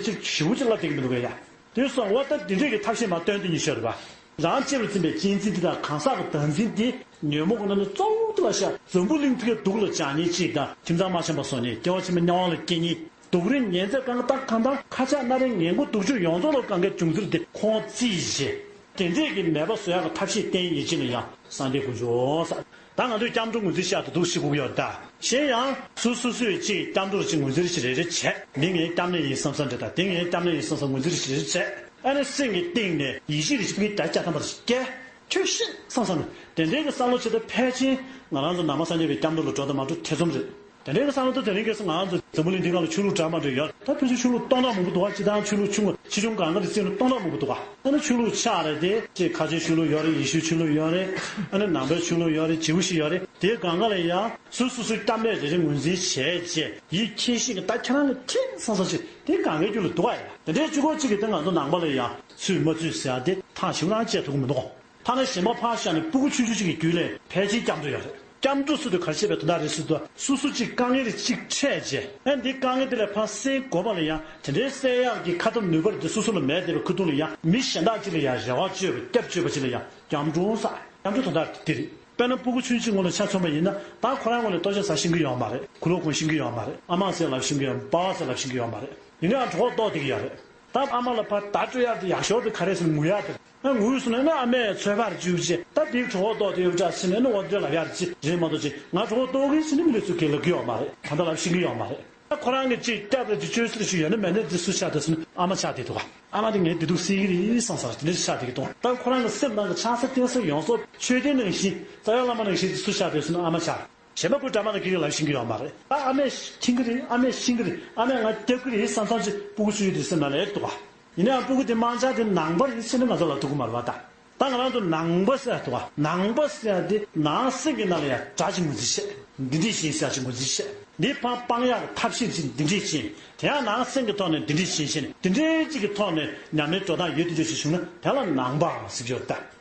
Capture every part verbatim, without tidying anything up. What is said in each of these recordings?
ཅིག་ཞིབ་པོ་ཅིག་བསླབ་བསྡད་ཀྱི་མི་འདུག་གས་ཡ། དེ་སོང་བ་ད་འདི་འདྲས་ཀྱི་ཐབས་ཤེས་མ་སྟོན་དུ་ཉེ་ཤོས་རེད་པ། རང་གཅེས་པར་འཛིན་པའི་གཅེས་འཛིན་འདི་དང་གང་ཟག་གི་བདག་འཛིན་འདི་ཉོན་མོངས་ཀྱི་ནང་ནས་གཙོ་བོ་དེ་ལ་བཞག་འཛམ་བུ་གླིང་འདི་གའི་སྡུག་ལ་སྦྱང་མཁན་གཅིག་དང་ཁྱིམ་ཚང་མ་ཤམ་པ་བཟོ་མཁན། སྐྱེ་བ་ཕྱི་མའི་དམྱལ་བ་ལ་སྐྱེ་མཁན། སྡུག་རུས་ཉེན་ཚབས་གང་དང་གང་དང་ཁ་ཆག་སྣ་རལ་ངན་དགུ་སྡུག་སྦྱོང་ཡོངས་རྫོགས་ལ་གང་གའི་འབྱུང་ཚུལ་དེ་ཁོང་རྩིས་བྱས། དེ་འདྲས་ཀྱི་མེད་པ་བཟོ་ཡག་གི་ཐབས་ཤེས་བསྟེན་ཡིན་ཅིག་ལ་ཡང་སངས་རྒྱས་དཀོན་མཆོག་ཟེར། ད་ང་ཚོས་སྐྱབས་འགྲོ་ངོས་འཛིན་བྱ་དེ་འདུག་ཤི་དགོས་ཀྱི་ཡོད་ད། གཞན་ཡང་སུ་སུ་སུས་ཅིག་སྐྱབས་འགྲོ་ཅིག་ངོས་འཛིན་ཅིག་རེ་རེ་བྱས། མི་ངའི་སྐྱབས་གནས་ཡིན་བསམ་བསམ་འདྲ་ད། དེ་ངའི་སྐྱབས་གནས་ཡིན་བསམ་བསམ་ངོས་འཛིན་ཅིག་རེ་རེ་བྱས། ཨ་ནི་སེམས་ཀྱི་གཏིང་ནས་ཡིད་ཆེས་རེ་ཞིག་ངའི་དགྲ་བཅའ་ཐམ་པར་སྐྱེ། ཁྱོད་ཤི་བསམ་བསམ་ནས་དེ་འདྲའི་གི་བསམ་བློ་བྱེད་དུས་ཕལ་ཆེར་ང་རང་ཚོ་ནང་པ་སངས་རྒྱས་པའི་སྐྱབས་འགྲོ་ལ་འགྲོ་དང་མ་འགྲོ་ཐེ་ཚོམ་རེད། དེ་འདྲའི་གི་བསམ་བློ་ད་དེ་རིང་ཁ་སང་ང་ཚོ་འཛམ་བུ་གླིང་འདི་སྒང་ལ་ཆོས་ལུགས་འདྲ་མི་འདྲ་ཡོད། ད་ཕལ་ཆེར་ཆོས་ལུགས་སྟོང་ཕྲག་མང་པོ་འདུག་བ། སྤྱིར་བཏང་ཆོས་ལུགས་ཆུང་ངུ་ཆེ་ཆུང་གང་ག་རེ་བརྩིས་ན་སྟོང་ཕྲག་མང་པོ་འདུག་བ། ཨ་ནི་ཆོས་ལུགས་ཆགས་རེད་དེ། ཅིག་ཁ་ཆེའི་ཆོས་ལུགས་ཡོད་རེད། ཡེ་ཤུའི་ཆོས་ལུགས་ཡོད་རེད། ཨ་ནི་ནང་པའི་ཆོས་ལུགས་ཡོད་རེད། ཇིའུ་ཤི་ཡོད་རེད། དེ་སྒང་ག་ལ་ཡང་སོ་སོ་སོའི་སྐྱབས་གནས་རེ་རེ་ངོས་འཛིན་བྱས་རྗེས་ཡིད་ཁྱེད་ཤེས་ཀྱི་ད་ཁྱེད་རང་གི་ཁྱེད་བསམ་བསམ་ཅིག་དེ་གང་གའི་རྒྱུད་ལ་འདུག་བ་ཡ། དེ་འདྲའི་གཅིག་པོ་གཅིག་གིས་དེ་ང་ཚོ་ནང་པ་ལ་ཡང་ཚུད་མ་ཚུད་ཟེར་ཡ་དེ་ཐག་ཞིབ་རང་བཅད་ཐུབ་ཀྱི་མི་འདུག་ཐ་ན་གཞན་པ་ཕར་བཞག་ནས་སྤུ་གུ་ཆུང་ཆུང་ཅིག་གི་རྒྱུད་ལ་ཕལ་ཆེར་སྐྱབས་འགྲོ་ཡོད་རེད། སྐྱབས་འགྲོ་ཟེར་དུས་ག་རེ་བཤད་པའི་དོན་དག་རེད་ཟེར་དུས། སོ་སོ་གཅིག་དཀའ་ངལ་རེ་གཅིག་འཕྲད་རྗེས། ཨ་འདི་དཀའ་ངལ་འདི་ལས་ཕར་སེལ་དགོས་པ་ལ་ཡང་དེ་འདྲའི་སེལ་ཡག་གི་ཁ་ཐབས་ནུས་པ་རེ་འདི་སོ་སོ་ལ་མེད་བསྡད་པའི་ཁུ་ཐུག་ལ་ཡང་མི་གཞན་དག་ཅིག་ལ་ཡང་རེ་བ་བཅོལ་བའི་སྐྱབས་བཅོལ་བ་ཅིག་ལ་ཡང་སྐྱབས་འགྲོ་ཟེར། སྐྱབས་འགྲོ་དོན་དག་དེ་རེད། དཔེར་ན་སྤུ་གུ་ཆུང་ཆུང་ངོ་ལ་ཆ་མཚོན་པ་ཡིན་ན། ད་ཁོ་རང་ངོ་ལ་ལྟོ་ཆས་ཟ་ཤེས་ཀྱི་ཡོད་མ་རེད། གོས་ལོག་གོན་ཤེས་ཀྱི་ཡོད་མ་རེད། ཨ་མ་ཟེར་ལབ་ཤེས་ཀྱི་ཡོད། པ་ཟེར་ལབ་ཤེས་ཀྱི་ཡོད་མ་རེད། ཡིན་ནའང་གྲོད་ཁོག་ལྟོགས་བསྡད་ཀྱི་ཡོད་རེད། ད་ཨ་མ་ལ་ཕར་བརྡ་སྤྲོད་ཡག་དེ་ཡག་ཤོས་དེ་ག་རེ་ཟེར་ན་ངུ་ཡག་དེ། ཨ་ངུས་སོང་ན་ཨ་མས་ཚོད་དཔག་བཅུག་བྱས། ད་དེའི་གྲོད་ཁོག་ལྟོགས་དེ་ཡོད་འདྲ་ཟེར་ནས་ཨ་ནི་འོ་དེ་ལབ་ཡག་ཅིག་རེད་མ་གཏོགས་ཅིག་ང་གྲོད་ཁོག་ལྟོགས་གི་ཟེར་ནས་མི་ལ་ཚུར་ག་ལབ་ཀྱི་ཡོད་མ་རེད། ད་ལྟ་ལབ་ཤེས་ཀྱི་ཡོད་མ་རེད། ད་ཁོ་རང་གི་ཅིག་སྐྱབས་རེ་ཅིག་བཅོལ་སྲིད་ཞིག་ཡོད་ན་མེད་ན་དེ་སུ་ཆགས་བསྡད་སོང་ན་ཨ་མ་ཆགས་བསྡད་འདུག་ག་ཨ་མ་དེ་ངའི་བདེ་སྡུག་སེལ་གྱི་རེད་བསམ་ས་དེ་འདྲ་ཆགས་བསྡད་ཀྱི་འདུག་ད་ཁོ་རང་གི་སེམས་ནང་གི་ཆགས་ས་བརྟེན་ས་ཡོངས་རྫོགས་མཆོད་རྟེན་ནང་བཞིན། རྩ་བའི་བླ་མ་ནང་བཞིན་དེ་སུ་ཆགས་བསྡད་སོང་ན་ཨ་མ་ཆགས། གཞན་པ་ཁོའི་འདྲ་མ་དང་སྐད་ཀྱིས་ལབ་ཤེས་ཀྱི་ཡོད་མ་རེད། ད་ཨ་མས་མཁྱེན་གྱི་རེད། ཨ་མས་ཤེས་ཀྱི་རེད། ཨ་མས་ང་རྒྱབ་ཀྱི་རེད་བསམ་བསམ་ཅིག་སྤུ་གུ་ཆུང་ཆུང་དེ་སེམས་ནང་ལ་ཡོད་འདུག་ག་ཡིན་ནའང་སྤུ་གུ་དེ་མང་ཆེ་བ་དེ་ནང་པ་རེད་ཟེར་ནས་ང་ཚོ་ལབ་ཐུབ་ཀྱི་མ་རེད་པ། ད་ད་ང་རང་ཚོ་ནང་པ་ཟེར་ཡ་འདུག་ག་ནང་པ་ཟེར་ཡ་དེ་ནང་སེམས་ཀྱི་ནང་ལ་ཡ་དགྲ་ཅིག་ངོས་འཛིན་བྱས། འདི་འདྲས་ཡིན་ཟེར་ཡ་ཅིག་ངོས་འཛིན་བྱས། འདི་ཕར་སྤང་ཡག་གི་ཐབས་ཤེས་ཅིག་འདི་འདྲས་བྱས། དེ་ཡང་ནང་སེམས་ཀྱི་ཐོག་ནས་འདི་འདྲས་བྱས་བྱས་ནས་འདི་འདྲས་ཅིག་གི་ཐོག་ནས་ཉམས་ལེན་འགྲོ་སྟངས་ཡོད་དེ་འདྲས་ཞིག་བྱུང་ན་དེ་ལ་ནང་པ་ཟེར་གྱི་ཡོད་ད།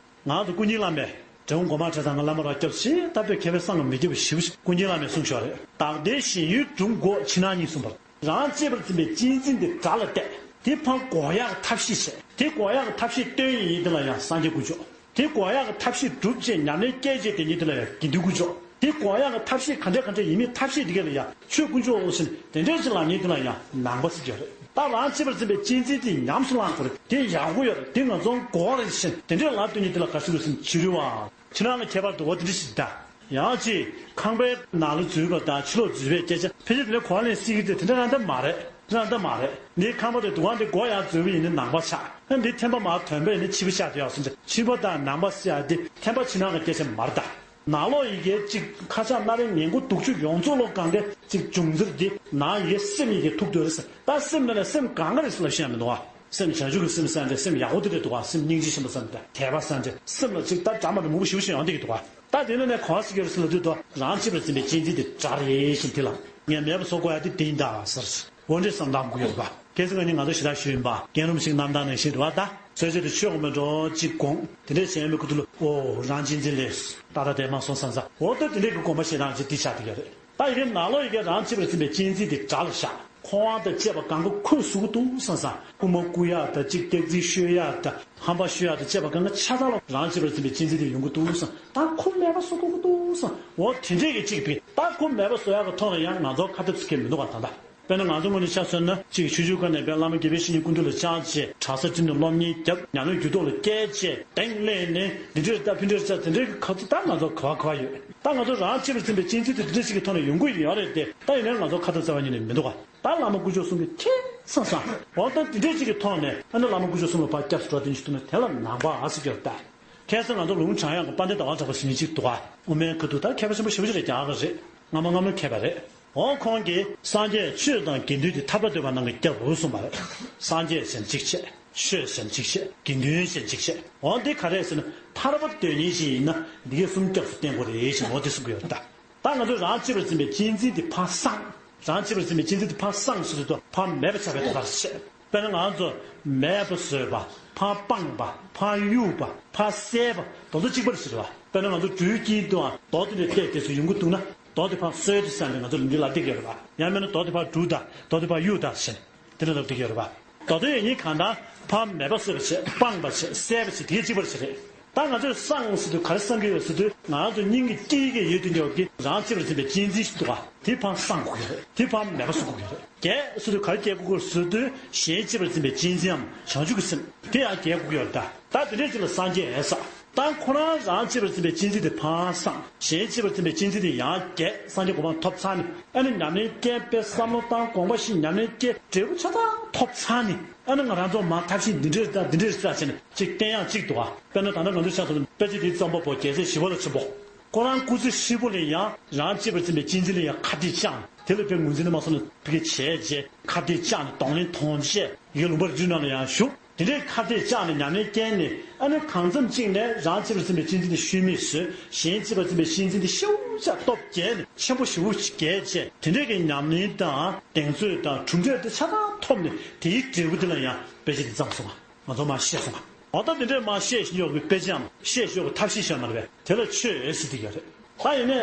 ང་ཚོ་ཀུན་མཁྱེན་བླ་མས་འབྲི་གུང་སྒོ་མང་ཁྲི་ཚང་གི་བླ་མ་རང་སྐྱབས་ཆེ་ད་དཔེ་མཁས་པའི་གསང་ལ་མི་རྒྱབ་པ་ཞིབ་ཀུན་མཁྱེན་བླ་མས་གསུངས་ཤོག་རེད། བདག་ལྟའི་ཞེན་ཡུལ་སྒྲུབ་དགོས་ཕྱི་ནང་གཉིས་གསུངས་པ། རང་གཅེས་པར་འཛིན་པའི་གཅེས་འཛིན་དེ་དགྲ་ལ་གཏད། དེ་ཕར་འགོག་ཡག་གི་ཐབས་ཤེས་བྱས། དེ་འགོག་ཡག་གི་ཐབས་ཤེས་སྟོན་ཡིན་དེ་ལ་ཡང་སངས་རྒྱས་དཀོན་མཆོག་དེ་འགོག་ཡག་གི་ཐབས་ཤེས་སྒྲུབ་བྱས་ཉམས་ལེན་སྐྱེལ་བྱས་དེ་ཉིད་དེ་ལ་ཡང་དགེ་འདུན་དཀོན་མཆོག་དེ་འགོག་ཡག་གི་ཐབས་ཤེས་ག་འདྲ་ག་འདྲ་ཡིན་མིན་ཐབས་ཤེས་དེ་ག་ལ་ཡང་ཆོས་དཀོན་མཆོག་འོ་ཟེར་དེ་འདྲ་ཞིག་ལ་ཉིད་དེ་ལ་ཡང་ནང་པ་ཟེར་གྱི་ཡོད་རེད། ད་རང་གཅེས་པར་འཛིན་པའི་གཅེས་འཛིན་དེ་ཉམས་སུ་བླང་དགོས་རེད། དེ་ཡག་པོ་ཡོད་རེད། དེ་ང་ཚོ་འགོག་རེད་ཟེར་དེ་འདྲ་ལབ་སྟོན་ཉིད་དེ་ལ་ག་ཚོད་ཟེར་ན་ཕྱི་རོལ་བ། ཕྱི་ནང་གི་ཁྱད་པར་དུ་འོ་དེ་འདྲ་ཞིག་གདའ། ཡང་ཅིག་ཁང་པའི་ནང་ལ་འཛུལ་བ་དང་ཕྱི་ལོགས་འཛུལ་བའི་སྐད་ཆ་ཕལ་ཆེར་དེ་ནས་གོ་བ་ལེན་སྲིད་ཀྱི་དེ་དེ་འདྲ་རང་ད་མ་རེད། དེ་འདྲ་རང་ད་མ་རེད། འདི་ཁང་པ་དེ་འདུ་ཁང་དེ་སྒོ་ཡར་འཛུལ་བ་ཡིན་ན་ནང་པ་ཆགས། ཨ་འདི་ཐེམ་པ་མར་ཐོན་པ་ཡིན་ན་ཕྱི་པ་ཆགས་དེ་ཡག་སོང་ཙང་ཕྱི་པ་དང་ནང་པ་ཟེར་ཡག་དེ་ཐེམ་པ་ཕྱི་ནང་གི་སྐད་ཆ་མ་རེད་ད། ནང་ལོགས་ཡི་གེ་གཅིག་ཁ་ཆག་སྣ་རལ་ངན་དགུ་སྡུག་ཅུ་ཡོངས་རྫོགས་ལོ་གང་ག་གཅིག་འབྱུང་ཚུལ་འདི་ནང་ཡི་གེ་སེམས་ཡི་གེ་ཐུག་འདོད་རེད་ཟེར། ད་སེམས་ལ་ནས་སེམས་གང་ག་རེད་ཟེར་ལབ་ཤེས་ཡ་མི་འདུག་བ། སེམས་བྱང་ཆུབ་ཀྱི་སེམས་ཟེར་འདྲ་སེམས་ཡག་པོ་དེ་རེད་འདུག་བ། སེམས་སྙིང་རྗེ་ཆེན་པོ་ཟེར་འདྲ་དད་པ་ཟེར་འདྲ་སེམས་ལ་གཅིག་ད་འདྲ་མ་འདྲ་མང་པོ་ཞེ་པོ་ཞིག་ཡོང་བསྡད་ཀྱི་འདུག་བ། ད་དེ་ནས་ནས་གང་ཟེར་གྱི་རེད་ཟེར་ལབ་དུས་ད་རང་གཅེས་པར་འཛིན་པའི་གཅེས་འཛིན་དེ་དགྲ་རེད་ཞེས་དེ་ལ་ངས་མེད་པ་བཟོ་དགོས་ཡ་དེ་དེ་ཡིན་ད་ཟེར། འོ་འདྲས་བསམ་བློ་བཏང་དགོས་ཡོད་རེད་པ། གལ་སྲིད་ང་གཉིས་ང་ཚོ་ཞེ་དྲག་ཞུས་ཡིན་པ་རྒན་རབས་ཤིག་རྣམ་ཐར་ནང་བཞིན་རེད་བ་ད། གསོལ་ཇ་དེ་མཆོད་དགོས་མེད་འགྲོ་གཅིག་དགོངས་དེ་འདྲས་བྱས་ཡོད་མེད་ཁུ་ཐུག་ལ་ཨོ་རང་གཅེས་འཛིན་ལས་ཏག་ཏག་བསྡད་མ་སོང་བསམ་ས་འོ་ད་དེ་འདྲས་ཀྱི་དགོངས་པ་བཞེས་སྟངས་ཅིག་དེ་ཆགས་བསྡད་ཡོད་རེད། ད་ཡི་གེ་ནང་ལོགས་ཡི་གེ་རང་གཅེས་པར་འཛིན་པའི་གཅེས་འཛིན་དེ་དགྲ་ལ་བཞག་ཁོ་དབང་དང་བཅས་པ་གང་ག་ཁོས་ཟུག་གི་འདུག་བསམ་ས། རྐུ་མ་རྐུ་ཡག་དང་གཅིག་སྟེགས་རྩིས་ཤོད་ཡག་དང་ཧམ་པ་ཤོད་ཡག་དང་བཅས་པ་གང་ག་ཆ་ཚང་ལ་རང་གཅེས་པར་འཛིན་པའི་གཅེས་འཛིན་དེ་ཡོང་གི་འདུག་བསམ། ད་ཁོ་མེད་པ་བཟོ་དགོས་ཀྱི་འདུག་བསམ། འོ་དེ་འདྲས་ཀྱི་གཅིག་པས་ད་ཁོ་མེད་པ་བཟོ་ཡག་གི་ཐོག་ལ་ཡང་ང་ཚོ་ཁ་ཐབས་ཟེར་མཁན་མི་འདུག་ག་ད་ལྟ། དཔེར་ན་ང་ཚོ་དངོས་གནས་ཆ་མཚོན་ན་གཅིག་ཆུང་ཆུང་སྒང་ནས་དཔལ་བླ་མ་དགེ་བའི་བཤེས་གཉེན་སྐུ་མདུན་ལ་བཅར་བྱས་གྲྭ་ས་ཁྲིད་ནས་སློབ་གཉེར་བརྒྱབ། ཉམས་ལེན་རྒྱུད་ཐོག་ལ་བསྐྱལ་བྱས་གདེང་ལེན་ནས་འདི་འདྲས་ད་ཕི་འདྲས་ད་དེ་འདྲས་ཀྱི་ཁ་ཚུགས་ད་ང་ཚོ་ག་བ་ག་བ་ཡོད། ད་ང་ཚོ་རང་གཅེས་པར་འཛིན་པའི་གཅེས་འཛིན་དེ་འདི་འདྲས་ཞིག་གི་ཐོག་ནས་ཡོང་གི་ཡོད་རེད་དེ། ད་ཡིན་ནའི་ང་ཚོ་ཁ་ཐབས་རྩ་བ་ཉིད་ནས་མི་འདུག་ག་ད་བླ་མ་དཀོན་མཆོག་གསུམ་གྱི་ཁྱད་མཚར་ས། འོ་ད་འདི་འདྲས་ཅིག་གི་ཐོག་ནས་ཨ་ནི་བླ་མ་དཀོན་མཆོག་གསུམ་ལ་ཕར་སྐྱབས་སུ་འགྲོ་དེ་ཞིག་ཐུབ་ན་དེ་ལ་ནང་པ་ཨ་ཟེར་གྱི་ཡོད་ད། ཁ་སང་ང་ཚོ་ལུང་དྲང་ཡག་གི་དཔལ་ལྡན་ཟླ་བ་གྲགས་པ་ཟེར་མཁན་ཅིག་འདུག་ག་དབུ་མའི་ཁ་ཐུག་ད་མཁས་པ་ཆེན་པོ་ཞེ་པོ་ཅིག་རེད། རྒྱ་གར་རེད། སྔ་མ་སྔ་མོའི་མཁས་པ་རེད། འོ་ཁོང་གིས་སངས་རྒྱས་ཆོས་དང་དགེ་འདུན་དེ་ཐར་པ་འདོད་པ་རྣམས་ཀྱི་སྐྱབས་སུ་གསུངས་པ་རེད། སངས་རྒྱས་ཟེར་ན་གཅིག་བྱས། ཆོས་ཟེར་ན་གཅིག་བྱས། དགེ་འདུན་ཟེར་ན་གཅིག་བྱས། འོ་འདི་ག་རེ་ཟེར་ན་ཐར་པ་འདོད་མཁན་ཞིག་ཡིན་ན་འདི་གའི་གསུམ་སྐྱབས་སུ་བསྟེན་དགོས་རེད་ཞེས་འོ་དེ་གསུང་གི་ཡོད་ད། ད་ང་ཚོས་རང་གཅེས་པར་འཛིན་པའི་གཅེས་འཛིན་དེ་ཕར་སངས། རང་གཅེས་པར་འཛིན་པའི་གཅེས་འཛིན་དེ་ཕར་སངས་ཟེར་དུས་ཕར་མེད་པ་ཆགས་པའི་དོན་དག་བཤད། དཔེར་ན་ང་ཚོ་མེད་པ་བཟོས་པ། ཕར་སྤངས་པ། ཕར་གཡུགས་པ། ཕར་བསལ་བ། དེ་ཚོ་གཅིག་པ་རེད་ཟེར་བ། དཔེར་ན་ང་ཚོ་སྦྲུལ་དཀྱིལ་དུའང་རྡོ་དེ་ནས་བལྟས་དེ་ཚོ་ཡོང་གི་འདུག་ན་རྡོ་དེ་ཕར་བསལ་ཏེ་བསལ་ནས་ང་ཚོ་ལ་འདི་ལབ་བསྡད་ཀྱི་ཡོད་རེད་པ། ཡང་མིན་ན་རྡོ་དེ་ཕར་སྦྲུས་དང་རྡོ་དེ་ཕར་གཡུགས་དང་ཟེར་ནས་དེ་འདྲ་ལབ་བསྡད་ཀྱི་ཡོད་རེད་པ། མདོ་དོན་ཡིན་གང་ལྟར་ཕར་མེད་པ་བཟོས་པ་བྱས། སྤངས་པ་བྱས། བསལ་བ་བྱས། དེ་གཅིག་པར་བྱས་རེད། ད་ང་ཚོས་སངས་ཟེར་དུས་ག་རེ་བསམ་གྱི་ཡོད་ཟེར་དུས། ང་ཚོ་སྙིང་གི་དཀྱིལ་གྱི་ཡོད་དུས་འགྱོག་གི་རང་གཅེས་པར་འཛིན་པའི་གཅེས་འཛིན་ཞིག་འདུག་ག་དེ་ཕར་སངས་དགོས་ཀྱི་རེད། དེ་ཕར་མེད་པ་བཟོ་དགོས་ཀྱི་རེད། བརྒྱད་ཟེར་དུས་ག་རེ་བརྒྱད་དགོས་ཀྱི་ཟེར་དུས། གཞན་གཅེས་པར་འཛིན་པའི་གཅེས་འཛིན་འམ་བྱང་ཆུབ་ཀྱི་སེམས་དེ་ཡང་བརྒྱད་དགོས་ཀྱི་ཡོད་རེད། ད་དེ་འདྲའི་ཅིག་ལ་སངས་རྒྱས་ཟེར། ད་ཁོ་རང་རང་གཅེས་པར་འཛིན་པའི་གཅེས་འཛིན་དེ་ཕར་སངས། གཞན་གཅེས་པར་འཛིན་པའི་གཅེས་འཛིན་དེ་ཡང་བརྒྱད། སངས་རྒྱས་གོ་འཕང་ཐོབ་ཚར་ནས། ཨ་ནི་ཉམས་ལེན་རྐྱེན་སྤེལ། བསམ་བློ་བཏང་། དགོངས་པ་བཞེས། ཉམས་ལེན་རྐྱེན་འབྲས་བུ་ཆ་ཚང་ཐོབ་ཚར་ནས། ཨ་ནི་ང་རང་ཚོ་མར་ཐབས་ཤེས་འདི་འདྲས་དང་འདི་འདྲས་ཟེར་བྱས་ནས་ཅིག་བསྟན་ཡག་ཅིག་འདུག་ག་དཔེར་ན་ད་ལྟ་ང་ཚོ་ཆ་མཚོན་ན་དཔེ་ཆ་འདིའི་རྩོམ་པ་པོ་རྒྱལ་སྲས་ཞི་བ་ལྷ་ཆེན་པོ། ཁོ་རང་སྐུ་ཚེ་ཧྲིལ་པོ་ལ་ཡང་རང་གཅེས་པར་འཛིན་པའི་གཅེས་འཛིན་ལ་ཡང་ཁ་གཏད་བཅག་ནས། དེ་ལ་དཔེ་ངོས་འཛིན་མ་སོང་ན་ཕ་གི་བྱས་རྗེས་ཁ་གཏད་བཅག་ནས། གདོང་ལེན་མཐོང་བྱས། ཡུལ་ལུང་པ་རི་ཁྲོད་ནང་ལ་ཡང་བཞུགས། དེ་འདྲའི་ཁ་གཏད་བཅག་ནས་ཉམས་ལེན་བསྐྱལ་ནས། ཨ་ནི་གང་འཚམ་གཅིག་ནས་རང་གཅེས་པར་འཛིན་པའི་གཅེས་འཛིན་དེ་ཤུལ་མེད་བཟོས། གཞན་གཅེས་པར་འཛིན་པའི་གཅེས་འཛིན་དེ་ཤུགས་ཆེ་སྟོབས་རྒྱས་ནས་ཆེན་པོ་ཞེ་པོ་ཅིག་རྒྱས་བྱས། དེ་འདྲའི་གི་ཉམས་ལེན་དང་གདེང་ཚོད་དང་གྲུབ་འབྲས་དེ་ཆ་ཚང་ཐོབ་ནས། དེའི་འབྲས་བུ་དེ་ལ་ཡང་དཔེ་ཆ་དེ་བརྩམས་སོང་ང་། ང་ཚོ་མར་བཤད་སོང་ང་། འོ་ད་དེ་འདྲའི་མར་བཤད་བཞིན་ཡོད་པའི་དཔེ་ཆའམ་བཤད་བཞིན་ཡོད་པའི་ཐབས་ཤེས་ཤིག་ཡོད་མ་རེད་པས། དེ་ལ་ཆོས་ཟེར་གྱི་ཡོད་རེད། ད་ཡིན་ནའི་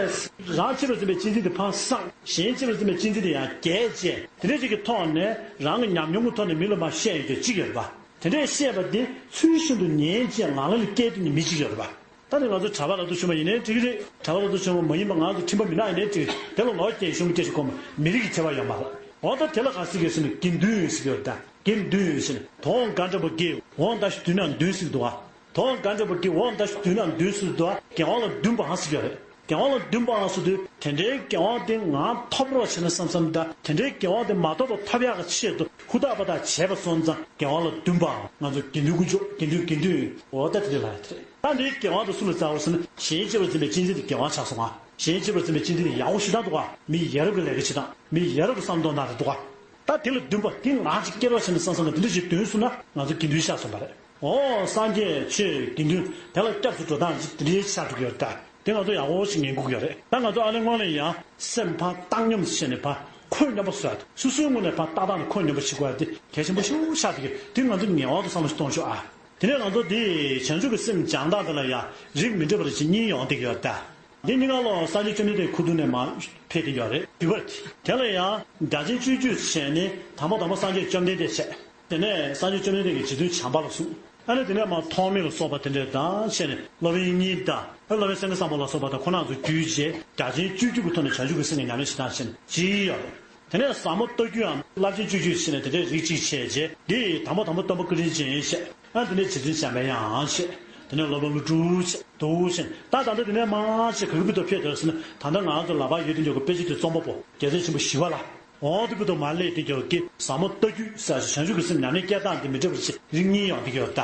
རང་གཅེས་པར་འཛིན་པའི་གཅེས་འཛིན་དེ་ཕར་སངས། གཞན་གཅེས་པར་འཛིན་པའི་གཅེས་འཛིན་དེ་ཡང་རྒྱས་བྱས། དེ་འདྲ་ཅིག་གི་ཐོག་ནས་རང་གི་ཉམས་མྱོང་གི་ཐོག་ནས་མི་ལ་མར་བཤད་ཡོང་རྒྱུ་ཅིག་ཡོད་རེད་པ། དེ་འདྲས་བཤད་པ་དེ་ཚུལ་བཞིན་དུ་ཉན་བྱས་ངང་ལ་ལ་བསྐྱལ་ཐུབ་མཁན་མི་གཅིག་ཡོད་རེད་པ། ད་ནི་ང་ཚོ་གྲྭ་པ་ལ་དུ་ཆུང་མ་ཡིན་ནའི་འགྲིག་གི་རེད། གྲྭ་པ་ལ་དུ་ཆུང་མ་མ་ཡིན་པ་ང་ཚོ་ཁྲིམས་པ་མི་ནག་ཡིན་ནའི་འགྲིག་གི་རེད། དེ་ལ་ལོག་སྐྱེལ་གཞུང་སྐྱེལ་ཞིག་གོ་མ་མི་རིགས་ཀྱི་ཁྱད་པར་ཡོད་མ་རེད། འོ་ད་དེ་ལ་ག་ཟེར་གི་ཟེར་ན་དགེ་འདུན་ཟེར་གི་ཡོད་ད། དགེ་འདུན་ཟེར་ན་དོན་ག་འདྲ་པོ་དགེ་འོང་ད་ཞུ་དུས་ན་འདུན་ཟེར་གི་འདུག་བ། དོན་ག་འདྲ་པོ་དགེ་འོང་ད་ཞུ་དུས་ན་འདུན་ཟེར་གི་འདུག་བ། དགེ་བ་ལ་འདུན་པའང་ཟེར་གི་ཡོད་རེད། དགེ་བ་ལ་འདུན་པའང་ཟེར་དུས་དེ་འདྲའི་དགེ་བ་དེ་ང་ཐོབ་རོགས་བྱས་ན་བསམ་བསམ་ད། དེ་འདྲའི་དགེ་བ་དེ་མ་ཐོབ་པ་ཐོབ་ཡག་གི་ཆེད་དུ་ཧུར་ཐག་པ་ཐག་བྱས་པ་སོང་ཙང་དགེ་བ་ལ་འདུན་པའང་ང་ཚོ་དགེ་འདུན་དཀོན་མཆོག་དགེ་འདུན་དགེ་འདུན་འོ་ད་དེ་འདྲ་ལ་ཡ་དེ་རེད། ད་འདིའི་དགེ་བ་དེ་སུ་ལ་སྩལ་བ་ཟེར་ན་གཞན་གཅེས་པར་འཛིན་པའི་གཅེས་འཛིན་དེ་དགེ་བ་ཆགས་སོང་ང་། གཞན་གཅེས་པར་འཛིན་པའི་གཅེས་འཛིན་དེ་ཡག་པོ་ཞེ་དྲག་འདུག་ག་མི་ཡ་རབས་ཀྱི་ལས་ཀ་བྱེད་སྟངས། མི་ཡ་རབས་ཀྱི་བསམ་བློ་གཏོང་སྟངས་དེ་འདུག་ག་ད་དེ་ལ་འདུན་པ་དེ་ང་ཅིག་སྐྱེ་རོགས་བྱས་ན་བསམ་བསམ་གི་དེ་འདྲ་ཞིག་འདོན་སོང་ན་ང་ཚོ་དགེ་འདུན་ཆགས་སོང་བ་རེད། འོ་སངས་རྒྱས་ཆོས་དགེ་འདུན་དེ་ལ་སྐྱབས་སུ་འགྲོ་སྟངས་ཅིག་དེ་འདྲའི་ཆགས་འགྲོ་གི་ཡོད་རེད་ད། དེ་ང་ཚོ་ཡག་པོ་ཞིག་ཉན་དགོས་ཀྱི་ཡོད་རེད། ད་ང་ཚོ་ཨ་ལས་སྔོན་ལ་ཡང་སེམས་ཕར་བཏང་སྙོམས་བྱས་ནས་ཕར་འཁོད་སྙོམས་པོ་བཟོ་ཡ་དེ། སོ་སོའི་ངོས་ནས་ཕར་ལྟ་སྟངས་དེ་འཁོད་སྙོམས་པོ་བྱེད་དགོས་ཡ་དེ་གལ་ཆེན་པོ་ཞེ་པོ་ཆགས་བསྡད་ཀྱི་དེ་ང་ཚོ་ངེས་པར་དུ་བསམ་བློ་ཞིག་གཏོང་ཤོག་ཨ། དེ་ནས་ང་ཚོ་འདི་བྱང་ཆུབ་ཀྱི་སེམས་སྦྱང་སྟངས་དེ་ལ་ཡང་རིགས་མི་འདྲ་བ་རེ་ཞིག་གཉིས་ཡོང་བསྡད་ཀྱི་ཡོད་རེད་ད། འདི་གཉིས་ཀ་ལོ་སངས་རྒྱས་བཅོམ་ལྡན་འདས་ཁུ་ཐུག་ནས་མར་ཕེབས་ཏེ་ཡོད་རེད། བསྡུས་པ་དེ་དེ་ལ་ཡང་རྒྱ་ཆེན་སྤྱོད་བརྒྱུད་བྱས་ནས་དང་པོ་དང་པོ་སངས་རྒྱས་བཅོམ་ལྡན་འདས་བྱས། དེ་ནས་སངས་རྒྱས་བཅོམ་ལྡན་འདས་ཀྱི་རྗེ་བཙུན་བྱམས་པ་ལ་གསུངས། ཨ་ནི་དེ་ནས་མར་ཐོགས་མེད་ལ་སོགས་པ་དེ་འདྲས་དང་བྱས་ནས་སློབ་དཔོན་དབྱིག་གཉེན་དང་སློབ་དཔོན་སེང་གེ་བཟང་པོ་ལ་སོགས་པ་དང་ཁོང་རྣམ་ཚོ་བརྒྱུད་བྱས་རྒྱ་ཆེན་སྤྱོད་བརྒྱུད་ཀྱི་ཐོག་ནས་བྱང་ཆུབ་ཀྱི་སེམས་ཀྱི་ཉམས་ལེན་བྱེད་སྟངས་བྱས་ནས་བྱས་ཡོད་རེད། དེ་ནས་ཟབ་མོ་ལྟ་བརྒྱུད་ཡང་རླབས་ཆེན་སྤྱོད་བརྒྱུད་ཟེར་ནས་དེ་འདྲའི་རིགས་གཅིག་བྱས་རྗེས་འདི་དང་པོ་དང་པོ་སྟོན་པ་ཀུན་རིག་ཅན་བྱས། ཨ་དེ་ནས་རྗེ་བཙུན་འཇམ་པའི་དབྱངས་བྱས། དེ་ནས་སློབ་དཔོན་ཀླུ་སྒྲུབ་བྱས་འདུག་བྱས། ད་ད་ལྟ་དེ་ནས་མར་བྱས་ག་གི་བར་དུ་ཕེབས་དོ་ཟེར་ན་ད་ལྟ་ང་ཚོ་ལག་པར་ཡོད་དེ་འཇོག་གི་དཔེ་ཆ་དེ་རྩོམ་པ་པོ་རྒྱལ་སྲས་ཆེན་པོ་ཞི་བ་ལྷ། འོ་དེ་བར་དུ་མར་སླེབས་དེ་འཇོག་གི་ཟབ་མོ་ལྟ་བརྒྱུད་ཟེར་བྱང་ཆུབ་ཀྱི་སེམས་ཉམས་ལེན་སྐྱེལ་སྟངས་དེ་མི་འདྲ་བ་ཞིག་རིགས་གཉིས་ཡོང་བསྡད་ཀྱི་ཡོད་ད།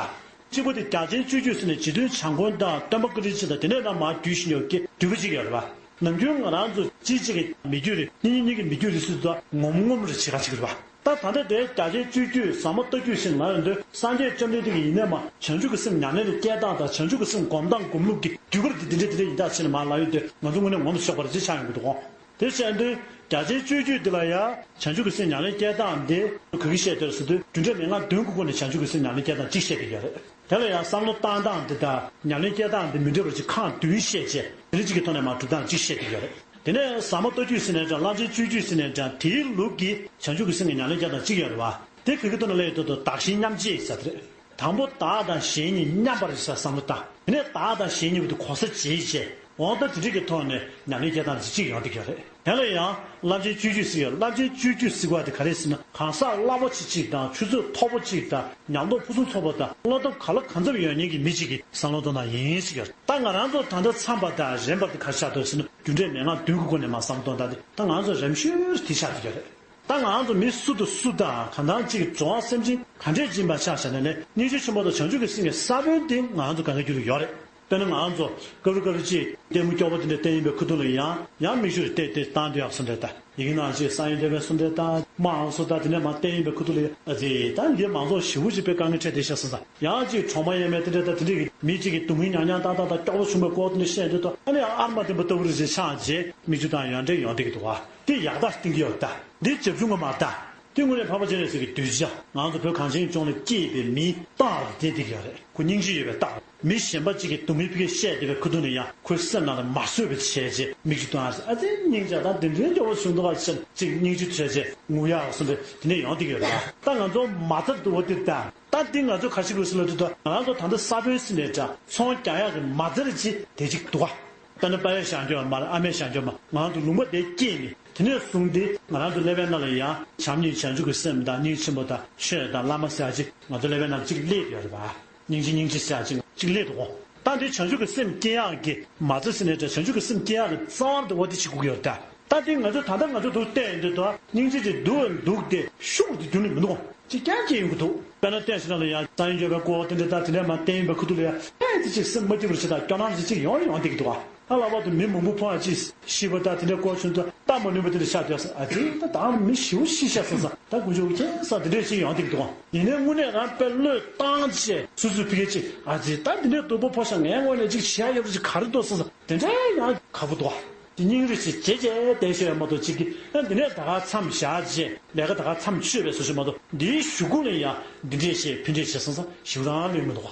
གཅིག་པོ་དེ་རྒྱ་ཆེན་སྤྱོད་བརྒྱུད་ཟེར་ནས་རྗེ་བཙུན་བྱམས་མགོན་དང་སྟོན་པ་ཀུན་རིག་ཅན་དང་དེ་ནས་ན་མར་བརྒྱུད་བཞིན་ཡོད་ཀྱི་བསྡུས་པ་གཅིག་ཡོད་རེད་པ། ནམ་རྒྱུན་ང་རང་ཚོ་ཅིག་ཅིག་གི་མི་རྒྱུད་རེད། གཉིས་གཉིས་གཉིས་ཀྱི་མི་རྒྱུད་རེད་ཟེར་དུས་ངོམ་ངོམ་རེ་བྱེད་ཁ་ཅིག་རེད་པ། ད་ད་ལྟ་དེ་རྒྱ་ཆེན་སྤྱོད་བརྒྱུད་ཟབ་མོ་ལྟ་བརྒྱུད་ཟེར་ན་ཡོང་དུས་སངས་རྒྱས་བཅོམ་ལྡན་འདས་ཀྱི་ཡིན་ནའི་མ་བྱང་ཆུབ་ཀྱི་སེམས་ཉམས་ལེན་ལ་སྐྱེལ་སྟངས་དང་བྱང་ཆུབ་ཀྱི་སེམས་སྒོམ་སྟངས་སྒོམ་ལུགས་ཀྱི་བརྒྱུད་པ་དེ་འདི་འདྲ་འདི་འདྲ་ཡིན་ད་ཟེར་ནས་མར་ལབ་ཡོང་དུས་ང་ཚོ་དངོས་གནས་ངོམ་དུ་ཆོག་པ་རེད་ཅེས་ཆགས་ཡོང་གི་འདུག་གོ། དེ་བྱས་དུས་རྒྱ་ཆེན་སྤྱོད་བརྒྱུད་འདི་ལ་ཡང་བྱང་ཆུབ་ཀྱི་སེམས་ཉམས་ལེན་སྐྱེལ་སྟངས་འདི་ག་གི་བཤད་དེ་ཟེར་དུས་རྒྱུ་འབྲས་མན་ངག་བདུན་གྱི་སྒོ་ནས་བྱང་ཆུབ་ཀྱི་སེམས་ཉམས་ལེན་སྐྱེལ་སྟངས་གཅིག་བཤད་ཀྱི་ཡོད་རེད། དེ་ལ་ཡང་བསམ་བློ་བཏང་སྟངས་འདི་དང་ཉམས་ལེན་སྐྱེལ་སྟངས་འདི་མི་འདྲ་བ་ཅིག་ཁག་བདུན་བཤད་རྗེས་དེ་རིང་གཅིག་གི་ཐོག་ནས་མར་གྲུབ་སྟངས་གཅིག་བཤད་ཀྱི་ཡོད་རེད། དེ་ནས་ཟབ་མོ་ལྟ་བརྒྱུད་ཟེར་ནའི་འདྲ་བླ་ཆེན་སྤྱོད་བརྒྱུད་ཟེར་ནའི་འདྲ་དེའི་ལུགས་ཀྱི་བྱང་ཆུབ་ཀྱི་སེམས་ཀྱི་ཉམས་ལེན་སྐྱེལ་སྟངས་གཅིག་ཡོད་རེད་བ། དེ་ག་གི་ཐོག་ནས་སླེབས་ཡོད་དོ། བདག་གཞན་མཉམ་བརྗེ་ཟེར་དེ་རེད། དང་པོ་བདག་དང་གཞན་གཉིས་མཉམ་པར་བྱས་བསམ་བློ་བཏང་། དེ་ནས་བདག་དང་གཞན་གཉིས་པོ་དེ་གོ་ས་འབྱེད་བྱས། འོ་ད་དེ་འདྲ་གི་ཐོག་ནས་ཉམས་ལེན་སྐྱེལ་སྟངས་ཅིག་ཡོང་བསྡད་ཀྱི་ཡོད་རེད། དེ་ལ་ཡང་རླབས་ཆེན་སྤྱོད་བརྒྱུད་ཟེར་ཡོད། རླབས་ཆེན་སྤྱོད་བརྒྱུད་ཟེར་བ་དེ་ག་རེ་ཟེར་ན་གང་ཟག་རླབས་པོ་ཆེ་གཅིག་དང་ཆུ་ཚད་མཐོ་པོ་གཅིག་དང་ཉམས་རྟོགས་ཕུན་སུམ་ཚོགས་པ་དང་བློ་སྟོབས་ག་ལ་གང་འཚམ་ཡོད་མཁན་གྱི་མི་གཅིག་གི་བསམ་བློ་གཏོང་སྟངས་ཡིན་ཟེར་གྱི་ཡོད་རེད། ད་ང་རང་ཚོ་ད་ལྟ་འཚམས་པ་དང་རན་པ་དེ་ག་རེ་ཆགས་འདུག་ཟེར་ན་རྒྱུ་འབྲས་མན་ངག་བདུན་གྱི་སྒོ་ནས་མར་བསམ་བློ་གཏོང་སྟངས་དེ་ད་ང་ཚོ་རེམ་ཤོས་དེ་ཆགས་བསྡད་ཀྱི་ཡོད་རེད། ད་ང་ཚོ་མི་སུ་དང་སུ་དང་གང་ལྟར་གཅིག་གི་འགྲོ་བ་སེམས་ཅན་ག་འདྲས་ཡིན་པ་ཆ་བཞག་ན་ནི་སྙིང་རྗེ་ཆེན་པོ་དང་བྱང་ཆུབ་ཀྱི་སེམས་ཀྱི་ས་བོན་དེ་ང་ཚོ་གང་ག་རྒྱུད་ལ་ཡོད་རེད། དཔེར་ན་ང་ཚོ་སྐབས་རེ་སྐབས་རེ་ཅིག་ལྟད་མོ་སྐྱོ་པོ་དེ་འདྲ་བལྟས་ཡིན་པའི་ཁུ་ཐུག་ལ་ཡང་ཡང་མིག་ཆུ་རེ་ཏེ་ཏེ་བཏང་སྡོད་ཡག་བཟོ་འདྲ་དང་། ཡི་གེ་ནང་ཅིག་ས་ཡོན་ཏེ་བའི་བཟོ་འདྲ་དང་མ་འང་སོ་དང་དེ་འདྲ་མར་བལྟས་ཡིན་པའི་ཁུ་ཐུག་ལ་ཡང་ཨ་ཙི་ད་འདི་མང་ཚོགས་ཞེ་པོ་ཅིག་དཔེ་དཀའ་ངལ་འཕྲད་བསྡད་ཤག་བསམ་ས། ཡང་ཅིག་གྲོག་མ་ཡས་མས་དེ་འདྲ་དང་དེ་འདྲ་གི་མི་གཅིག་གིས་སྡུག་བསྔལ་མྱངས་མྱངས་ཏག་ཏག་དང་སྐྱོ་པོ་བྱུང་བའི་སྐོར་དེ་འདྲ་བཤད་འདུག་དང་ཨ་ནི་ཨར་མ་བརྟན་པོ་ལྟ་བུ་རེ་ཅིག་ཆགས་རྗེས་མིག་ཆུ་དང་ཡོན་ཏན་ཡོང་བསྡད་ཀྱི་འདུག་བ། དེ་ཡག་རྟགས་བསྟན་གྱི་ཡོད་ད། འདི་བྱབ་ཆུང་གི་མ་རྟགས། དེ་དངོས་གནས་འཕགས་པ་སྤྱན་རས་གཟིགས་ཀྱི་གདུལ་བྱ་ང་ཚོ་བོད་གངས་ཅན་ལྗོངས་ལ་སྐྱེས་པའི་མིའི་རྟགས་རེད། དེ་བསྡད་ཀྱི་ཡོད་རེད། ཁོ་སྙིང་རྗེ་ཡོད་པའི་རྟགས་རེད། མི་གཞན་པ་གཅིག་གིས་སྡུག་བསྔལ་ཕ་གིར་བཤད་བསྡད་པའི་ཁ་ཐུག་ནས་ཡང་ཁོའི་སེམས་ནང་ལ་མ་བཟོད་པ་བྱས་རྗེས་མིག་ཆུ་བཏང་ཨ་ཙི་སྙིང་རྗེ་དང་དེ་འདྲའི་སྐྱོ་བོ་བྱུང་འདུག་ཨ་ཅེ་གཅིག་སྙིང་རྗེ་བྱས་རྗེས་ངུ་ཡག་སོང་པས་དེ་ནས་ཡོང་བསྡད་ཀྱི་ཡོད་རེད་པ། ད་ང་ཚོ་མ་རྩ་འདུག་བ་འདིར་ད་ད་འདི་ང་ཚོ་ག་ཞིག་དགོས་སུ་ལ་འདུག་ད་ང་ཚོ་ད་ལྟ་ས་བོན་ཟིན་ནས་འདྲ་ཚོང་རྒྱག་ཡག་གི་མ་རྩ་རེ་ཅི་དེ་གཅིག་འདུག་ཨ། དཔེར་ན་པ་ཡས་བཞག་རྒྱུ་མ་རེད། ཨ་མས་བཞག་རྒྱུ་མ་ང་ཚོ་ལུང་པ་དེ་སྐྱེས་ནས་དེ་ནས་བཟུང་སྟེ་ང་རང་ཚོ་ཀླད་པའི་ནང་ལ་ཡང་བྱམས་སྙིང་བྱང་ཆུབ་ཀྱི་སེམས་དང་སྙིང་ཆེན་པོ་དང་ཆོས་དང་བླ་མ་ཟེར་ཡག་ཅིག་ང་ཚོ་ཀླད་པའི་ནང་ལ་གཅིག་སླེབས་ཡོད་རེད་པ། སྙིང་རྗེ་སྙིང་རྗེ་ཟེར་ཡག་ཅིག་གཅིག་སླེབས་འདུག་གོ། ད་འདི་བྱང་ཆུབ་ཀྱི་སེམས་སྐྱེ་ཡག་གི་མ་རྩ་ཟེར་ནས་འདྲ་བྱང་ཆུབ་ཀྱི་སེམས་སྐྱེ་ཡག་གི་རྩ་བ་འདི་འོ་དེ་བྱེད་དགོས་ཀྱི་ཡོད་རེད་ད། ད་འདི་ང་ཚོས་ད་ལྟ་ང་ཚོ་འདུག་བལྟས་ཡོང་དུས་ད་སྙིང་རྗེ་ཅིག་འདུག་འདུག་སྟེ་ཤུགས་དེ་རྒྱུན་ནས་མི་འདུག་གོ། ཅིག་ཀྱང་སྐྱེ་ཡོང་གི་འདུག་དཔེར་ན་བསྟན་ཞིག་ནང་ལ་ཡང་རྩ་ཡི་འགྱོད་པའི་སྐོར་དེ་འདྲ་དང་དེ་འདྲ་མ་བསྟན་ཡིན་པའི་ཁུ་ཐུག་ལ་ཡང་ཨེ་ཙི་ཅིག་སེམས་མ་སྐྱིད་པར་བྱེད་དང་སྐྱོ་སྣང་ཅིག་ཅིག་ཡོང་ཡོང་བསྡད་ཀྱི་འདུག་ཨ། ཨ་ལགས་པ་དུ་མི་མང་པོ་ཕོ་ཨ་ཅིག་ཤི་བ་དང་དེ་འདྲའི་སྐོར་བྱུང་ཚུལ་ལྟ་མ་ནུས་པ་དེ་འདྲ་ཆགས་བསྡད་སོང་ཨ་ཙི་ད་ད་མི་ཞེ་པོ་ཤི་ཤག་ཟེར་ཙང་ད་དཀོན་མཆོག་མཁྱེན་ས་དེ་འདྲས་ཅིག་ཡོང་བསྡད་ཀྱི་འདུག་ཨ། ཡིན་ནའི་དངོས་གནས་རང་དཔེ་བློས་བཏང་བྱས་སོ་སོའི་ཕི་གེ་ཅིག་ཨ་ཙི་ད་འདི་འདྲའི་སྡུག་པོ་ཕོ་ཤག་ངའི་ངོས་ནས་ཅིག་བྱས་ཡོད་པ་ཅིག་ག་རེ་འདུག་ཟེར་ཙང་དེ་འདྲའི་ཡང་ཁག་པོ་འདུག་ཨ། དེ་སྙིང་རུས་ཅིག་བྱེད་བྱས་བསྡད་ཤོད་ཡ་མ་གཏོགས་གཅིག་གིས་ཨ་འདི་ནས་ད་ག་མཚམས་བཞག་རྗེས་ལས་ཀ་ད་ག་མཚམས་ཆོད་པའི་བཟོ་ཞིག་མ་གཏོགས་འདིའི་གཞུག་གུ་ལ་ཡང་འདི་འདྲས་བྱས་ཕི་འདྲས་བྱས་སོང་ཙང་ཞིབ་རང་ལོས་མི་འདུག་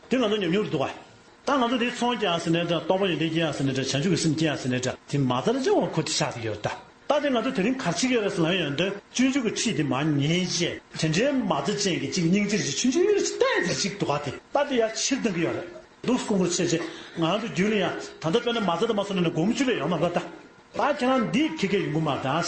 ག། དེ་ང་ཚོ་ཉམས་མྱོང་རེད་འདུག་ག། ད་ང་ཚོ་འདི་ཚོང་རྒྱག་ཟེར་ནས་འདྲ་རྟོགས་པ་ཡོན་ཏན་སྐྱེ་ཡག་ཟེར་ནས་འདྲ་བྱང་ཆུབ་ཀྱི་སེམས་སྐྱེ་ཡག་ཟེར་ནས་འདྲ་དེ་མ་རྩ་ལ་ཅི་འོང་ཁོ་དེ་ཆགས་ཀྱི་ཡོད་རེད་ད། ད་དེ་ང་ཚོ་དེ་རིང་ག་རེ་བྱེད་ཀྱི་ཡོད་རེད་ཟེར་ལབ་ཡོང་དུས་སྤྱོད་འཇུག་གི་ཁྲིད་དེ་མར་ཉན་རྗེས་དེ་འདྲའི་མ་རྩ་ཅན་གྱི་ཅིག་སྙིང་རྗེ་རེ་ཅིག་ཆུང་ཆུང་རེ་ཅིག་ཏོག་ཙམ་ཅིག་འདུག་ག་དེ་ད་དེ་ཡར་ཕྱིར་གཏོང་གི་ཡོད་རེད། འདུག་སེ་ཀོང་བུར་ཆེ་ཆེ། ང་རང་ཚོ་རྒྱུད་ལ་ཡང་ད་ལྟ་དཔེར་ན་མ་རྩ་དང་མ་སོང་ན་ནི་སྒོར་མོ་བཅུ་ལས་ཡོད་མ་རེད་ད། ད་ཁྱེད་རང་འདི་ཁེ་ཁེ་ཡོང་གི་མ་རེད་ད།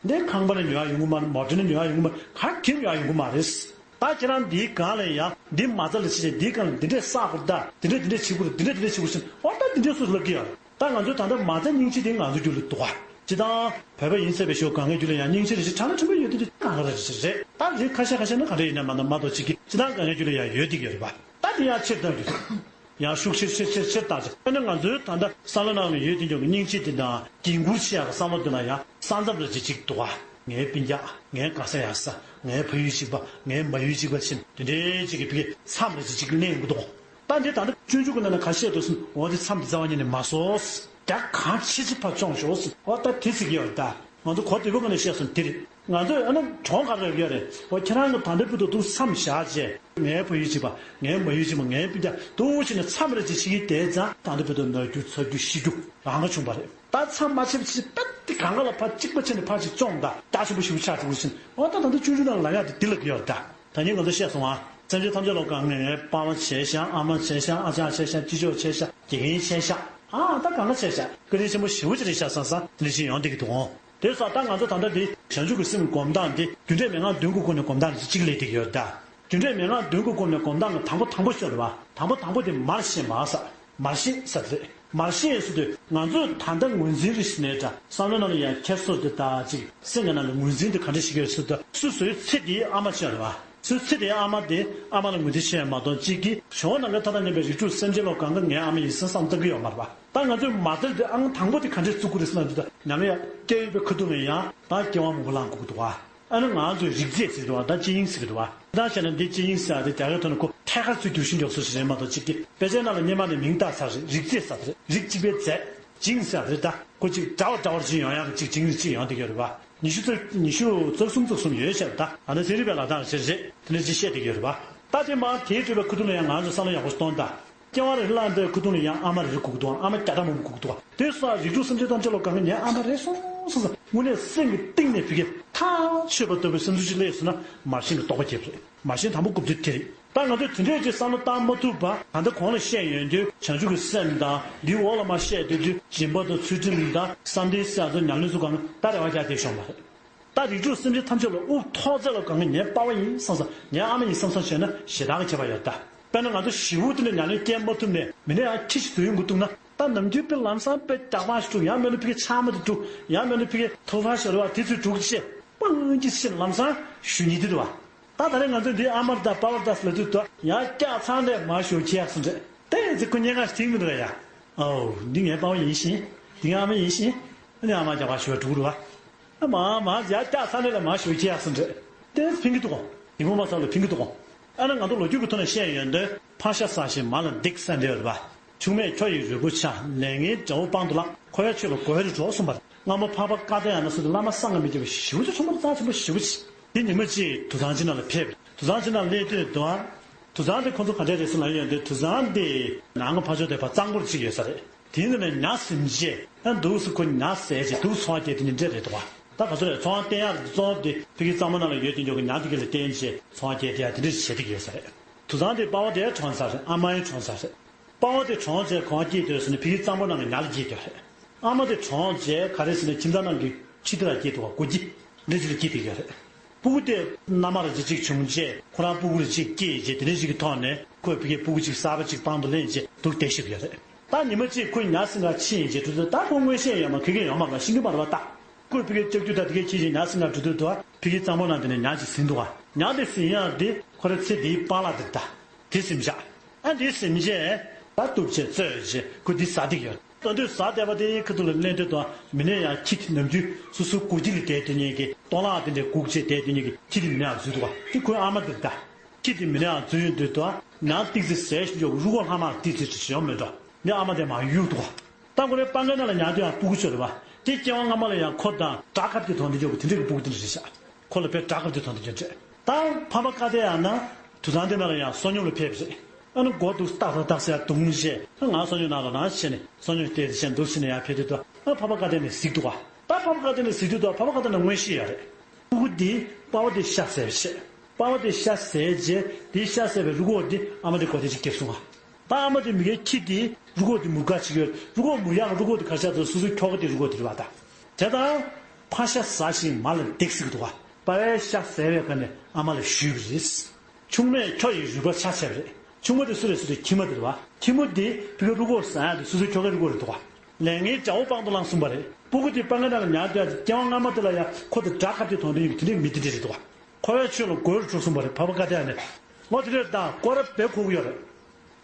འདི་ཁང་པ་ནས་ཉོ་ཡག་ཡོང་གི་མ་རེད། མོ་ཊ་ནས་ཉོ་ཡག་ཡོང་གི་མ་རེད། ག་གེ་ཉོ་ཡག་ཡོང་གི་མ་རེད། ད་ཁྱེད་རང་འདིའི་སྒང་ལ་ཡང་འདི་མ་རྩ་ལ་ཕྱིན་ནས་འདིའི་སྒང་ལ་འདི་འདྲས་བསགས་དགོས་རེད་ད། འདི་འདྲས་འདི་འདྲས་བྱེད་དགོས་རེད། འདི་འདྲས་འདི་འདྲས་བྱེད་དགོས་ཟེར་ཨོ་ད་འདི་འདྲས་སུ་ལབ་ཀྱི་ཡོད་རེད། ད་ང་ཚོས་ད་ལྟ་མ་རྩ་སྙིང་རྗེ་དེ་ང་ཚོ་རྒྱུད་ལ་འདུག་ག། སྤྱིར་བཏང་བོད་པ་ཡིན་ཚར་བའི་ཞོར་གང་གའི་རྒྱུད་ལ་ཡང་སྙིང་རྗེ་རེ་ཞིག་ཕྲ་ལ་ཕྲན་བུ་ཡོད་དེ་དེ་གང་ག་རེ་རེད་རེད། ད་རིགས་ཁ་ཤས་ཁ་ཤས་ནི་ག་འདྲ་ཡིན་ན་མ་གཏོགས་མ་གཏོགས་གཅིག་གིས་སྤྱིར་བཏང་གང་གའི་རྒྱུད་ལ་ཡང་ཡོད་བསྡད་ཀྱི་ཡོད་རེད་པ། ད་དེ་ཡང་ཕྱིར་གཏོང་རྒྱུ། ཡང་ཤུགས་ཆེར་ཆེར་ཆེར་ཆེར་བཏང་ཆེ། དཔེར་ན་ང་ཚོའི་ད་ལྟ་བསམ་བློ་ནང་ལ་ཡོད་དེ་འཇོག་གི་སྙིང་རྗེ་དེ་དང་འགན་འཁུར་ཆེ་ཡག་གི་བསམ་བློ་དེ་ལ་ཡང་ས་མཚམས་རེ་ཅིག་ཅིག་འདུག་ག། ངའི་སྤུན་ཀྱག་ངའི་དགའ་ས་ཡག་ས། ངའི་ཕ་ཡུལ་གཅིག་པ། ངའི་མ་ཡུལ་གཅིག་པ་ཕྱིན་དེ་འདྲའི་ཅིག་གི་ཕ་གི་མཚམས་རེ་ཅིག་ཅིག་གླེང་གི་འདུག་ག། ད་འདི་ད་ལྟ་སྤྱོད་འཇུག་གི་ནང་ན་ག་བཤད་འདུག་ཟེར་ན་འོ་དེ་མཚམས་དེ་རྩ་བ་ཉིད་ནས་མ་བཟོ། རྒྱ་གང་ཆེ་ཆེ་ཕར་སྦྱོངས་ཤོག་ཟེར། འོ་ད་དེ་ཟེར་གྱི་ཡོད་རེད་ད། ང་ཚོ་གོ་བདེ་པོ་ག་ནས་བཤད་སོང་དེ་རེད། ང་ཚོས་ཨ་ནི་གྲོང་ག་རེ་ཡོད་རེད། འོ་ཁྱེད་རང་གི་ད་ལྟ་བར་དུ་འདུག་མཚམས་བཞག་རྗེས་ངའི་ཕ་ཡུལ་གཅིག་པ། ངའི་མ་ཡུལ་གཅིག་པ། ངའི་སྤུན་ཀྱག་འདུག་བྱས་ནས་མཚམས་རེ་ཅིག་བྱེད་ཀྱི་བསྡད་ཙང་ད་ལྟ་བར་དུ་ན་རྒྱུ་ཚ་རྒྱུ་ཤི་རྒྱུ་རང་ག་བྱུང་བ་རེད། ད་མཚམས་མ་ཆད་པ་ཅིག་པད་དེ་གང་ག་ལ་ཕར་གཅིག་པ་བྱས་ནས་ཕར་ཅིག་སྦྱོངས་དང་རྒྱ་ཆེན་པོ་ཞེ་པོ་ཆགས་འགྲོ་གི་ཟེར། འོ་ད་ད་ལྟ་སྤྱོད་འཇུག་ནང་ལ་ལབ་ཡག་དེ་འདི་ལབ་ཀྱི་ཡོད་རེད་ད། ད་ནི་ང་ཚོ་བཤད་སོང་ང་། སེམས་ཅན་ཐམས་ཅད་ལ་གང་ངའི་པ་ཕ་བྱས་ཤག། ཨ་མ་བྱས་ཤག། ཨ་ཅག་བྱས་ཤག། ཅི་ཅོ་བྱས་ཤག། དགེ་རྒན་བྱས་ཤག། ཨ་ད་གང་ག་བྱས་ཤག། བཀའ་དྲིན་ཆེན་པོ་ཞེ་པོ་ཅིག་རེད་ཤག་བསམ་བསམ་དེ་འདྲ་ཞིག་ཡོང་བསྡད་ཀྱི་འདུག་འོང་། དེ་སོགས་ད་ང་ཚོ་ད་ལྟ་འདི་བྱང་ཆུབ་ཀྱི་སེམས་སྒོམ་སྟངས་འདི་རྒྱུ་འབྲས་མན་ངག་བདུན་གྱི་སྒོ་ནས་སྒོམ་སྟངས་འདི་གཅིག་སླེབས་བསྡད་ཀྱི་ཡོད་རེད་ད། རྒྱུ་འབྲས་མན་ངག་བདུན་གྱི་སྒོ་ནས་སྒོམ་སྟངས་ཀྱི་དང་པོ་དང་པོ་ཤོད་རེད་བ། དང་པོ་དང་པོ་དེ་མར་ཤེས་མར་ཟེར། མར་ཤེས་ཟེར་དེ་རེད། མར་ཤེས་ཟེར་དུས་ང་ཚོས་ད་ལྟ་ངོས་འཛིན་རེ་ཞིག་ནས་འདྲ་བསམ་བློ་ནང་ལ་ཡང་ཁྱེར་སོ་དེ་ད་ཅིག་སེམས་ཀྱི་ནང་ལ་ངོས་འཛིན་དེ་ག་འདྲ་ཞིག་ཡོད་ཟེར་དུས་སོ་སོའི་ཚེ་འདིའི་ཨ་མ་ཅིག་ཡོད་རེད་བ། སོ་སོའི་ཚེ་འདིའི་ཨ་མ་དེ་ཨ་མ་ལ་ངོས་འཛིན་བྱས་མ་གཏོགས་གཅིག་གིས་ཞོགས་ནང་ལ་ཐ་ཐ་ཉན་པའི་རིགས་དྲུག་སེམས་ཅན་ལོ་གང་ག་ངའི་ཨ་མ་ཡིན་བསམ་བསམ་བཏང་གི་ཡོད་མ་རེད་བ། ད་ང་ཚོས་མ་རྩ་དེ་ཨང་དང་པོ་དེ་ག་འདྲས་བཙུགས་དགོས་རེད་ཟེར་ན་འདི་ད་ཉམས་ཡག་སྐྱེ་ཡོད་པའི་ཁ་ཐུག་ནས་ཡང་ད་སྐྱེ་བ་མང་པོ་བླངས་དགོས་ཀྱི་འདུག་བ། ཨ་ནི་ང་ཚོས་རིགས་རྫས་ཟེར་གྱི་འདུག་བ། ད་སྤྱི་དབྱིངས་ཟེར་གྱི་འདུག་བ། ད་བྱས་ན་འདི་སྤྱི་དབྱིངས་ཟེར་ཡ་དེ་རྒྱ་སྐད་ཐོག་ནས་ཁོ་ཐད་ཀར་ཚུར་བསྒྱུར་ཤིང་འཇོག་སྲོལ་ཞིག་རེད་མ་གཏོགས་གཅིག་གི་དཔེ་ཆའི་ནང་ལ་སྔོན་མ་ནས་མིང་བཏགས་ཚར་རེད། རིགས་རྫས་ཟེར་དེ་རེད། རིགས་གཅིག་པའི་རྫས། ཇིན་ཟེར་དེ་རེད་ད། ཁོ་གཅིག་འདྲ་བ་འདྲ་བར་ཅིག་ཡོང་ཡག་གི་གཅིག་ཇིན་རིགས་གཅིག་ཡོང་བསྡད་ཀྱི་ཡོད་རེད་བ། ཉི་ཤུ་རྩ་ཉི་ཤུ་རྩ་གསུམ་རྩ་གསུམ་ཡོད་ཤག་ད། ཨ་ནི་ཚན་རིག་པའི་ལབ་སྟངས་ཞིག་རེད། དེ་འདྲ་ཅིག་བཤད་བསྡད་ཀྱི་ཡོད་རེད་བ། ད་དེ་མར་དེའི་སྤྲོས་པའི་ཁ་ཐུག་ནས་ཡང་ང་ཚོས་བསམ་བློ་ཡག་པོ་གཏོང་དང་། སྐྱེ་བ་རེ་རེ་བླངས་པའི་ཁ་ཐུག་ནས་ཡང་ཨ་མ་རེ་རེ་སྒུག་གི་འདུག་ཨ་མ་བརྒྱ་ཕྲག་མང་པོ་སྒུག་གི་འདུག་དེ་སོགས་རིགས་དྲུག་སེམས་ཅན་ཐམས་ཅད་ལ་གང་གི་ངའི་ཨ་མ་རེད་སོང་སོང་ཙང་དངོས་གནས་སེམས་ཀྱི་གཏིང་ནས་ཕ་གི་ཐག་ཆོད་པ་ལྟ་བུའི་སེམས་ཚོར་ཅིག་སླེབས་སོང་ན་མར་ཤེས་ཀྱི་རྟོགས་པ་སྐྱེས་པ་རེད། མར་ཤེས་དང་པོ་རྐུབ་སྟེགས་དེ་རེད། ད་ང་ཚོས་དེ་འདྲས་ཅིག་བསམ་བློ་བཏང་མ་ཐུབ་པ་ད་ལྟ་གོང་ལ་བཤད་ཡོང་དུས་བྱང་ཆུབ་ཀྱི་སེམས་དང་འདིའི་འོག་ལ་མར་བཤད་སྡོད་དུས་སྦྱིན་པ་དང་ཚུལ་ཁྲིམས་དང་བསམ་གཏན་ཟེར་ཡ་ཚོ་ཉམས་ལེན་ཚོ་གང་ད་རེ་བ་རྒྱག་བསྡད་ཤོག་མ་རེད། ད་རིགས་དྲུག་སེམས་ཅན་ཐམས་ཅད་ལ་དབུགས་ཐོག་ཚད་ལ་གང་གི་ངའི་པ་ཕ་ཡིན་བསམ་བསམ་ངའི་ཨ་མ་ཡིན་བསམ་བསམ་བྱས་ན་ཞེ་དྲག་གི་ཁྱད་པར་ཡོད་ད། དཔེར་ན་ང་ཚོ་ཞེ་པོ་དེ་འདྲ་ཉམས་ལེན་སྐྱེལ་མ་ཐུབ་ནས་མི་ནས་ཡང་ཁྱི་ཞིག་འདུག་ཡོང་གི་འདུག་ན་ད་ནམ་རྒྱུན་དཔེ་ལམ་སང་དཔེ་རྒྱག་པ་ཞིག་དྲུག་ཡང་མིན་ན་ཕ་གི་ཆང་མ་དེ་དྲུག་ཡང་མིན་ན་ཕ་གི་ཐོ་ཕ་ཞོར་བ་དེ་ཚོའི་དྲུག་ཅེས་སྤང་གི་ཕྱིར་ལམ་སང་ཞུ་ཉེས་དེ་འདུག་བ། ད་ད་རེས་ང་ཚོས་འདི་ཨ་མར་ད་པ་བར་ད་ལ་དུས་ད་ཡང་སྐྱག་ཚང་ལས་མ་ཞུ་ཁྱི་ཡག་སུ་འདྲ་དེ་ཚེ་ཁོ་ཉེན་ཁ་ཞིག་མི་འདུག་ཡ། ཨོ་འདི་ངའི་པ་བ་ཡིན་ཞིང་འདི་ངའི་ཨ་མ་ཡིན་ཞིང་འདི་ཨ་མ་རྒྱག་པ་ཞུ་བ་དྲུག་རུ་བ། ཨ་མ་མ་ཡ་སྐྱག་ཚང་ལས་ལ་མ་ཞུ་ཁྱི་ཡག་སུ་འདྲ་དེ་ཕིང་གི་འདུག་གོ། དེ་མོ་མ་ཚང་ལ་ཕིང་གི་འདུག་གོ། ཨ་ན་ང་ཚོ་ལོ་རྒྱུས་ཀྱི་ཐོག་ནས་བཤད་ཡོང་དུས་ཕག་ཤ་ཟ་ཞིང་མ་ལ་སྡིགས་ཟེར་འདྲ་ཡོད་རེད་པ། ཆུང་མས་ཁྱོ་ཡི་རུས་པ་ཆག་ལས་ངན་དགྲ་བོ་དཔང་དུ་ལངས། ཁོ་ཡ་ཆོས་ལ་གོ་བར་འགྲོ་གསུངས་པ་རེད། སྔ་མོ་འཕགས་པ་ཀ་ཏ་ཡ་ན་ཟེར་དུས་བླ་མ་གསང་སྔགས་མི་སྐྱེ་བ་ཞེ་པོ་ཅིག་ཆེན་པོ་རྩ་ཆེན་པོ་ཞེ་པོ་ཅིག་དེ་ཉི་མ་གཅིག་དུར་ཚང་ཅིག་ནང་ལ་ཕེབས། དུར་ཚང་ཅིག་ནང་སླེབས་དུས་དུ་ དུད་ཚང་དེ་ཁོ་ཚོ་ག་འདྲས་རེད་ཟེར་ལབ་ཡོང་དུས། དུད་ཚང་དེ་ནང་གི་ཕར་ཕྱོགས་དེ་ཕར་གཙང་པོ་གཅིག་ཡོད་ས་རེད། དེའི་ནང་ནས་ཉ་ཟིན་རྗེས་ཡང་འདུག་སེ་ཁོ་ཉ་ཟས་རྗེས་འདུག་ཚོང་བ་སྐྱེལ་དེ་ནི་འདྲས་རེད་འདུག་བ། ད་ག་ཚོད་རེད། ཚོང་བ་བསྟེན་ཡག་གཙོ་བོ་དེ་ཕ་གི་གཙང་པོ་ནང་ལ་ཡོད་དེ་འཇོག་གི་ཉ་དེ་ག་ལ་བསྟེན་བྱས་ཚོང་བ་སྐྱེལ་དེ་ཡག་དེ་འདྲས་བྱེད་དེ་ཡོད་ས་རེད། དུད་ཚང་དེ་པ་ཕ་དེ་གྲོངས་ཚར་རེད། ཨ་མ་ཡང་གྲོངས་ཚར་རེད། པ་ཕ་དེ་གྲོངས་རྗེས་གོང་སྐྱེས་དེ་ཚོ་ནི་ཕ་གི་གཙང་པོ་ནང་གི་ཉ་ལ་སྐྱེས་དེ་རེད། ཨ་མ་དེ་གྲོངས་རྗེས་ག་རེ་ཟེར་ན་ཁྱིམ་ཚང་ནང་གི་ཁྱི་དེ་ལ་སྐྱེས་འདུག་བ། སྒོ་ཁྱི་འདྲ་ཅིག་ལ་སྐྱེས་དེ་ཡོད་རེད། སྤུ་གུ་དེ་མནའ་མ་ར་ཅིག་ཅིག་བྱུང་རྗེས་ཁོ་རང་སྤུ་གུ་ར་ཅིག་སྐྱེས་རྗེས་དེ་འདྲ་ཅིག་གི་ཐོག་ནས་ཁོས་ཕ་གི་སྤུ་གུ་ཅིག་གསར་པ་ཅིག་པང་དུ་ལེན་རྗེས་འདུག་བསྡད་ཤི་ཡོད་རེད། ད་ཉི་མ་གཅིག་ཁོས་ཉ་ཟིན་ག་ཕྱིན་རྗེས་འགྲོ་དུས། ད་ཁོ་མངོན་ཤེས་ཡོད་མ། ག་གེ་ཡོད་མ་རེད་བ། ཤེས་ཀྱི་མ་རེད་བ། ད་ཁོས་ཕ་གི་ལྕགས་ཀྱུ་ད་དེ་གས་ཁྱེར་རྗེས་ཉ་ཟིན་ག་འགྲོ་དུས་འདུག་བ། ཕ་གི་གཙང་པོ་ནང་དེ་ནས་ཉ་ཅིག་ཟིན་འདུག་བ། ཉ་དེ་ཟིན་ཡག་དེ་ཁོ་ར་ཚེ་འདིའི་པཱ་ལགས་དེ་རེད་ད། དེ་ཟིན་བཞག་ཨ་འདི་ཟིན་རྗེས་ད་གཏུབ་བྱས་བཙོས་རྗེས་ཁོ་འདི་ཟ་བསྡད་ཡོད། ད་དུས་ཟ་བསྡད་པ་དེ་ཁ་ཐུག་ལ་ལེན་དུས་དང་མི་ནས་ཡང་ཁྱི་དེ་ནམ་རྒྱུན་སོ་སོའི་སྒོ་ཁྱི་ལ་བསྡད་དེ་ཉན་གི་ལྟོ་ལག་དེ་འདྲའི་སྒུག་བྱས་བསྡད་དེ་ཉན་གི་ཁྱི་དེ་མི་ནས་ཡང་འཛུལ་འདུག་བ། དེ་ཁོའི་ཨ་མ་དེ་ད། ཁྱི་དེ་མི་ནས་ཡང་འཛུལ་ཡོང་དུས་དང་ཉ་ཏིག་ཙི་ཟས་ཤིག་འཇོག་རུ་ཁོག་ལྷག་མ་ཏིག་ཙི་ཅིག་ཡོང་མེད་འགྲོ། འདི་ཨ་མ་དེ་མ་གཡུག་འདུག་བ། ད་ཁོ་རའི་པང་ཁའི་ནང་ལ་ཉ་དེ་ཡང་སྤུ་གུ་ཆོད་རེད་བ། དེ་སྐྱེ་བ་སྔ་མ་ལ་ཡང་ཁོ་དང་དགྲ་ཁ་གཏད་དོན་དེ་འཇོག་གི་དེ་འདྲའི་གི་སྤུ་གུ་དེ་འདྲ་རེད་ཤག་ཁོ་ལ་དཔེ་དགྲ་ཁ་གཏད་དོན་དེ་འདྲ་རེད། ད་ཕ་མ་ཁ་གཏད་ཡང་ན་དུད་ཚང་དེ་ནང་ལ་ཡང་བསོད་སྙོམས་ལ་ཕེབས་རེད། ཨ་ནི་མགོ་འདུག་སྟག་སྟག་སྟག་ཟེར་རྡུང་བྱས། ཨ་ང་བསོད་སྙོམས་ནང་ལ་ནང་བྱས་ནས་བསོད་སྙོམས་སྟེར་བྱས་འདུག་བྱས་ནས་ཡར་ཕེབས་དུས་དང་། ཨ་ཕ་མ་ཁ་གཏད་ནས་གཟིགས་འདུག་བ། ད་ཕ་མ་ཁ་གཏད་ནས་གཟིགས་དུས་དང་ཕ་མ་ཁ་གཏད་ནས་མངོན་ཤེས་ཡོད་རེད། སྤུ་གུ་འདིས་པ་ཕ་དེ་ཤ་ཟས་པ་བྱས། པ་ཕ་དེ་ཤ་ཟས་རྗེས་དེའི་ཤ་ཟས་པའི་རུ་ཁོག་འདི་ཨ་མ་དེ་གོ་དེ་ཅིག་སྐྱེས་སོང་བ། ད་ཨ་མ་དེ་མི་ཁའི་ཁྱི་དེ་རུ་ཁོག་དེ་མུར་ག་ཅིག་ཡོད། རུ་ཁོག་མུར་ཡག་རུ་ཁོག་དེ་ག་ཤ་དང་སོ་སོའི་ཁྱོ་ག་དེ་རུ་ཁོག་དེ་རེད་བ་ད། དེ་དང་། ཕ་ཤ་ཟ་ཞིང་མ་ལ་འདེགས་ཟེར་གི་འདུག་བ། པ་ཕའི་ཤ་ཟས་པའི་སྒང་ནས་ཨ་མ་ལ་ཞུས་པ་རེད། ཆུང་མས་ཁྱོ་ཡི་རུས་པ་ཆ་བྱས་པ་རེད། ཆུང་མ་དེ་སུ་རེད་ཟེར་དུས་ཁྱི་མོ་དེ་རེད་བ། ཁྱི་མོ་དེ་ཕ་གི་རུ་ཁོག་ཟ་ཡག་དེ་སོ་སོའི་ཁྱོ་གའི་རུ་ཁོག་རེད་འདུག་བ། ལས་ངན་རྒྱལ་པོ་པང་དུ་བླངས་གསུངས་པ་རེད། སྤུ་གུ་དེ་པང་ཁའི་ནང་ལ་ཉར་དུས་སྐྱེ་བ་སྔ་མ་དེ་ལ་ཡང་ཁོ་དེ་དགྲ་ཁ་གཏད་དོན་དུ་ཡིན་པ་དེ་འདྲའི་མི་དེ་འདྲ་རེད་འདུག་བ། ཁོ་བོས་ཆོས་ལ་རྒོལ་རུ་འགྲོ་གསུངས་པ་རེད། ཕ་ཕ་ཁ་གཏད་ནས། ལོ་དེ་འདྲས་དང་སྐོར་ར་བེ་ཁུག་ཡོད་རེད།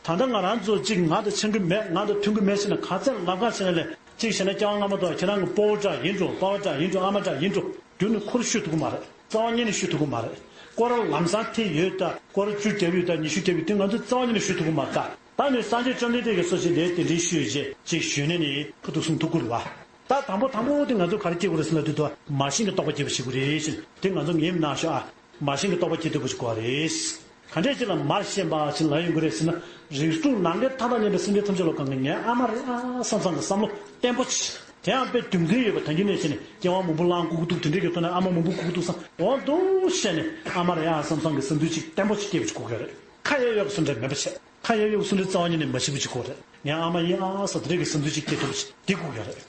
ད་ལྟ་ང་རང་ཚོ་གཅིག་ང་དང་འཆམ་གི་མེད། ང་དང་མཐུན་གི་མེད་ཟེར་ནས་ག་ཚད་ལབ་ག་བྱས་ན་ལས་གཅིག་བྱས་ན་སྐྱེ་བ་སྔ་མ་དང་ཁྱེད་རང་གི་སྤོ་བོ་འདྲ་ཡིན་འགྲོ། པ་ཕ་འདྲ་ཡིན་འགྲོ། ཨ་མ་འདྲ་ཡིན་འགྲོ། རྒྱུ་ནི་ཁོ་ར་ཤོད་ཐུབ་ཀྱི་མ་རེད། རྩ་བ་ཉིད་ནས་ཤོད་ཐུབ་ཀྱི་མ་རེད། སྐོར་ར་ལམ་སང་ཐེབས་ཡོད་ད། སྐོར་ར་བཅུ་བརྒྱབ་ཡོད་ད། ཉི་ཤུ་བརྒྱབ་ཡོད་དེ་ང་ཚོ་རྩ་བ་ཉིད་ནས་ཤོད་ཐུབ་ཀྱི་མ་རེད། ད་ནི་སངས་རྒྱས་བཅོམ་ལྡན་འདས་ཀྱིས་སོ་ཞིག་ལས་དེ་འདྲའི་ཤོད་རྗེས་ཅིག་ཞུས་ནས་ནི་ཁོ་ཐུགས་གསུང་ཐུགས་ཁུར་བ། ད་དང་པོ་དང་པོ་དེ་ང་ཚོ་ག་རེ་སྐྱེ་དགོས་རེད་ཟེར་ན་དུས་དུ་མར་ཤེས་ཀྱི་རྟོགས་པ་སྐྱེ་བ་ཞིག་དགོས་རེད་ཟེར། དེ་ང་ཚོ་ངེས་མི་གནང་ཤོག་ཨ། མར་ཤེས་ཀྱི་རྟོགས་པ་སྐྱེ་ཐུབ་པ་ཞིག་དགོས་རེད། ག་འདྲས་ཅིག་ལ་མར་ཤེས་པ་ཞིག་ལ་ཡོང་གི་རེད་ཟེར་ན། རིགས་དྲུག་ནམ་མཁའི་མཐའ་དང་མཉམ་པའི་སེམས་ཅན་ཐམས་ཅད་ལ་གང་གི་ངའི་ཨ་མ་རེད་ཨ་བསམ་བསམ་གྱི་བསམ་བློ་བརྟན་པོ་ཅིག་དེ་ཡང་དཔེ་རྒྱུ་མཚན་ཡོད་པ་ད་གིན་ནས་བྱས་ནས་སྐྱེ་བ་མང་པོ་བླངས་སྐུ་གུ་ཐུག་དེ་འདྲས་ཀྱི་ཐོག་ནས་ཨ་མ་མང་པོ་སྐུ་གུ་ཐུག་སང་འོང་འདུག་བྱས་ནས་ཨ་མ་རེད་ཨ་བསམ་བསམ་གྱི་བསམ་ཚུལ་ཅིག་བརྟན་པོ་ཅིག་སྐྱེ་བ་ཅིག་དགོས་ཀྱི་རེད། ཁ་ཡོད་ཡོད་ཀྱི་བསམ་འདྲ་མེད་པ་བྱས། ཁ་ཡོད་ཡོད་ཀྱི་བསམ་འདྲ་རྩ་བ་ཉིད་ནས་མ་བྱེད་པ་ཅིག་དགོས་རེད། ངའི་ཨ་མ་ཡིན་ཨ་ཟེར་དེ་འདྲས་ཀྱི་བསམ་ཚུལ་ཅིག་སྐྱེ་ཐུབ་པ་ཅིག་དེ་དགོས་ཀྱི་རེད།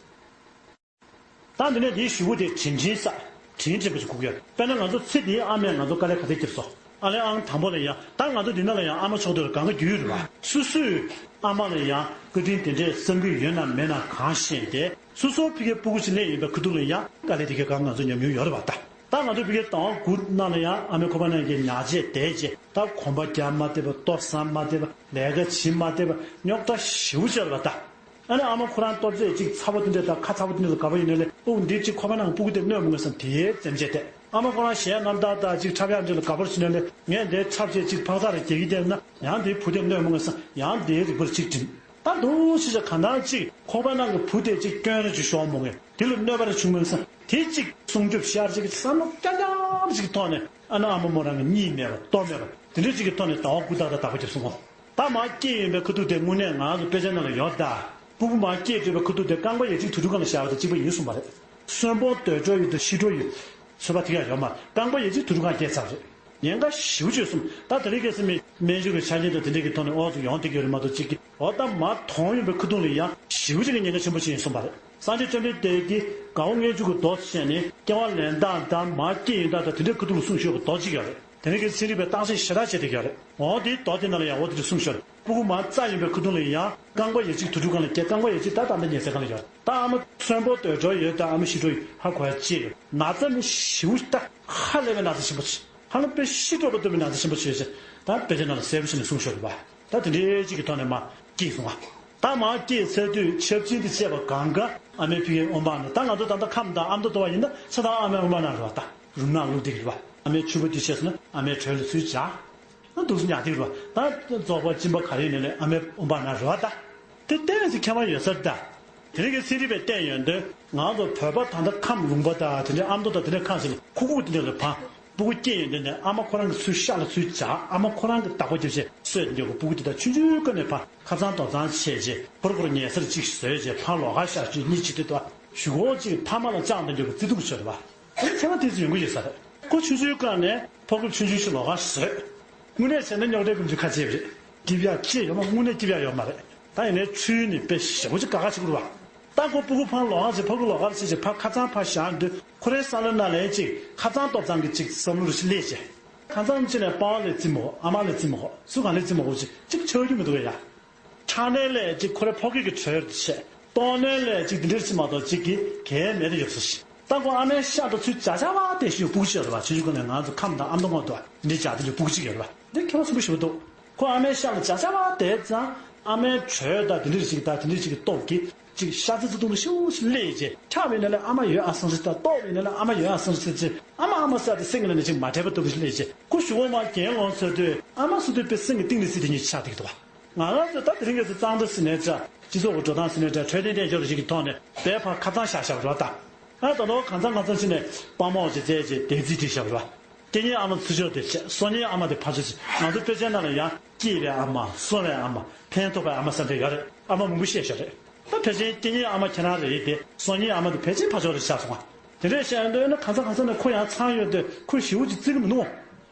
ད་འདི་ནས་དེའི་གཞུག་གུ་དེ་དྲིན་ཆེན་བསགས། དྲིན་དྲན་པ་ཞིག་དགོས་ཀྱི་ཡོད། དཔེར་ན་ང་ཚོ་ཚེ་འདིའི་ཨ་མས་ང་ཚོ་དཀའ་ལས་ག་ཚད་བརྒྱབ་སོང་། ཨ་ལས་ཨང་དང་པོ་ལ་ཡང་ད་ང་ཚོ་འདི་ནང་ལ་ཡང་ཨ་མ་ཕྱོགས་དེར་གང་ག་རྒྱུས་ཡོད་རེད་བ། སོ་སོས་ཨ་མ་ལ་ཡང་བཀའ་དྲིན་དེ་འདྲས་བསམ་གྱི་ཡོད་ན་མེད་ན་གང་ཤེས་ཏེ། སོ་སོ་ཕ་གིའི་སྤུ་གུ་ཅིག་སླེབས་ཡིན་པའི་ཁ་ཐུག་ལ་ཡང་དཀའ་ལས་དེ་གའི་གང་ང་ཚོ་ཉམས་མྱོང་ཡོད་རེད་བ་ད། ད་ང་ཚོ་ཕ་གིའི་ཟླ་བ་དགུ་ནང་ལ་ཡང་ཨ་མའི་ཁོག་པ་ནང་གི་ཉལ་ཆས་དེད་བྱས་ད་གོམ་པ་རྒྱག་མ་བདེ་བ། ལྟོ་ཟ་མ་བདེ་བ། ལས་ཀ་བྱེད་མ་བདེ་བ། རྙོག་དྲ་ཞེ་པོ་ཅིག་ཡོད་རེད་བ་ད། ཨ་ནི་ཨ་མ་ཁོ་རང་ལྟོ་ཚད་ཅིག་ཚ་པོ་དེ་འདྲས་དང་ཁ་ཚ་པོ་དེ་འདྲས་ལ་དགའ་པོ་ཡིན་ནའི་ལས། ཨོ་འདི་ཅིག་ཁོག་པ་ནང་སྤུ་གུ་དེ་གནོད་མི་དགོས་བསམ་དེའི་བཙན་བྱས་ཏེ། ཨ་མ་ཁོ་རང་གཞས་རྣམ་དག་དང་ཅིག་འཁྲབ་ཡག་འདྲས་ལ་དགའ་པོ་བྱེད་ནའི་ལས། ངས་འདིར་འཁྲབ་བྱས་ཅིག་ཕག་ཚག་རེ་རྒྱག་གི་བསྡད་ན་ཡང་དེའི་བུ་དེ་གནོད་མི་དགོས་བསམ་ཡང་དེའི་རིག་པར་ཅིག་དྲན། ད་འདུག་ཤི་ཆ་གང་ལྟར་ཅིག་ཁོག་པ་ནང་གི་བུ་དེ་ཅིག་སྐྱོན་རེ་ཅིག་ཤོར་མི་དགོས། དེ་ལ་གནོད་པ་རེ་བྱུང་མི་དགོས་བསམ་དེ་ཅིག་སྲུང་སྐྱོབ་ཤར་ཅིག་གི་བསམ་བློ་རྐྱང་རྐྱང་ཅིག་གི་ཐོག་ནས། ཨ་ནི་ཨ་མ་མོ་རང་གི་གཉིད་མེད་པ་ལྟོ་མེད་པ་དེ་འདྲས་ཅིག་གི་ཐོག་ནས་ཟླ་བ་དགུ་ཏག་ཏག་བདག་པོ་རྒྱབ་སོང་ངོ་། ད་མར་སྐྱེས་ཡོང་པའི་ཁ་ཐུག་དེ་དངོས་གནས་ང་ཚོ་དཔེ་ཆ་ནང་ལ་ཡོད་ད། སྤུ་གུ་མར་སྐྱེས་འགྲོ་བའི་ཁ་ཐུག་དེ་རྐང་པ་ཡ་གཅིག་དུད་འགྲོ་སྒང་ལ་བཞག་པ་དང་གཅིག་པ་ཡིན་གསུངས་པ་རེད། གསོན་པོ་སྡོད་འགྲོ་ཡོད་དང་ཤི་འགྲོ་ཡོད། ཚོད་དཔག་དེ་ཡང་ཡོད་མ་རེད། རྐང་པ་ཡ་གཅིག་དུད་འགྲོ་སྒང་སྐྱེས་ཚར་རེད། ཉེན་ཁ་ཞེ་པོ་ཅིག་གསུངས། ད་དེ་རིང་ཁ་སང་མི་སྨན་བཅོས་ཀྱི་ཆ་རྐྱེན་དང་དེ་འདྲས་ཀྱི་ཐོག་ནས་ཨོ་ཙམ་ཡོང་བསྡད་ཀྱི་ཡོད་རེད་མ་གཏོགས་གཅིག་གི་འོ་ད་མར་དོན་ཡོང་པའི་ཁ་ཐུག་ལ་ཡང་ཞེ་པོ་ཅིག་གི་ཉེན་ཁ་ཆེན་པོ་ཅིག་ཡིན་གསུངས་པ་རེད། སངས་རྒྱས་བཅོམ་ལྡན་འདས་ཀྱིས་དགའ་བོ་ལྔ་མཆོད་ཀྱི་མདོ་བཤད་ནས་སྐྱེ་བ་ལེན་སྟངས་དང་མར་སྐྱེས་ཡོང་སྟངས་དང་དེ་འདྲའི་ཁ་ཐུག་ལ་གསུངས་ཡོད་པའི་མདོ་གཅིག་ཡོད་རེད། དེ་རིང་གི་ཚན་རིག་པས་བརྟག་དཔྱད་ཞེ་དྲག་བྱས་བསྡད་ཀྱི་ཡོད་རེད། འོ་དེའི་མདོ་དེ་ནང་ལ་ཡང་འོ་དེ་འདྲ་གསུངས་ཤོར། སྤུ་གུ་མར་བཙའ་ཡོང་པའི་ཁ་ཐུག་ལ་ཡང་རྐང་པ་ཡ་གཅིག་ད་ད་ལྟ་ཉལ་སའི་སྒང་ལ་ཡོད། ད་ཨ་མ་གསོན་པོ་སྡོད་འགྲོ་ཡོད་ད་ཨ་མ་ཤི་འགྲོ་ཡོད་ཧ་གོ་ཡ་ཅི་ཡོད། ན་ཚ་ནི་ཞེ་པོ་ད་ཧ་ལས་པའི་ན་ཚ་ཆེན་པོ་ཆེ། ཧ་ལམ་དཔེ་ཤི་འགྲོ་བ་ལྟ་བུའི་ན་ཚ་ཆེན་པོ་ཆེ་ཆེ། ད་དཔེ་ཆ་ནང་ལ་གསལ་པོ་བྱས་ནས་གསུངས་ཤོར་བ། ད་དེ་འདྲའི་གཅིག་གི་ཐོག་ནས་མར་སྐྱེས་སོང་བ། ད་མར་སྐྱེས་ཚར་དུས་ཆབ་ཆེན་དུ་བྱས་པ་གང་ག་ཨ་མའི་ཕ་གིའི་ཨོམ་བག་ནང་། ད་ང་ཚོ་ད་ལྟ་ཁམས་དང་ཨ་མདོ་ལྟ་བ་ཡིན་ན་ས་དང་ཨ་མའི་ཨོམ་བག་ནང་རེད་བ། ད་རུམ་ནང་བླུགས་བསྡད་ཀྱི་རེད་བ། ཨ་མའི་ཕྱུ་པ་དེ་བྱས་སོང་ན་ཨ་མའི་དྲོད་ལ་ཚུར་འཇགས། ཨ་འདུག་སེ་ཉར་བསྡད་ཀྱི་རེད་བ། ད་རྫོགས་པ་གཅིན་པ་ག་རེ་ཡིན་ནའི་ཨ་མའི་ཨོམ་བག་ནང་རེད་བ་ད། དེ་ལྟས་ངན་ཞིག་ཁྱད་པར་ཡོད་ས་རེད་ད། དེ་རིང་གི་ཚན་རིག་པས་བསྟན་ཡོང་དུས་ང་ཚོ་བོད་པ་ད་ལྟ་ཁམས་ལུང་པ་དང་དེ་འདྲའི་ཨ་མདོ་དང་དེ་འདྲའི་ཁམས་ཤིག་ལ་ཁུག་ཁུག་དེ་འདྲ་ལ་བང་ སྤུ་གུ་སྐྱེས་ཡོང་དུས་ནས་ཨ་མ་ཁོ་རང་གི་ཚུར་ཤ་ལ་ཚུར་འཇགས། ཨ་མ་ཁོ་རང་གི་བདག་པོ་རྒྱབ་བྱས་གསོས་ཏེ་འཇོག་གི། སྤུ་གུ་དེ་དག་ཆུང་ཆུང་སྒང་ནས་ཕར་ཁ་ཚང་དོག་ཚང་བྱས་རྗེས་ཁོར་ཁོར་ཉལ་སར་གཅིག་བཟོས་རྗེས་ཕར་ལོགས་ཀ་ཤག་གཅིག་གཉིས་བྱེད་དུས་དུ་བ་གཞུག་གུ་གཅིག་ཕ་མ་ལ་བཅངས་ཏེ་འཇོག་གི་བརྩེ་དུང་ཆེ་རེད་བ། དེ་ཚེ་མ་དེ་ཚོ་ཡོང་གི་ཡོད་ས་རེད། ཁོ་ཆུང་ཆུང་སྒང་ནས་ཕོ་རྒོད་ཆུང་ཆུང་ཞིག་ལོགས་ཀ་བཟོས། དངོས་གནས་བྱས་ན་རྙོག་དྲའི་རྒྱུ་མཚན་ཁ་ཆེ་བ་རེད། སྐྱིད་པ་ཅི་ཡོད་མ། དངོས་གནས་སྐྱིད་པ་ཡོད་མ་རེད། ད་ཡིན་ནའི་ཆུའི་ནི་དཔེ་ཞེ་པོ་ཅིག་དཀའ་ཁག་ཆེ་གི་རེད་བ། ད་ཁོ་སྤུ་གུ་ཕར་ལོགས་ཀ་བྱས་ཕ་གི་ལོགས་ཀ་བྱས་བྱས་ཕར་ཁ་ཚང་ཕར་བཞག་དུས་ཁོ་རའི་བསམ་བློའི་ནང་ལ་ཅིག་ཁ་ཚང་དོག་ཚང་གི་ཅིག་བསམ་བློ་རེ་ཞིག་སླེབས་བྱས། ཁ་ཚང་ཅིག་ནས་པ་ཕ་ལས་བརྩི་མི་དགོས། ཨ་མ་ལས་བརྩི་མི་དགོས། སུ་གང་ལས་བརྩི་མི་དགོས་ཅིག་ཅིག་ཆགས་རྒྱུ་མི་འདུག་གས་ཡ། ཆགས་ནས་ལས་ཅིག་ཁོ་རའི་ཕོ་སྐྱེས་ཀྱི་གྲོས་བྱས། ལྟོགས་ནས་ལས་ཅིག་འདི་འདྲ་ཞིག་མ་གཏོགས་ཅིག་གི་གལ་མེད་དུ་ཡོད་ས་ཞིག་ད་ཁོ་ཨ་མའི་ཤ་དང་ཚུར་འཇགས་འཇགས་པ་དེ་ཞིག་སྤུ་གུ་ཅིག་ཡོད་རེད་བ། ཆུང་ཆུང་སྒང་ནས་ང་ཚོ་ཁམས་དང་ཨ་མདོ་སྔོན་དུ་འདི་འཇགས་དེ་ལས་སྤུ་གུ་ཅིག་ཡོད་རེད་བ། འདི་ཁྱད་པར་ཆེན་པོ་ཞེ་པོ་འདུག་ཁོ་ཨ་མའི་ཤ་ལ་འཇགས་འཇགས་པ་དེ་ཙང་ཨ་མའི་གྲོས་དང་དེ་འདྲ་ཞིག་དང་དེ་འདྲ་ཞིག་གི་སྟོབས་ཀྱིས་ཅིག་ཤ་ཚ་ཚ་དུང་དུ་ཤིའུ་ཞིག་སླེབས་རྗེས་ཆགས་པའི་ནང་ལ་ཨ་མ་ཡོད་ཨ་སང་ཟེར། ད་ལྟོགས་པའི་ནང་ལ་ཨ་མ་ཡོད་ཨ་སང་ཟེར་ཅིག་ཨ་མ་ཨ་མ་ཟེར་ཏེ་སེམས་ཀྱི་ནང་ནས་ཅིག་མ་འདྲེས་པ་ལྟ་བུ་ཞིག་སླེབས་རྗེས་ཁོ་གཞུག་གུ་མར་གྱེན་ལོག་ཚར་དུས་ཨ་མ་ཟེར་དུས་དཔེ་སེམས་ཀྱི་གཏིང་ནས་སྲིད་དེ་ཉིད་ཆགས་བསྡད་ཀྱི་འདུག་བ། ང་རང་ཚོས་ད་དེ་རིང་གི་ཚེ་གཙང་སྦྲ་ཟེར་ནའི་འདྲ། སྤྱི་ཚོགས་ཀྱི་འགྲོ་སྟངས་ཟེར་ནའི་འདྲ། འཕྲོད་བསྟེན་བསྟེན་ཕྱོགས་རེ་ཞིག་གི་ཐོག་ནས་དཔེ་ཕར་ཁ་ཚང་བཞག་བཞག་པ་རེད་བ་ད། ཨ་ད་དུང་གང་ཚང་གང་ཚང་ཞིག་ནས་དཔའ་མོ་ཅིག་བཙལ་བྱས་དེ་རྩིས་བྲིས་བཞག་པ་རེད་བ། སྐྱེ་ཉེན་ཨ་མ་ཚུར་ཕྱོགས་དེ་བྱས། གསོ་ཉེན་ཨ་མ་དེ་ཕར་ཕྱོགས་བྱས། ང་ཚོ་དཔེ་ཆའི་ནང་ལ་ཡང་སྐྱེས་པའི་ཨ་མ། གསོ་བའི་ཨ་མ། ཕན་ཐོགས་པའི་ཨ་མ་ཟེར་འདྲ་ཡོད་རེད། ཨ་མ་མང་པོ་བཤད་བཞག་རེད། ད་ཕལ་ཆེར་སྐྱེ་ཉེན་ཨ་མ་ཁྱེད་རང་རེད་དེ། གསོ་ཉེན་ཨ་མ་དེ་ཕལ་ཆེར་ཕར་ཕྱོགས་རེད་བཞག་སོང་ང་། དེ་འདྲས་བཤད་འདོད་ན་གང་ཚང་གང་ཚང་ནས་ཁོ་ཡང་ཚང་ཡོད་དེ་ཁོ་ཞེ་པོ་ཅིག་བརྩི་གི་མི་འདུག་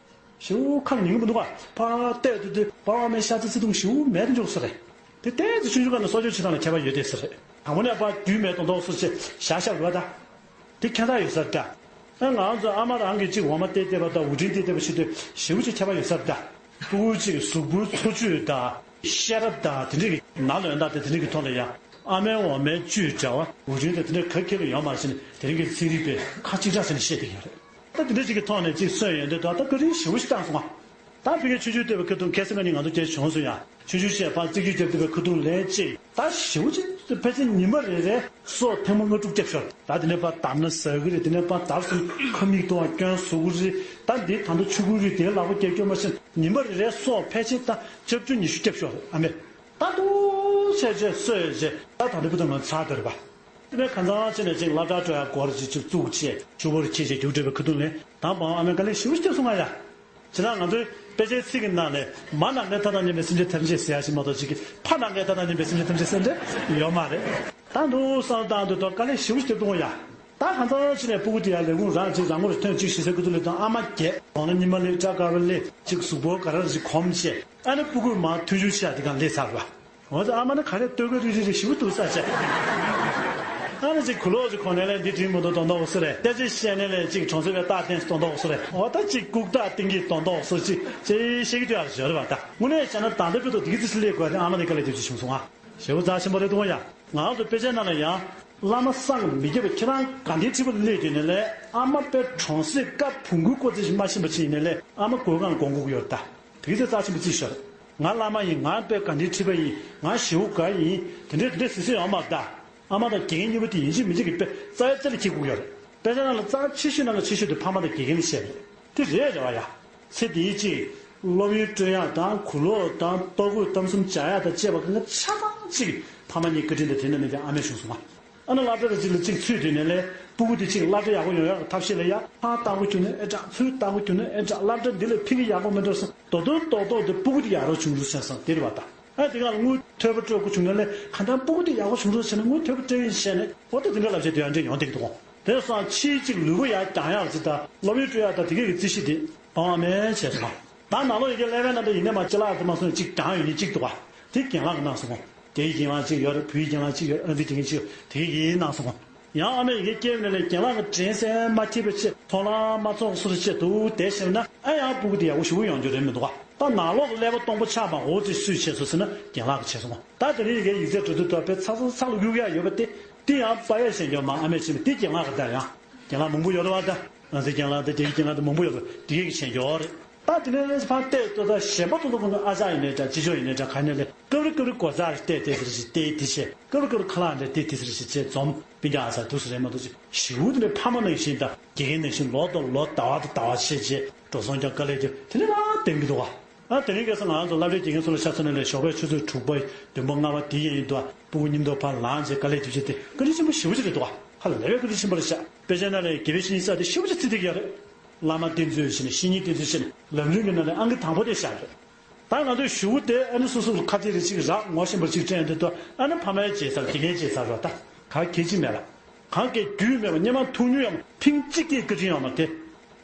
ཞེ་པོ་ཁ་ལ་ཉན་གི་མི་འདུག་ག་ཕར་བལྟས་དུས་དུས་པ་ཕ་ཨ་མའི་ཤ་ཚ་བརྩེ་དུང་ཞེ་པོ་མེད་དུ་འཇུག་ས་རེད། དེ་ཏོག་ཙམ་ཆུང་ཆུང་སྒང་ནས་གསོ་སྐྱོང་བྱེད་སྟངས་ལ་ཁྱད་པར་ཡོད་དེ་ས་རེད། དང་པོ་ནས་ཕར་རྒྱུས་མེད་མདོག་མདོག་བཟོས་བྱས་བཞག་བཞག་པ་རེད་བ་ད། དེ་ཁྱད་མཚར་ཡོད་ས་རེད་ད། ཨ་ང་ཚོ་ཨ་མ་རང་གིས་ཅིག་འོ་མ་བཏབ་བསྡད་པ་དང་འུར་ཌིང་བཏབ་བསྡད་པ་བྱེད་དུས་ཞེ་པོ་ཅིག་ཁྱད་པར་ཡོད་ས་རེད་ད། སྤུ་གུ་ཅིག་གཟུགས་པོའི་འཚོ་བཅུད་དང་ཤེས་རབ་དང་དེ་འདྲས་ཀྱི་ནང་ལ་ཡོད་ན་དེ་དེ་འདྲས་ཀྱི་ཐོག་ལ་ཡང་ཨ་མའི་འོ་མའི་བཅུད་འདྲ་བ་འུར་ཌིང་དང་དེ་འདྲས་ག་གེ་ལ་ཡོད་མ་རེད་ཟེར་ནས་དེ་རིང་གི་ཚན་རིག་པས་ཁ་གཅིག་གྲགས་བྱས་ནས་བཤད་བསྡད་ཀྱི་ཡོད་རེད། ད་དེ་འདྲ་ཅིག་གི་ཐོག་ནས་ཅིག་གསོན་ཡོང་དུས་ད་ལྟ་བཀའ་དྲིན་ཞེ་པོ་ཞིག་བཏང་སོང་ང་། ད་ཕ་གིར་ཆུང་ཆུང་ལྟ་བུའི་ཁ་ཐུག་ཁ་སང་ང་གཉིས་ང་ཚོ་མཇལ་བྱུང་སོང་ཡ། ཆུང་ཆུང་བཤད་པ་རྩིག་རྒྱུག་རྒྱབ་བསྡད་པའི་ཁ་ཐུག་ལན་གཅིག་ད་ཞེ་པོ་ཅིག་ཕལ་ཆེར་ཉི་མ་རེ་རེ་སོ་ཐེངས་མ་ལྔ་དྲུག་བརྒྱབ་ཤོར། ད་དེ་ནས་ཕར་འདར་ན་ཟ་གི་རེད། དེ་ནས་ཕར་འདར་སོང་ཁ་མིག་ཏུ་བ་སྐྱོན་བཟོ་གི་རེད། ད་འདི་ད་ལྟ་ཆུ་ཁོལ་རེད། དེ་ལག་པ་རྒྱབ་སྐྱོར་མ་ཤེས་ཉི་མ་རེ་རེ་སོ་ཕལ་ཆེར་ད་བཅུ་བཅུ་ཉི་ཤུ་བརྒྱབ་ཤོར་ཨ་མས། ད་འདུག་བྱས་བྱས་སོས་བྱས་ད་ད་ལྟ་བུ་དང་ང་ཚར་དེར་བ། དེ་ནས་གང་ཚང་ཕྱིན་ནས་ཅིག་སློབ་གྲྭ་སྤྲོ་ཡག་སྐོར་ཅིག་ཅིག་བཙུགས་བྱས་ཆུ་བོར་ཁྱེར་བྱས་རྒྱུགས་སྤྲད་པའི་ཁ་ཐུག་ལས་ད་བང་ཨ་མས་དཀའ་ལས་ཞེ་པོ་ཞིག་བརྒྱབ་སོང་ང་ཡ། བྱས་ན་ང་ཚོའི་དཔེ་ཆའི་ཚིག་གི་ནང་ནས་མ་ནམ་མཁའི་མཐའ་དང་མཉམ་པའི་སེམས་ཅན་ཐམས་ཅད་ཟེར་ཡག་ཞིག་མ་གཏོགས་ཅིག་གི་ཕ་ནམ་མཁའི་མཐའ་དང་མཉམ་པའི་སེམས་ཅན་ཐམས་ཅད་ཟེར་འདྲ་ཡོད་མ་རེད། ད་འདུག་བསམ་བཏང་དུས་ད་དཀའ་ལས་ཞེ་པོ་ཞིག་བརྒྱབ་འདུག་ཡ། ད་གང་ཚང་ཕྱིན་ནས་སྤུ་གུ་དེ་ཡ་ལས་ཁུངས་རང་ཅིག་རང་ངོ་རེ་ཐོན་ཅིག་ཞིག་ཟེར་ཁུ་ཚུར་ལས་དང་ཨ་མ་བརྒྱད་གོང་ན་གཉིད་མ་སླེབས་སྐྲ་དཀར་བ་སླེབས་ཅིག་གཟུགས་པོ་ག་རེ་རེ་ཅིག་གོམས་བྱས་ཨ་ནི་སྤུ་གུ་མར་ཐུག་རྒྱུ་བྱས་དེ་གང་སླེབས་ཚར་བ། འོ་ཙི་ཨ་མ་ནི་ག་རེ་ལྟོས་གི་རི་རི་རི་ཞིབ་ཏུ་ས་ཆེ། ཨ་ནི་ཅིག་གུ་ལོག་ཅིག་གོ་ནས་ལས་འདི་དྲིན་མོ་དོ་དོན་དག་སུ་རེད། སྐད་ཆ་བཤད་ནས་ལས་ཅིག་གྲོང་ཚོའི་བའི་རྟགས་བསྟན་སུ་དོན་དག་སུ་རེད། འོ་ད་ཅིག་ལྐུགས་རྟགས་བསྟན་གི་དོན་དག་སུ་ཅིག་ཅིག་བཤད་གི་དུས་ཨ་རེ་ཞོར་བ་ད་དངོས་གནས་བྱས་ན་ད་ལྟ་བུ་དོ་དེ་གི་ཙི་སི་ལས་དགོས་དེ་ཨ་མ་ནི་དཀའ་ལས་དེ་ཅིག་བྱུང་སོང་ཨ། ཞེ་པོ་རྩ་ཆེན་པོ་རེད་འདུག་ཡ། ང་རང་ཚོ་དཔེ་ཆའི་ནང་ལ་ཡང་བླ་མ་སངས་མི་རྒྱ་བའི་ཁྱེད་རང་དགའ་ལྡན་ཁྲི་པ་སླེབས་དུས་ནས་ལས་ཨ་མ་དཔེ་གྲོང་གསེབ་ཀ་བོང་གུའི་སྐོར་ཙི་ཞིག་མ་ཤེས་པ་ཅིག་ཡིན་ནས་ལས་ཨ་མ་གོས་གང་དགོངས་དགོས་ཀྱི་ཡོད་རེད་ད། དེ་ཚོ་རྩ་ཆེན་པོ་བརྩིས་ཤོར། ང་བླ་མ་ཡིན། ང་དཔེ་དགའ་ལྡན་ཁྲི་པ་ཡིན། ང་ཞེ་པོ་དགའ་ཡིན། དེ་འདྲས་དེ་འདྲས་ཟེར་སྲོལ་ཡོད་མ་རེད་ད། ཨ་མ་དང་དགེ་རྒན་གཉིས་པོ་དེ་ཡིན་གཅིག་མིན་གཅིག་གི་དཔེ་རྩ་བའི་རྩེ་ལ་འཁྱེར་དགོས་ཀྱི་ཡོད་རེད། དཔེ་ཆ་ནང་ལ་རྩ་ཆེ་ཤོས་ནང་གི་ཆེ་ཤོས་དེ་ཕ་མ་དང་དགེ་རྒན་ལ་བཤད་རེད། དེ་རེད་རེད་བ་ཡ། ཚེ་འདིའི་གཅིག་སློབ་ཡོན་སྤྲོད་ཡག་དང་གུ་ལོག་དང་ལྟོ་གོས་གཏམ་གསུམ་སྦྱར་ཡག་དང་བཅས་པ་གང་ག་ཆ་ཚང་གཅིག་ཕ་མ་གཉིས་བཀའ་དྲིན་དང་དེ་འདྲ་མིན་པའི་ཨ་མས་བྱུང་སོང་ང་། ཨ་ནི་སློབ་གྲྭ་རེ་གཅིག་ལ་གཅིག་ཚུད་དུས་ནས་ལས་སྤུ་གུ་དེ་གཅིག་སློབ་གྲྭ་ཡག་པོ་ཡོང་ཡག་གི་ཐབས་ཤེས་ལ་ཡ་ཕར་ལྟ་སྒོ་རྒྱུག་ན་ཨེ་དྲག་ཚུར་ལྟ་སྒོ་རྒྱུག་ན་ཨེ་དྲག་སློབ་གྲྭ་འདི་ལས་ཕ་གི་ཡག་པོ་མེད་འགྲོ་བསམ་རྡོག་རྡོག་རྡོག་རྡོག་དེ་སྤུ་གུ་དེ་ཡག་རོགས་བྱུང་རུ་བྱས་སོང་དེ་རེད་བ་ད། ཨ་དེ་ག་ལ་དངུལ་ཐོལ་པ་སྤྲོད་དགོས་བྱུང་ན་ལས་གང་ལྟར་སྤུ་གུ་དེ་ཡག་པོ་བྱུང་རུ་བྱས་ན་དངུལ་ཐོལ་པ་སྤྲོད་ཡིན་བཤད་ནས་འོ་ད་དེ་འདྲ་ལབ་བྱས་དེ་ཡང་འདྲ་ཡོང་བསྡད་ཀྱི་འདུག་གོ། དེ་སོང་ཕྱིའི་གཅིག་ལུས་པོ་ཡར་བརྒྱང་ཡག་ཅིག་དང་སློབ་ཡོན་སྤྲོད་ཡག་དང་དེ་གས་ཀྱི་རྩིས་གཞི་དེ་ཕ་མ་མས་བྱས་སོང་ང་། ད་ནང་ལོགས་ཡི་གེ་ཀླད་པའི་ནང་དུ་ཡིན་ནས་མ་ཅི་ལག་དུ་མ་སོང་གཅིག་བརྒྱངས་ཡོད་ནི་གཅིག་འདུག་བ། དེ་རྒན་ལགས་ཀྱིས་གནང་སོང་ངོ་། རྒྱ་ཡི་རྒན་ལགས་གཅིག་ཡོད་རེད། བོད་ཡི་རྒན་ལགས་གཅིག་ཡོད་རེད། ཨ་འདི་དེ་གས་གཅིག་ཡོད་དེ་གས་ཀྱིས་གནང་སོང་ངོ་། ཡང་ཨ་མས་ཡི་གེ་སྐྱེལ་ནས་ལས་རྒན་ལགས་ཀྱི་དྲན་གསལ་མ་ཁྱེར་བའི་ཆེད་མཐོང་ལམ་མ་ཚོགས་སུ་རེ་བྱེད་འདུག་དེ་བྱས་ན་ཨ་ཡང་སྤུ་གུ་དེ་ཡག་པོ་ཞེ་པོ་ཡོང་རྒྱུ་རེད་མི་འདུག་བ། ད་ནང་ལོགས་ཀྱི་ཀླད་པ་སྟོང་པ་ཆགས་མ་འོ་དེ་སུས་བྱས་སོང་ཟེར་ན་རྒན་ལགས་ཀྱིས་བྱས་སོང་ངོ་། ད་དེ་རིང་ཡི་གེ་ཡིག་ཚད་འགྲོ་དུས་ད་དཔེ་ཚ་ཚ་ཚ་ལ་གཡུག་ཡག་ཡོད་པ་དེ་དེ་ཡང་པ་ཡ་ཞེས་འཇོག་མ་ཨ་མས་བྱས་ནས་དེ་རྒན་ལགས་ཀྱིས་ད་ཡང་རྒན་ལགས་མང་པོ་ཡོད་རེད་བ། ད་ང་ཚོའི་རྒན་ལགས་དེ་རྒྱ་ཡི་རྒན་ལགས་དེ་མང་པོ་ཡོད་རེད། དེ་གས་ཀྱིས་བྱས་འཇོག་རེད། ད་དེ་ནས་ཕར་བལྟས་ཏོ་ད་གཞན་པ་ཏོ་ཏོ་ཀུན་ཏུ་ཨ་ཅག་ཡིན་ནའི་འདྲ་ཅི་ཅོ་ཡིན་ནའི་འདྲ་ག་ནས་ལས་སྐབས་རེ་སྐབས་རེ་སྒོ་རྩར་བལྟས་བལྟས་ཟེར་ཞིག་བལྟས་དེ་བྱས་སྐབས་རེ་སྐབས་རེ་ཁ་ལག་འདྲ་བལྟས་དེ་ཟེར་ཞིག་བྱས་འཛོམས་སྤུན་ཀྱག་ཨ་ཚ་འདུག་སེ་རེད་མ་གཏོགས་ཅིག་ཞེ་པོ་དེ་འདྲ་ཕ་མ་ནང་བཞིན་དང་དགེ་རྒན་ནང་བཞིན་ལོ་དང་ལོ་ཟླ་བ་དང་ཟླ་བ་བྱས་བྱས་འགྲོ་སོང་ཀྱང་དཀའ་ལས་དེ་དེ་ནས་མར་ལྡང་གི་འདུག་བ། ཨ་དེ་རིང་ཁ་སང་ང་ཚོ་སློབ་གྲྭའི་དགེ་རྒན་ཚོ་ལ་ཆ་མཚོན་ནས་ལས་ཞོགས་པའི་ཆུ་ཚོད་དྲུག་པ་བདུན་པ་ལྔ་པ་དེ་ཡན་ཡིན་འདུག་བ། སྤུ་གུ་མཉམ་དུ་ཕར་ལངས་བྱས་དཀའ་ལས་དེ་བྱས་དེ་བཀའ་དྲིན་ཆེན་པོ་ཞེ་པོ་ཅིག་རེད་འདུག་བ། ཧ་ལས་པའི་བཀའ་དྲིན་ཆེན་པོ་རེད་ཤག་དཔེ་ཆའི་ནང་ལས་དགེ་བའི་བཤེས་གཉེན་ས་དེ་ཞེ་པོ་ཅིག་བརྩི་བསྡད་ཀྱི་ཡོད་རེད། བླ་མ་བསྟེན་ཚུལ་བྱས་ནས་བཤེས་གཉེན་བསྟེན་ཚུལ་བྱས་ནས་ལམ་རིམ་གྱི་ནང་ནས་ཨང་ཀི་དང་པོ་དེ་བཞག་རེད། ད་ང་ཚོའི་གཞུག་གུ་དེ་ཨ་ནི་སོ་སོ་ལ་ཁ་གཏད་རེ་གཅིག་རག་ངོ་ཤེས་པར་གཅིག་དྲན་དུས་ད་ཨ་ནི་ཕ་མའི་བྱས་ཚར། དགེ་རྒན་བྱས་ཚར་རོ། ད་ག་གེ་ཅི་མེད་ལ། གང་གས་རྒྱུས་མེད་པ་སྔོན་མ་ཐུག་མྱོང་ཡང་མ་ཕིང་གཅིག་གིས་བཀའ་དྲིན་ཡོང་བ་དེ།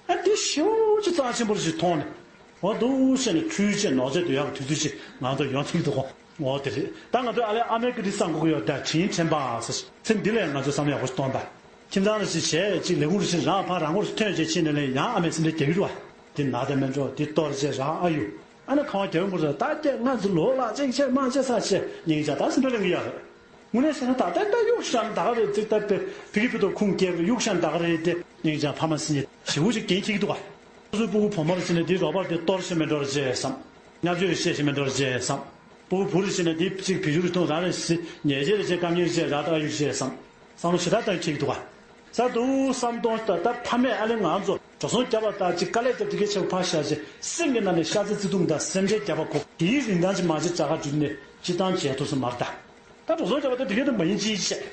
ཨ་དེ་ཞེ་པོ་ཅིག་རྩ་ཆེན་པོ་ཞིག་མཐོང་ནས། འོ་འདུག་བྱས་ནས་འཕྲུལ་ཆས་ནོར་རྫས་སྡུད་ཡག་གི་དུས་ཚོད་ཅིག་ང་ཚོ་ཡོང་ཐུབ་ཀྱི་འདུག་གོ། འོ་དེ་རེད། ད་ང་ཚོས་ཨ་ལས་ཨ་མའི་བཀའ་དྲིན་བསམ་དགོས་ཀྱི་ཡོད། ད་དྲིན་དྲན་པ་ཟེར་ཚེ་འདི་ལས་ང་ཚོས་བསམ་བློ་ཡག་པོ་ཞིག་གཏོང་དང་། ཁྱིམ་ཚང་ལ་ཞིག་བྱས་ཅིག་ལས་ཁུངས་རེ་ཞིག་རང་ཕར་རང་ངོས་སུ་ཐོན་བྱས་ཕྱིན་ནས་ལས་ཡང་ཨ་མའི་སེམས་ཁྲལ་རྒྱག་གི་རེད་བ། འདི་ན་དེ་མེད་འགྲོ། འདི་གཏོར་བྱས་རང་ཨ་ཡུ། ཨ་ནི་ཁང་བ་རྒྱབ་ཡོང་དགོས་རེད། ད་སྐྱེ་ང་ཚོ་ལོ་ལ་ཅིག་བྱས་མ་བྱས་ས་བྱས་སྙིང་རྗེ་ད་སེམས་ཁྲལ་ལེན་གི་ཡོད་རེད། དངོས་གནས་བཤད་ན་ད་ལྟ་ད་གཡུག་ཤ་ད་ག་རེད་ཅིག་ད་པེ་ཕི་གི་ཕི་ཏོ་ཁུངས་སྐྱེལ་གི་གཡུག་ཤ་ད་ག་རེད་དེ་སྙིང་རྗེ་ཕ་མ་སེམས་ཁྲལ་ཞེ་པོ་ཅིག་འགན་འཁྱེར་གི་འདུག་ག། སོ་སོའི་སྤུ་གུ་བུ་མོ་ལ་བྱས་ནས་འདི་རོགས་པར་དེ་གཏོར་བྱས་མེད་འགྲོ་རེད་ཅེས་བསམ། བརྙས་བཅོས་རེ་བཤད་བྱས་མེད་འགྲོ་རེད་ཅེས་བསམ། སྤུ་གུ་བུ་རེ་བྱས་ནས་འདི་གཅིག་བེད་སྤྱོད་རེ་གཏོང་རང་རེ་སི་ཉལ་ཆས་རེ་བྱས་སྐམ་ཉལ་རེ་བྱས་ར་ད་ཨ་ཡུ་བྱས་བསམ། བསམ་བློ་ཞེ་དྲག་བཏང་འཁྱེར་གི་འདུག་ག། ས་དུ་བསམ་གཏོང་ལྟ་ལྟ་ཕ་མས་ཨ་ལེ་ང་ཚོ་འགྲོ་སོང་རྒྱབ་པ་ལྟ་ཅིག་དཀའ་ལས་རྒྱབ་དེ་གའི་ཆེ་བ་ཕར་བཞག་ཅིག་སེམས་ཀྱི་ནང་ནས་ཤ་ཚ་བརྩེ་དུང་དང་སེམས་ཁྲལ་རྒྱབ་པ་གོ་དེའི་རིན་ཐང་ཅིག་མ་བྱེད་ཙག་ག་བསྒྲུབས་ནས་སྤྱི་བཏང་བྱས་ཐུབ་ས་མ་རེད་ད། ད་འགྲོ་སོང་རྒྱབ་པ་ད་དེ་གའི་ད་མ་ཡིན་ཅིག་བྱས།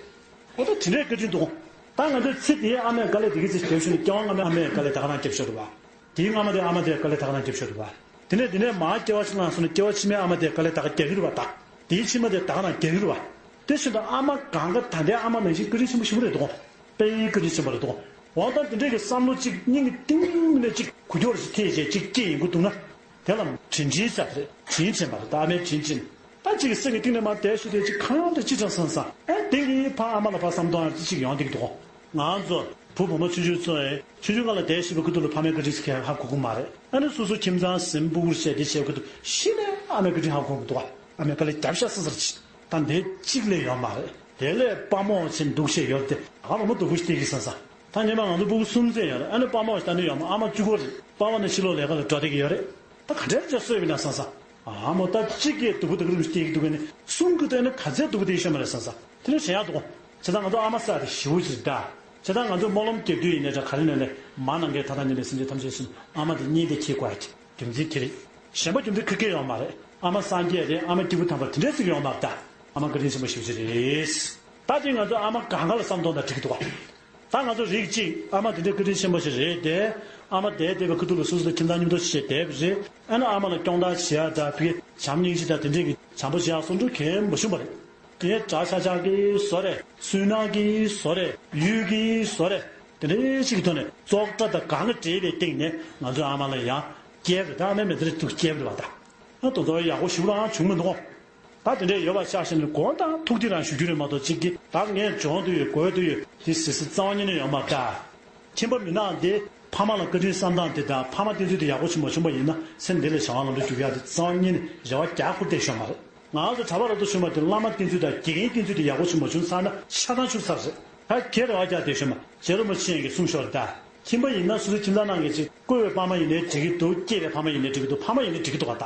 ཨོ་ད་དེ་འདྲའི་བཀའ་དྲིན་འདུག་ད་ང་ཚོའི་ཚེ་འདིའི་ཨ་མས་དཀའ་ལས་དེ་གའི་ཚེ་རྒྱབ་ཤོར་ནས་སྐྱེ་བ་སྔ་མའི་ཨ་མས་དཀའ་ལས་ད་ག་རང་རྒྱབ་ཤོར་རེད་བ། དེའི་སྔ་མ་དེ་ཨ་མ་དེས་དཀའ་ལས་ད་ག་རང་རྒྱབ་ཤོར་རེད་བ། དེ་ནས་དེ་ནས་མར་སྐྱེ་བ་ཕྱི་མ་སོང་ནས་སྐྱེ་བ་ཕྱི་མའི་ཨ་མ་དེས་དཀའ་ལས་ད་ག་རྒྱག་གི་རེད་བ་ད། དེའི་ཕྱི་མ་དེས་ད་ག་རང་རྒྱག་གི་རེད་བ། དེ་བཞིན་དུ་ཨ་མ་གང་ག་ད་ལྟའི་ཨ་མ་ནང་བཞིན་བཀའ་དྲིན་ཆེན་པོ་ཞིག་རེད་དོ། དཔེ་བཀའ་དྲིན་ཆེན་པོ་རེད་དོ། འོ་ད་དེ་འདྲས་ཀྱི་བསམ་བློ་གཅིག་སྙིང་གི་གཏིང་ནས་གཅིག་གུ་ཀྱོག་ཅིག་ཐེ་བྱས་གཅིག་སྐྱེ་ཡོང་གི་འདུག་ན། དེ་ལ་དྲིན་ཆེན་ཟེར་རེད། དྲིན་ཆེན་པ་རེད། ད་ཨ་མའི་དྲིན་ཆེན། ད་གཅིག་གི་སེམས་ཀྱི་གཏིང་ནས་མར་དེ་ཞུ་དེ་གཅིག་གང་ཡོང་དེ་ཅི་དྲག་བསམ་བསམ་ཨེ་དེང་གི་ཕ་ཨ་མ་ལ་ཕར་བསམ་གཏོང་ཡང་ཅི་ཞིག་ཡོང་གི་འདུག་ང་ཚོ་བུ་བུ་མོ་ཆུང་ཆུང་ཚོ་ཨེ་ཆུང་ཆུང་སྒང་ལ་དེ་ཞུ་བའི་ཁུ་ཐུག་ལ་ཕ་མའི་བཀའ་དྲིན་ཁས་ཧ་གོ་གི་མ་རེད། ཨ་ནི་སོ་སོ་ཁྱིམ་ཚང་ཟིན་སྤུ་གུར་བཤད་དེ་བཤད་ཁུ་ཐུག་ཤི་ནས་ཨ་མའི་བཀའ་དྲིན་ཧ་གོ་གི་འདུག་ཨ་མའི་དཀའ་ལས་རྒྱབ་ཤ་ས་ས་རེད། ད་འདི་གཅིག་ལས་ཡོད་མ་རེད། དེ་ལས་དཔའ་མོ་ཆེན་འདུག་བཤད་ཡོད་དེ་ཨ་བུ་མོ་སྡུག་པོ་ཞིག་སྟེར་གི་ས་ས། ད་ཉི་མ་ང་ཚོ་སྤུ་གུ་གསུམ་ཚེ་ཡོད་རེད། ཨ་ནི་དཔའ་མོ་ཞིག་ད་ནི་ཡོད་མ། ཨ་མ་གཅིག་པོ་རེད། དཔའ་བ་ནི་ཕྱི་ལོགས་ལས་ཀ་ལ་འགྲོ་བསྡད་ཀྱི་ཡོད་རེད། ད་ག་འདྲའི་ཅག་གསོས་མི་ན་ས་ས། ཨ་མོ་ད་གཅིག་གིས་སྡུག་པོ་དེ་ག་རུ་སྟེར་གི་འདུག་ག་ནི་གསུམ་གྱིས་ད་ནི་ག་ཚད་སྡུག་པོ་དེ་ཤོད་མ་རེད་ས་ས། དེ་ནི་དྲན་ཡག་འདུག་བྱས་ཙང་ང་ཚོ་ཨ་མ་ས་དེ་ཞེ་པོ་ཅིག་ད། བྱས་ཙང་ང་ཚོ་སྨོན་ལམ་རྒྱག་དུས་ཡིན་ནའི་འདྲ་ག་རེ་ནས་ལས་མ་ནང་གའི་ཐ་ཐ་ཉིད་ལས་སེམས་ཅན་ཐམས་ཅད་གསུམ་ཨ་མ་དེ་གཉིས་དེ་ཁྱེད་དགོས་ཡ་རྒྱུ་མཚན་དེ་རེད། གཞན་པ་རྒྱུ་མཚན་ཁ་སྐད་ཡོད་མ་རེད། ཨ་མ་སངས་རྒྱས་རེད། ཨ་མ་སྐྱེས་བུ་དམ་པ་དེ་འདྲས་ཟིག་ཡོད་མ་རེད་ད། ཨ་མ་བཀའ་དྲིན་ཆེན་པོ་ཞེ་པོ་ཅིག་རེད། ད་དེ་ང་ཚོ་ཨ་མ་གང་ག་ལ་བསམ་གཏོང་དང་འགྲིག་གི་འདུག་བ། ད་ང་ཚོ་རིགས་གཅིག་ཨ་མ་དེ་འདྲའི་བཀའ་དྲིན་ཆེན་པོ་ཞིག་རེད་དེ། ཨ་མ་བསྡད་བསྡད་པའི་ཁ་ཐུག་ལ་སོ་སོ་དང་ཁྱིམ་ཚང་མཉམ་དུ་བྱས་བསྡད་པ་རེད། ཨ་ནི་ཨ་མ་ལ་སྐྱོང་བརྡར་བྱེད་ཡ་འདྲ་ཕ་གི་བྱམས་སྙིང་རྗེ་དང་དེ་འདྲས་ཀྱི་བྱམས་པོ་བྱེད་ཡ་སོགས་འགྲོ་གལ་མ་བྱུང་བ་རེད། དེ་དགྲ་ཤ་ཆག་གི་བཟོ་རེད། སུན་སྣང་གི་བཟོ་རེད། ཡུལ་གྱི་བཟོ་རེད། དེ་འདྲའི་ཞིག་གི་ཐོག་ནས་བཙོག་དྲགས་དང་གང་ག་འདྲེས་པའི་སྟེང་ནས་ང་ཚོའི་ཨ་མ་ལ་ཡང་སྐྱེལ་རེད། ད་ཨ་མའི་མི་ཚེ་རེ་ཐུག་སྐྱེལ་རེད་བ་ད། ཨ་དོ་ཚོ་ཡག་པོ་ཞིག་རང་བྱུང་མི་འདུག་ད་དེ་འདྲའི་ཡོད་པ་ཆ་བཞག་ནས་དགོངས་དག་ཐུགས་དེ་རང་ཞུ་རྒྱུ་རེད་མ་གཏོགས་གཅིག་གིས་ད་ངས་སྦྱོང་དུ་ཡོད་དགོས་དུ་ཡོད་དེ་ཟེར་ཟེར་རྩ་བ་ཉིད་ནས་ཡོད་མ་རེད་ད། ཁྱིམ་པ་མི་ནག་འདི་ཕ་མ་ལ་བཀའ་དྲིན་བསམ་སྟངས་དེ་དང་ཕ་མ་བསྟེན་ཚུལ་དེ་ཡག་པོ་ཞིག་མ་བྱུང་པ་ཡིན་ན་སེམས་བདེ་ལ་བྱ་བ་ལམ་འགྲོ་རྒྱུག་ཡག་དེ་རྩ་བ་ཉིད་ནས་རེ་བ་རྒྱག་ཁུར་བསྡད་ཤོག་མ་རེད། ང་ཚོ་གྲྭ་པ་རབ་ཏུ་བྱུང་བ་དེ་བླ་མ་བསྟེན་ཚུལ་དང་དགེ་རྒན་བསྟེན་ཚུལ་དེ་ཡག་པོ་ཞིག་མ་བྱུང་ཚར་ན་ཆགས་སྡང་ཆུག་ཚར་རེད། ད་གེ་རེ་བ་རྒྱག་བསྡད་ཤོག་མ་རྗེ་རིན་པོ་ཆེ་གིས་གསུངས་ཤོར་ད། ཁྱིམ་པ་ཡིན་ན་སོ་སོའི་ཁྱིམ་ཚང་ནང་གི་ཅིག་བསྐོས་པའི་ཕ་མ་ཡིན་ནའི་འགྲིག་གི་འདུག་སྐྱེས་པའི་ཕ་མ་ཡིན་ནའི་འགྲིག་གི་འདུག་ཕ་མ་ཡིན་ནའི་འགྲིག་གི་འདུག་ག་ད།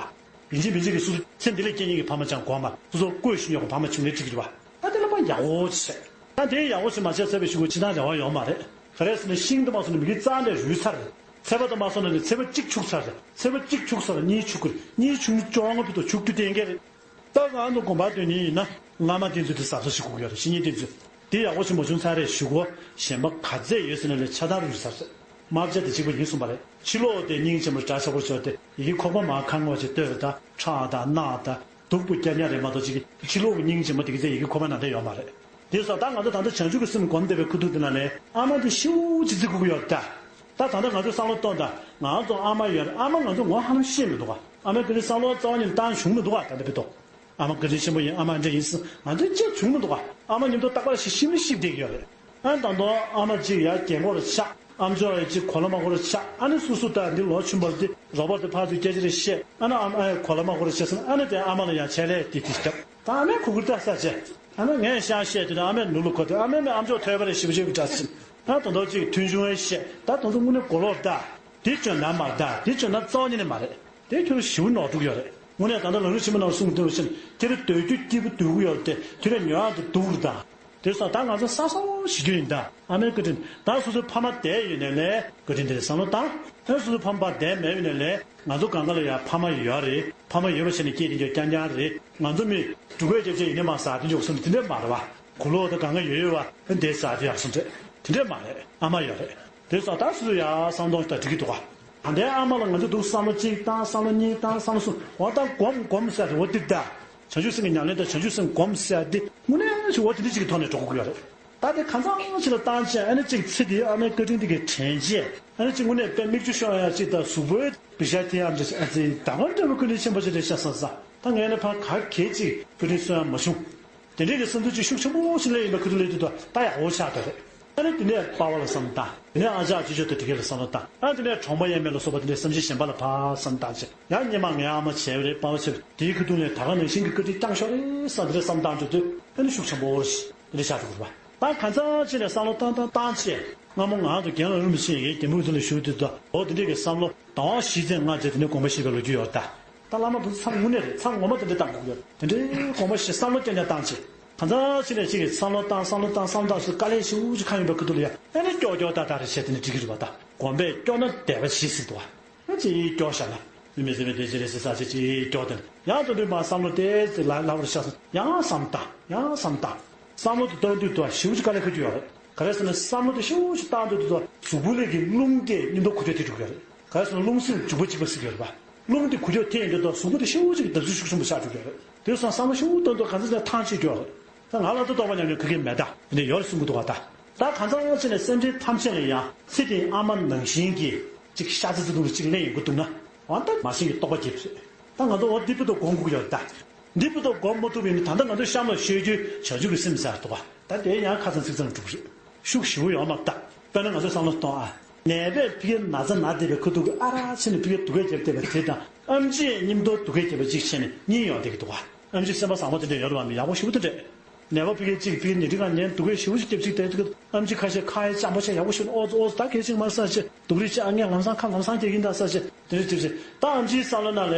ཡིན་གཅིག་མིན་གཅིག་གི་སོ་སོ་ཚེ་འདི་ལས་སྐྱེ་མཁན་གྱི་ཕ་མ་ཅང་གོ་མ་སོ་སོ་བསྐོས་ཤིང་ཡོད་པའི་ཕ་མ་བྱུང་ནའི་འགྲིག་གི་རེད་བ། ད་དེ་ལ་མ་ཡག་པོ་བྱས། ད་དེ་ཡག་པོ་བྱས་མ་བྱས་ཚར་བའི་གཞུག་གུ་ཅི་ཐང་རེ་བ་ཡོད་མ་རེད། ག་རེ་ཟེར་ན་ཤིང་དུ་མ་སོང་ན་མི་གི་རྩ་འདྲ་རུལ་ཚར་རེད། ཚད་པ་དུ་མ་སོང་ན་ནི་ཚད་པ་གཅིག་ཆུག་ཚར་རེད། ཚད་པ་གཅིག་ཆུག་ཚར་རེད། གཉིས་ཆུག་གི་རེད། གཉིས་ཆུག་ནི་བཅོ་ལྔ་བུད་དུ་ཆུག་རྒྱུ་གཏན་འཁེལ་རེད། ད་ང་ཚོ་དགོན་པར་སྡོད་མཁན་ཡིན་ན་བླ་མ་བསྟེན་ཚུལ་དེ་གཟབ་གཟབ་ཞིག་དགོས་ཀྱི་ཡོད་རེད། བཤེས་གཉེན་བསྟེན་ཚུལ་དེ་ཡག་པོ་ཞིག་མ་བྱུང་ཚར་རེད་ཞུ་གོ། གཞན་པ་ག་ཚད་ཡོད་ཟེར་ན་ལས་ཆ་ཚང་རུལ་ཚར་རེད། རྨ་བྱ་དེ་གཅིག་པ་ཡིན་གསུངས་པ་རེད། ཕྱི་ལོགས་དེ་སྙིང་རྗེ་མོ་འདྲ་ཆགས་པོ་ཆགས་ཏེ་ཡི་གེ་ཁོག་པ་མར་ཁ་ངོ་ཅིག་ལྟོས་རེད། ད་ཁྲག་དང་རྣག་དང་སྡུག་པོ་རྐྱང་རྐྱང་རེད་མ་གཏོགས་ཅིག་ཕྱི་ལོགས་ཀྱི་སྙིང་རྗེ་མོ་དེ་ག་ཚད་ཡི་གེ་ཁོག་པ་ནང་དེ་ཡོད་མ་རེད། དེ་སོགས་ད་ང་ཚོ་ད་ལྟ་བྱང་ཆུབ་ཀྱི་སེམས་སྒོམ་བསྡད་པའི་ཁུ་ཐུག་དེ་ན་ལས་ཨ་མ་དེ་ཤིའུ་ཅིག་བརྩི་དགོས་ཀྱི་ཡོད་རེད་ད། ད་ད་ལྟ་ང་ཚོས་བསམ་བློ་གཏོང་དང་། ང་ཚོ་ཨ་མ་ཡོད་རེད། ཨ་མ་ང་ཚོ་ངོ་ཧ་ལམ་ཤེས་མི་འདུག་ག་ཨ་མའི་སྐད་ཆ་བསམ་བློ་རྩ་བ་ཉིད་བཏང་བྱུང་མི་འདུག་ག་ད་ལྟ་བི་ཏོག་ཨ་མ་བཀའ་དྲིན་ཆེན་པོ་ཡིན། ཨ་མ་འདྲ་ཡིན་ཟེར་ང་ཚོས་བྱས་བྱུང་མི་འདུག་ག་ཨ་མ་མཉམ་དུ་རྟག་པར་ཞིག་ཤི་མི་ཤི་བསྡད་ཀྱི་ཡོད་རེད། ཨ་ནི་ད་དུང་ཨ་མ་གཅིག་ཡར་རྒན་གོག་རེ་ཆགས། ཨ་མཆོག་ཡང་གཅིག་གོ་ལ་མ་གོ་རེ་ཆགས། ཨ་ནི་སོ་སོ་ད་འདི་ལོ་ཆུང་བར་འདི་རོགས་པ་དེ་ཕར་ཚུར་སྐད་ཆ་རེ་བཤད། ཨ་ནི་ཨ་མ་ཨ་གོ་ལ་མ་གོ་རེ་བཤད་ཟེར་ན་ཨ་ནི་དེ་ཨ་མ་ལ་ཡང་ཆད་ལས་དེ་དེ་བརྒྱབ། ད་ཨ་མའི་གུ་གུ་ལྟ་ས་བྱས། ཨ་མས་ངས་ཤང་བཤད་དེ་ནས་ཨ་མས་ནོར་ལུ་གོ་དེ་ཨ་མས་ནི་ཨ་མཆོག་ཐོས་པ་རེ་ཞིབ་ཞིབ་འདྲ་ཟིན། ད་དོན་དག་ཅིག་མཐུན་ཆུང་བས་བཤད། ད་དོན་དག་དངོས་གནས་གོ་ལོག་ད། དེ་བཅོས་ན་མ་ད་དེ་བཅོས་ན་རྩ་བ་ཉིད་ནས་མ་རེད། དེ་ཁྱོད་ཞིའུ་ནོར་འགྲོ་གི་ཡོད་རེད། དངོས་གནས་ད་ལྟ་ལམ་རིམ་ཆེན་མོ་ནང་གསུངས་དོན་བཞིན་དེ་རེ་སྡོད་རྒྱུ་སྐྱིད་པོ་སྡོད་གི་ཡོད་དེ་དེ་རེ་ཉོ་ཡག་དེ་སྡུག་རེད་ད། དེ་སོང་ད་ང་ཚོ་ས་སོ་ཞིག་རྒྱུ་ཡིན་ད། ཨ་མའི་བཀའ་དྲིན་ད་སོ་སོའི་ཕ་མ་བསྡད་ཡོད་ནས་ལས་བཀའ་དྲིན་དེ་བསམ་བློ་བཏང་། ད་སོ་སོའི་ཕ་མ་བསྡད་མེད་ཡོད་ནས་ལས་ང་ཚོ་གང་ག་ལ་ཡང་ཕ་མ་ཡོད་རེད། ཕ་མ་ཡོད་པ་བྱས་ནས་སྐྱེས་དེ་འགྱོ་རྐྱང་རྐྱང་རེད། ང་ཚོ་མི་འབྲུག་པའི་སྐྱབས་ཆེན་ཡིན་ནས་མ་ཟ་དེ་འཇོག་སོང་དེ་འདྲས་མ་རེད་བ། གུ་ལོག་ད་གང་ག་ཡོད་ཡོད་བ་དེ་ཟ་དེ་ཡག་སོང་རེད། དེ་འདྲས་མ་རེད། ཨ་མ་ཡོད་རེད། དེ་སོང་ད་སོ་སོ་ཡ་བསམ་སྟངས་ད་འགྲིག་གི་འདུག་ག་ད་ལྟའི་ཨ་མ་ལ་ང་ཚོ་འདུག་བསམ་བློ་གཅིག་བཏང་། བསམ་བློ་གཉིས་བཏང་། བསམ་བློ་གསུམ། འོ་ད་སྒོམ་སྒོམ་ཟེར་རེ་བ་འདི་ད། བྱང་ཆུབ་སེམས་ཀྱི་ཉམས་ལེན་དང་བྱང་ཆུབ་སེམས་སྒོམ་ཟེར་འདི་དངོས་གནས་ཞིག་འོ་དེ་འདྲ་ཅིག་གི་ཐོག་ནས་འགྲོ་དགོས་ཀྱི་ཡོད་རེད། ད་དེ་གང་འཚམ་ཅིག་ལ་བཏང་བྱས། ཨ་ནི་ཅིག་ཚེ་འདིའི་ཨ་མའི་བཀའ་དྲིན་འདི་གའི་དྲན་བྱས། ཨ་ནི་ཅིག་དངོས་གནས་དཔེ་མིག་ཆུ་ཤོར་ཡ་ཅིག་དང་གཟུགས་པོའི་བི་ཤ་ཐེ་ཡ་འདྲ་ཅིག་ཨ་ཙི་ད་ག་འདྲ་བའི་བཀའ་དྲིན་ཆེན་པོ་ཅིག་རེད་ཤག་བསམ་ས། ད་ངས་ནི་ཕར་ག་གེ་ཅིག་བཀའ་དྲིན་གསོ་ཡ་མ་བྱུང་། དེ་འདྲའི་གི་བསམ་ཚུལ་ཅིག་ཤུགས་ཆེན་པོ་ཞིག་སླེབས་ཡོང་བའི་ཁ་ཐུག་ལ་དུས་ད་ད་ཡག་པོ་ཆགས་འདུག་རེད། ཨ་ནི་དེ་ནས་པ་ཕ་ལ་བསམ་བཏང་། དེ་ནས་ཨ་ཅག་ཅོ་ཅོ་དང་དེ་ག་ལ་བསམ་བློ་བཏང་། ཨ་དེ་ནས་གྲོང་པ་ཡས་མས་ལ་སོགས་པ་དེ་འདྲའི་སེམས་ཅན་གཞན་པ་ལ་ཕར་བསམ་བཏང་བྱས། ཡང་སྔོན་མ་ངའི་ཨ་མ་བྱས་པ་རེད། པ་ཕ་བྱས་པ་རེད། དེའི་ཁ་ཐུག་ནས་ད་ག་ནང་བཞིན་གྱི་བཀའ་དྲིན་བསྐྱངས་ཤོག་རེད་བསམ། དེ་འདྲ་བསམ་བཏང་འགྲོ་དུས་ཨ་ནི་ཤུགས་ཆེན་པོ་ཞིག་དེ་འདྲ་ཆགས་འགྲོ་གི་རེད་པ། ད་གང་འཚམ་ཅིག་ནས་བསམ་བློ་བཏང་བཏང་བཏང་བྱས། སྔ་མོ་ང་ཚོ་རྒན་ལགས་རིན་པོ་ཆེ་ཡིས་རྒན་པོའི་ཚུལ་ལ་བཞུགས་དུས་ད་འོ་དེ་འདྲའི་གི་བསམ་བློ་ཟླ་བ་བཞི་ཚན་ལྔ་ཚན་དེ་ནས་དགོངས་པ་བཞེས་པའི་ལོ་རྒྱུས་ཡོད་ད། ད་བླ་མ་འདུག་མཚམས་དངོས་གནས་རེད། མཚམས་ངོ་མ་དེ་འདྲ་བཏང་དགོས་ཡོད། དེ་འདྲའི་དགོངས་པ་བཞེས། བསམ་བློ་བསྐྱར་ནས་བཏང་བྱས། གང་འཚམ་ཅིག་ནས་ཅིག་གིས་བསམ་བློ་བཏང་། བསམ་བློ་བཏང་། བསམ་བློ་བཏང་ཟེར་དཀའ་ལས་ཞེ་པོ་ཅིག་ཁག་ཡོད་པའི་ཁ་ཐུག་ལ་ཡ་ཨ་ནི་སྐྱོ་སྐྱོ་ཏག་ཏག་རེད་བྱས། དེ་ནས་འགྲིག་གི་རེད་པ། ད་གོམས་པས་སྐྱོ་ན་དད་པ་གྱིས་ཟེར་འདུག་བ། ཨ་ཅེ་ཡིས་སྐྱོ་བཞག་ན་མི་མི་སེམས་པའི་དེ་ཅི་རེད་ཟེར་ས་ཅེ་ཅེ་ཡིས་སྐྱོ་དེ་ཡང་དོན་དུ་མ་བསམ་བློ་དེ་ལ་ལ་བར་བཞག་སོང་། ཡང་བསམ་བཏང་། ཡང་བསམ་བཏང་། བསམ་བློ་དེ་བཏང་དུས་དུ་ཞེ་པོ་ཅིག་དཀའ་ལས་ཁག་རྒྱུ་ཡོད་རེད། ག་རེ་ཟེར་ན་བསམ་བློ་དེ་ཞེ་པོ་ཅིག་བཏང་དུས་དུ་གཟུགས་པོ་ལས་ཀྱི་རླུང་དེ་མཉམ་དུ་འགུལ་སྐྱོད་དེ་འགྲོ་གི་ཡོད་རེད། ག་རེ་ཟེར་ན་རླུང་སེམས་འཇུག་པ་གཅིག་པ་ཟེར་གྱི་ཡོད་རེད་པ། རླུང་དེ་འགུལ་སྐྱོད་ཐེབས་ཡོང་དུས་དུ་གཟུགས་པོ་དེ་ཞེ་པོ་ཅིག་གི་བརྡབ་གསིག་ཤུགས་ཆེན་པོ་ཆགས་འགྲོ་གི་ཡོད་རེད། དེ་སོང་བསམ་བློ་ཞེ་པོ་བཏང་དུས་ག་ཚོད་ཅིག་ཐང་ཆད་ཀྱི་ཡོད་རེད། ད་ང་ལ་ད་རྟོགས་པ་ཉམས་མྱོང་ག་གེ་མེད། ད་དེ་འདྲ་ཡོད་རེད་གསུང་གི་འདུག་ག་ད་ད་གང་འཚམ་ཅིག་ནས་སེམས་ཅན་ཐམས་ཅད་ལ་ཡང་ཚེ་འདིའི་ཨ་མ་ནང་བཞིན་གྱི་ཅིག་ཤ་ཚ་ཚ་འདུག་ལ་ཅིག་གླེང་ཡོང་གི་འདུག་ན། འོ་ད་མ་ཤེས་ཀྱི་རྟོགས་པ་སྐྱེས་པ་རེད། ད་ང་ཚོ་འོ་འདི་ཕུད་དུ་སྒོམ་དགོས་ཀྱི་ཡོད་རེད་ད། འདི་ཕུད་དུ་སྒོམ་མ་ཐུབ་པ་ཡིན་ན་ད་ལྟ་ང་ཚོ་གཤམ་ལ་ཤོད་རྒྱུའི་བྱང་ཆུབ་ཀྱི་སེམས་ཟེར་འདུག་ག་ད་དེ་ཡང་ཁ་ཚང་ཚིག་ཚང་འགྲུབ་རེད། ཤུགས་ཞེ་པོ་ཡོད་མ་རེད་ད། དཔེར་ན་ང་ཚོས་བསམ་བློ་གཏོང་ཨ། ནད་པས་ཕ་གིའི་ན་ཚ་ན་བསྡད་པའི་ཁ་ཐུག་གི་ཨ་རག་བྱས་ནས་ཕ་གིར་སྡུག་སྐད་རྒྱབ་བསྡད་པ་དེ་དང་ཨེམ་ཆིས་མཉམ་དུ་སྡུག་སྐད་རྒྱབ་པ་གཅིག་བྱས་ནས་གཉིས་ཡོང་བསྡད་ཀྱི་འདུག་ག་ཨེམ་ཆི་སེམས་པ་བཟང་པོ་དེ་འདྲ་ཡོད་རེད་པ། མི་ཡག་པོ་ཞེ་པོ་དེ་འདྲ། ནད་པ་ཕ་གིའི་གཅིག་ཕ་གིའི་ཉལ་ཁྲི་སྒང་ནས་སྡུག་སྐད་ཞེ་པོ་ཞིག་རྒྱབ་ཅིག་བསྡད་དུས་ཨེམ་ཆི་ཁ་ཤས་ཁ་ཡ་སྤྱང་པོ་བྱས། ཡག་པོ་ཞེ་པོ་ཨོ་ཙི་ཨོ་ཙི་ད་གལ་ཆེན་མ་རེད་ས་ཅིག་སྡུག་རུས་བྱས། ཨ་ངས་ལམ་སང་ཁ་ལམ་སང་སྐྱེ་གིན་ད་ས་ཅིག་དེ་འདྲ་ཅིག་བྱས། ད་ཨེམ་ཆིའི་བསམ་བློ་ནང་ལ་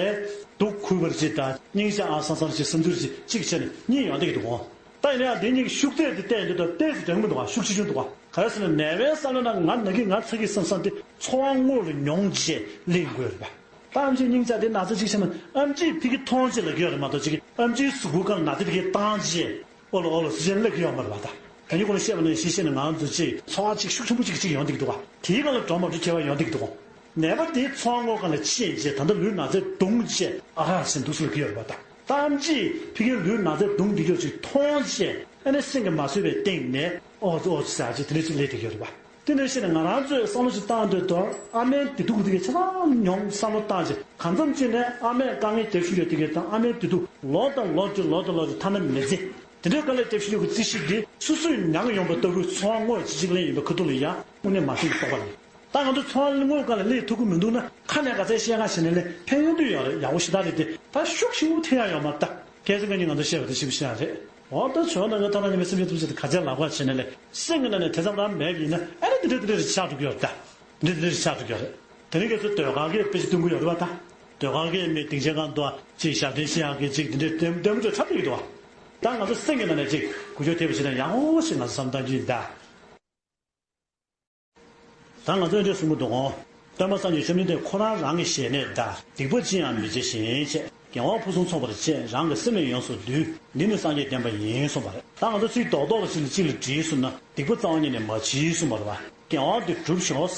སྡུག་ཁུར་བར་བྱེད་དང་སྙིང་རྗེ་ཨ་སང་སང་ཅིག་བསམ་ཚུལ་ཅིག་གཅིག་བྱས་ནས་གཉིས་ཡོང་བསྡད་ཀྱི་འདུག་གོ། ད་ཡིན་ན་ཡང་དེ་གཉིས་ཀྱི་ཤུགས་ཚད་དེ་བལྟས་ཡོང་དུས་ད་ཏོག་ཙམ་འདྲ་མི་འདུག་ག་ཤུགས་ཆེ་ཆུང་འདུག་ག་ག་རེ་ཟེར་ན་ནད་པའི་བསམ་བློ་ནང་ང་ན་གི་ང་ཚ་གི་བསམ་བསམ་དེ་ཚོར་བ་དངོས་ལ་མྱོང་བྱས་གླེང་དགོས་རེད་པ། ད་ཨེམ་ཆིའི་སྙིང་རྗེ་དེ་ན་ཚ་གཅིག་བྱས་ན་ཨེམ་ཆིས་ཕ་གི་མཐོང་བྱས་ལབ་ཀྱི་ཡོད་རེད་མ་གཏོགས་ཅིག་ཨེམ་ཆིའི་གཟུགས་པོ་སྒང་ལ་ན་ཚ་དེ་གས་བཏང་བྱས་ཨོ་ལོ་ཨོ་ལོ་ཟེར་བྱས་སླེབས་ཀྱི་ཡོད་མ་རེད་པ། ད་ད་ནི་ཁོ་ལ་བཤད་པ་ནང་བཞིན་བཤད་ན་ང་ཚོ་ཅིག་ཚོར་བ་ཅིག་ཤུགས་ཆེན་པོ་ཅིག་ཅིག་ཡོང་བསྡད་ཀྱི་འདུག་ག་དེའི་སྒང་ལ་འགྲོ་མ་འགྲོ་ཁྱད་པར་ཡོང་བསྡད་ཀྱི་འདུག་ག་ནད་པ་དེའི་ཚོར་བ་དངོས་སྒང་ལ་ཕྱིན་བྱས་ད་ལྟ་ལུས་ན་ཚས་གདུང་བྱས་ཨ་རག་བྱས་འདུག་སེ་ལབ་ཀྱི་ཡོད་རེད་པ། ད་ད་ཨེམ་ཆིས་ཕ་གིའི་ལུས་ན་ཚས་གདུང་འདི་ཅོག་ཅིག་མཐོང་བྱས་ཨ་ནི་སེམས་ཀྱིས་མ་བཟོད་པའི་སྟེང་ནས་ཨོ་ཙི་ཨོ་ཙི་ཟེར་ཅིག་དེ་འདྲ་ཅིག་སླེབས་བསྡད་ཀྱི་ཡོད་རེད་པ། དེ་འདྲ་བྱས་ནས་ང་རང་ཚོས་བསམ་བློ་ཞིག་བཏང་དུས་དུ་ཨ་མའི་བདེ་སྡུག་འདི་གའི་ཆ་ཚང་མྱོང་བསམ་བློ་བཏང་བྱས་གང་འཚམ་ཅིག་ནས་ཨ་མས་དཀའ་ངལ་རྒྱབ་བཞིན་ཡོད་དེ་གའི་དང་ཨ་མའི་བདེ་སྡུག་ལོ་དང་ལོ་བཅུ་ལོ་དང་ལོ་བཅུ་ཐ་ན་མི་ཚེ་དེ་འདྲའི་དཀའ་ལས་རྒྱབ་བཞིན་ཡོད་ཀྱི་རྩིས་གཞི་འདི་སོ་སོས་མྱངས་ཡོང་པ་ལྟ་བུའི་ཚོར་བ་དངོས་ཅིག་ཅིག་ལེན་ཡོང་པའི་ཁ་ཐུག་ལ་ཡང་དངོས་གནས་མ་མཐུན་གྱི་རྟོགས་པ་རེད། ད་ང་ཚོ་ཚོར་བ་དངོས་སྒང་ལ་སླེབས་ཐུབ་ཀྱི་མི་འདུག་ན་ཁ་ནས་ག་ཚད་བཤད་ག་བྱས་ནས་ལས་ཕན་ཡོན་དུ་ཡོད་རེད། ཡག་པོ་ཞེ་དྲག་རེད་དེ། ད་ཤུགས་ཞེ་པོ་ཐེབས་ཡག་ཡོད་མ་རེད་ད། ཁ་སང་ཁ་ཉིན་ང་ཚོ་བཤད་པ་དེ་ཞིབ་བཤད་ཡག་རེད། འོ་ད་བྱོས་ན་ང་ཐ་ན་ཉི་མའི་སེམས་ཅན་ཐམས་ཅད་དེ་ག་ཚད་ལབ་ག་བྱས་ནས་ལས་སེམས་ཀྱི་ནང་ནས་དེ་ཙམ་རང་མེད་པ་ཡིན་ན་ཨ་ནི་འདི་འདྲ་འདི་འདྲ་རེ་ཆགས་འགྲོ་གི་ཡོད་རེད་ད། འདི་འདི་འདྲ་རེ་ཆགས་འགྲོ་གི་ཡོད་རེད། དེ་རིང་ཁྱེད་ཚོ་ཟློས་གར་གྱི་དཔེ་ཆ་སྟོན་གི་ཡོད་རེད་པ་ད། ཟློས་གར་གྱི་མི་སྡིངས་ཆའི་སྒང་དུ་ཅིག་ཞབས་བརྟན་ཤེས་ཡག་གི་ཅིག་འདི་འདྲའི་ལྟད་ལྟད་མོ་ཅིག་འཁྲབ་བསྡད་ཀྱི་འདུག་བ། ད་ང་ཚོ་སེམས་ཀྱི་ནང་ནས་ཅིག་འགུལ་སྐྱོད་ཐེབས་པ་བྱས་ན་ཡག་པོ་ཞིག་ང་ཚོ་བསམ་བཏང་རྒྱུ་ཡིན་ད། ད་ང་ཚོས་འདི་གསུང་གི་འདུག་གོ། སྟོན་པ་སངས་རྒྱས་བཅོམ་ལྡན་འདས་ཁོ་རང་རང་གི་ཞལ་ནས་ད་སྡིག་པ་ཅི་ཡང་མི་བྱ་ཞིང་བྱས། དགེ་བ་ཕུན་སུམ་ཚོགས་པར་སྤྱད། རང་གི་སེམས་ནི་ཡོངས་སུ་འདུལ། འདི་ནི་སངས་རྒྱས་བསྟན་པ་ཡིན་གསུངས་པ་རེད། ད་ང་ཚོ་ཚིག་རྡོག་རྡོག་ལ་ཕྱིན་ནས་གཅིག་ལ་བྲིས་གསུངས་ན་སྡིག་པ་རྩ་བ་ཉིད་ནས་མ་བྱེད་གསུངས་པ་རེད་བ། དགེ་བ་འདི་བསྒྲུབ་ཤོག་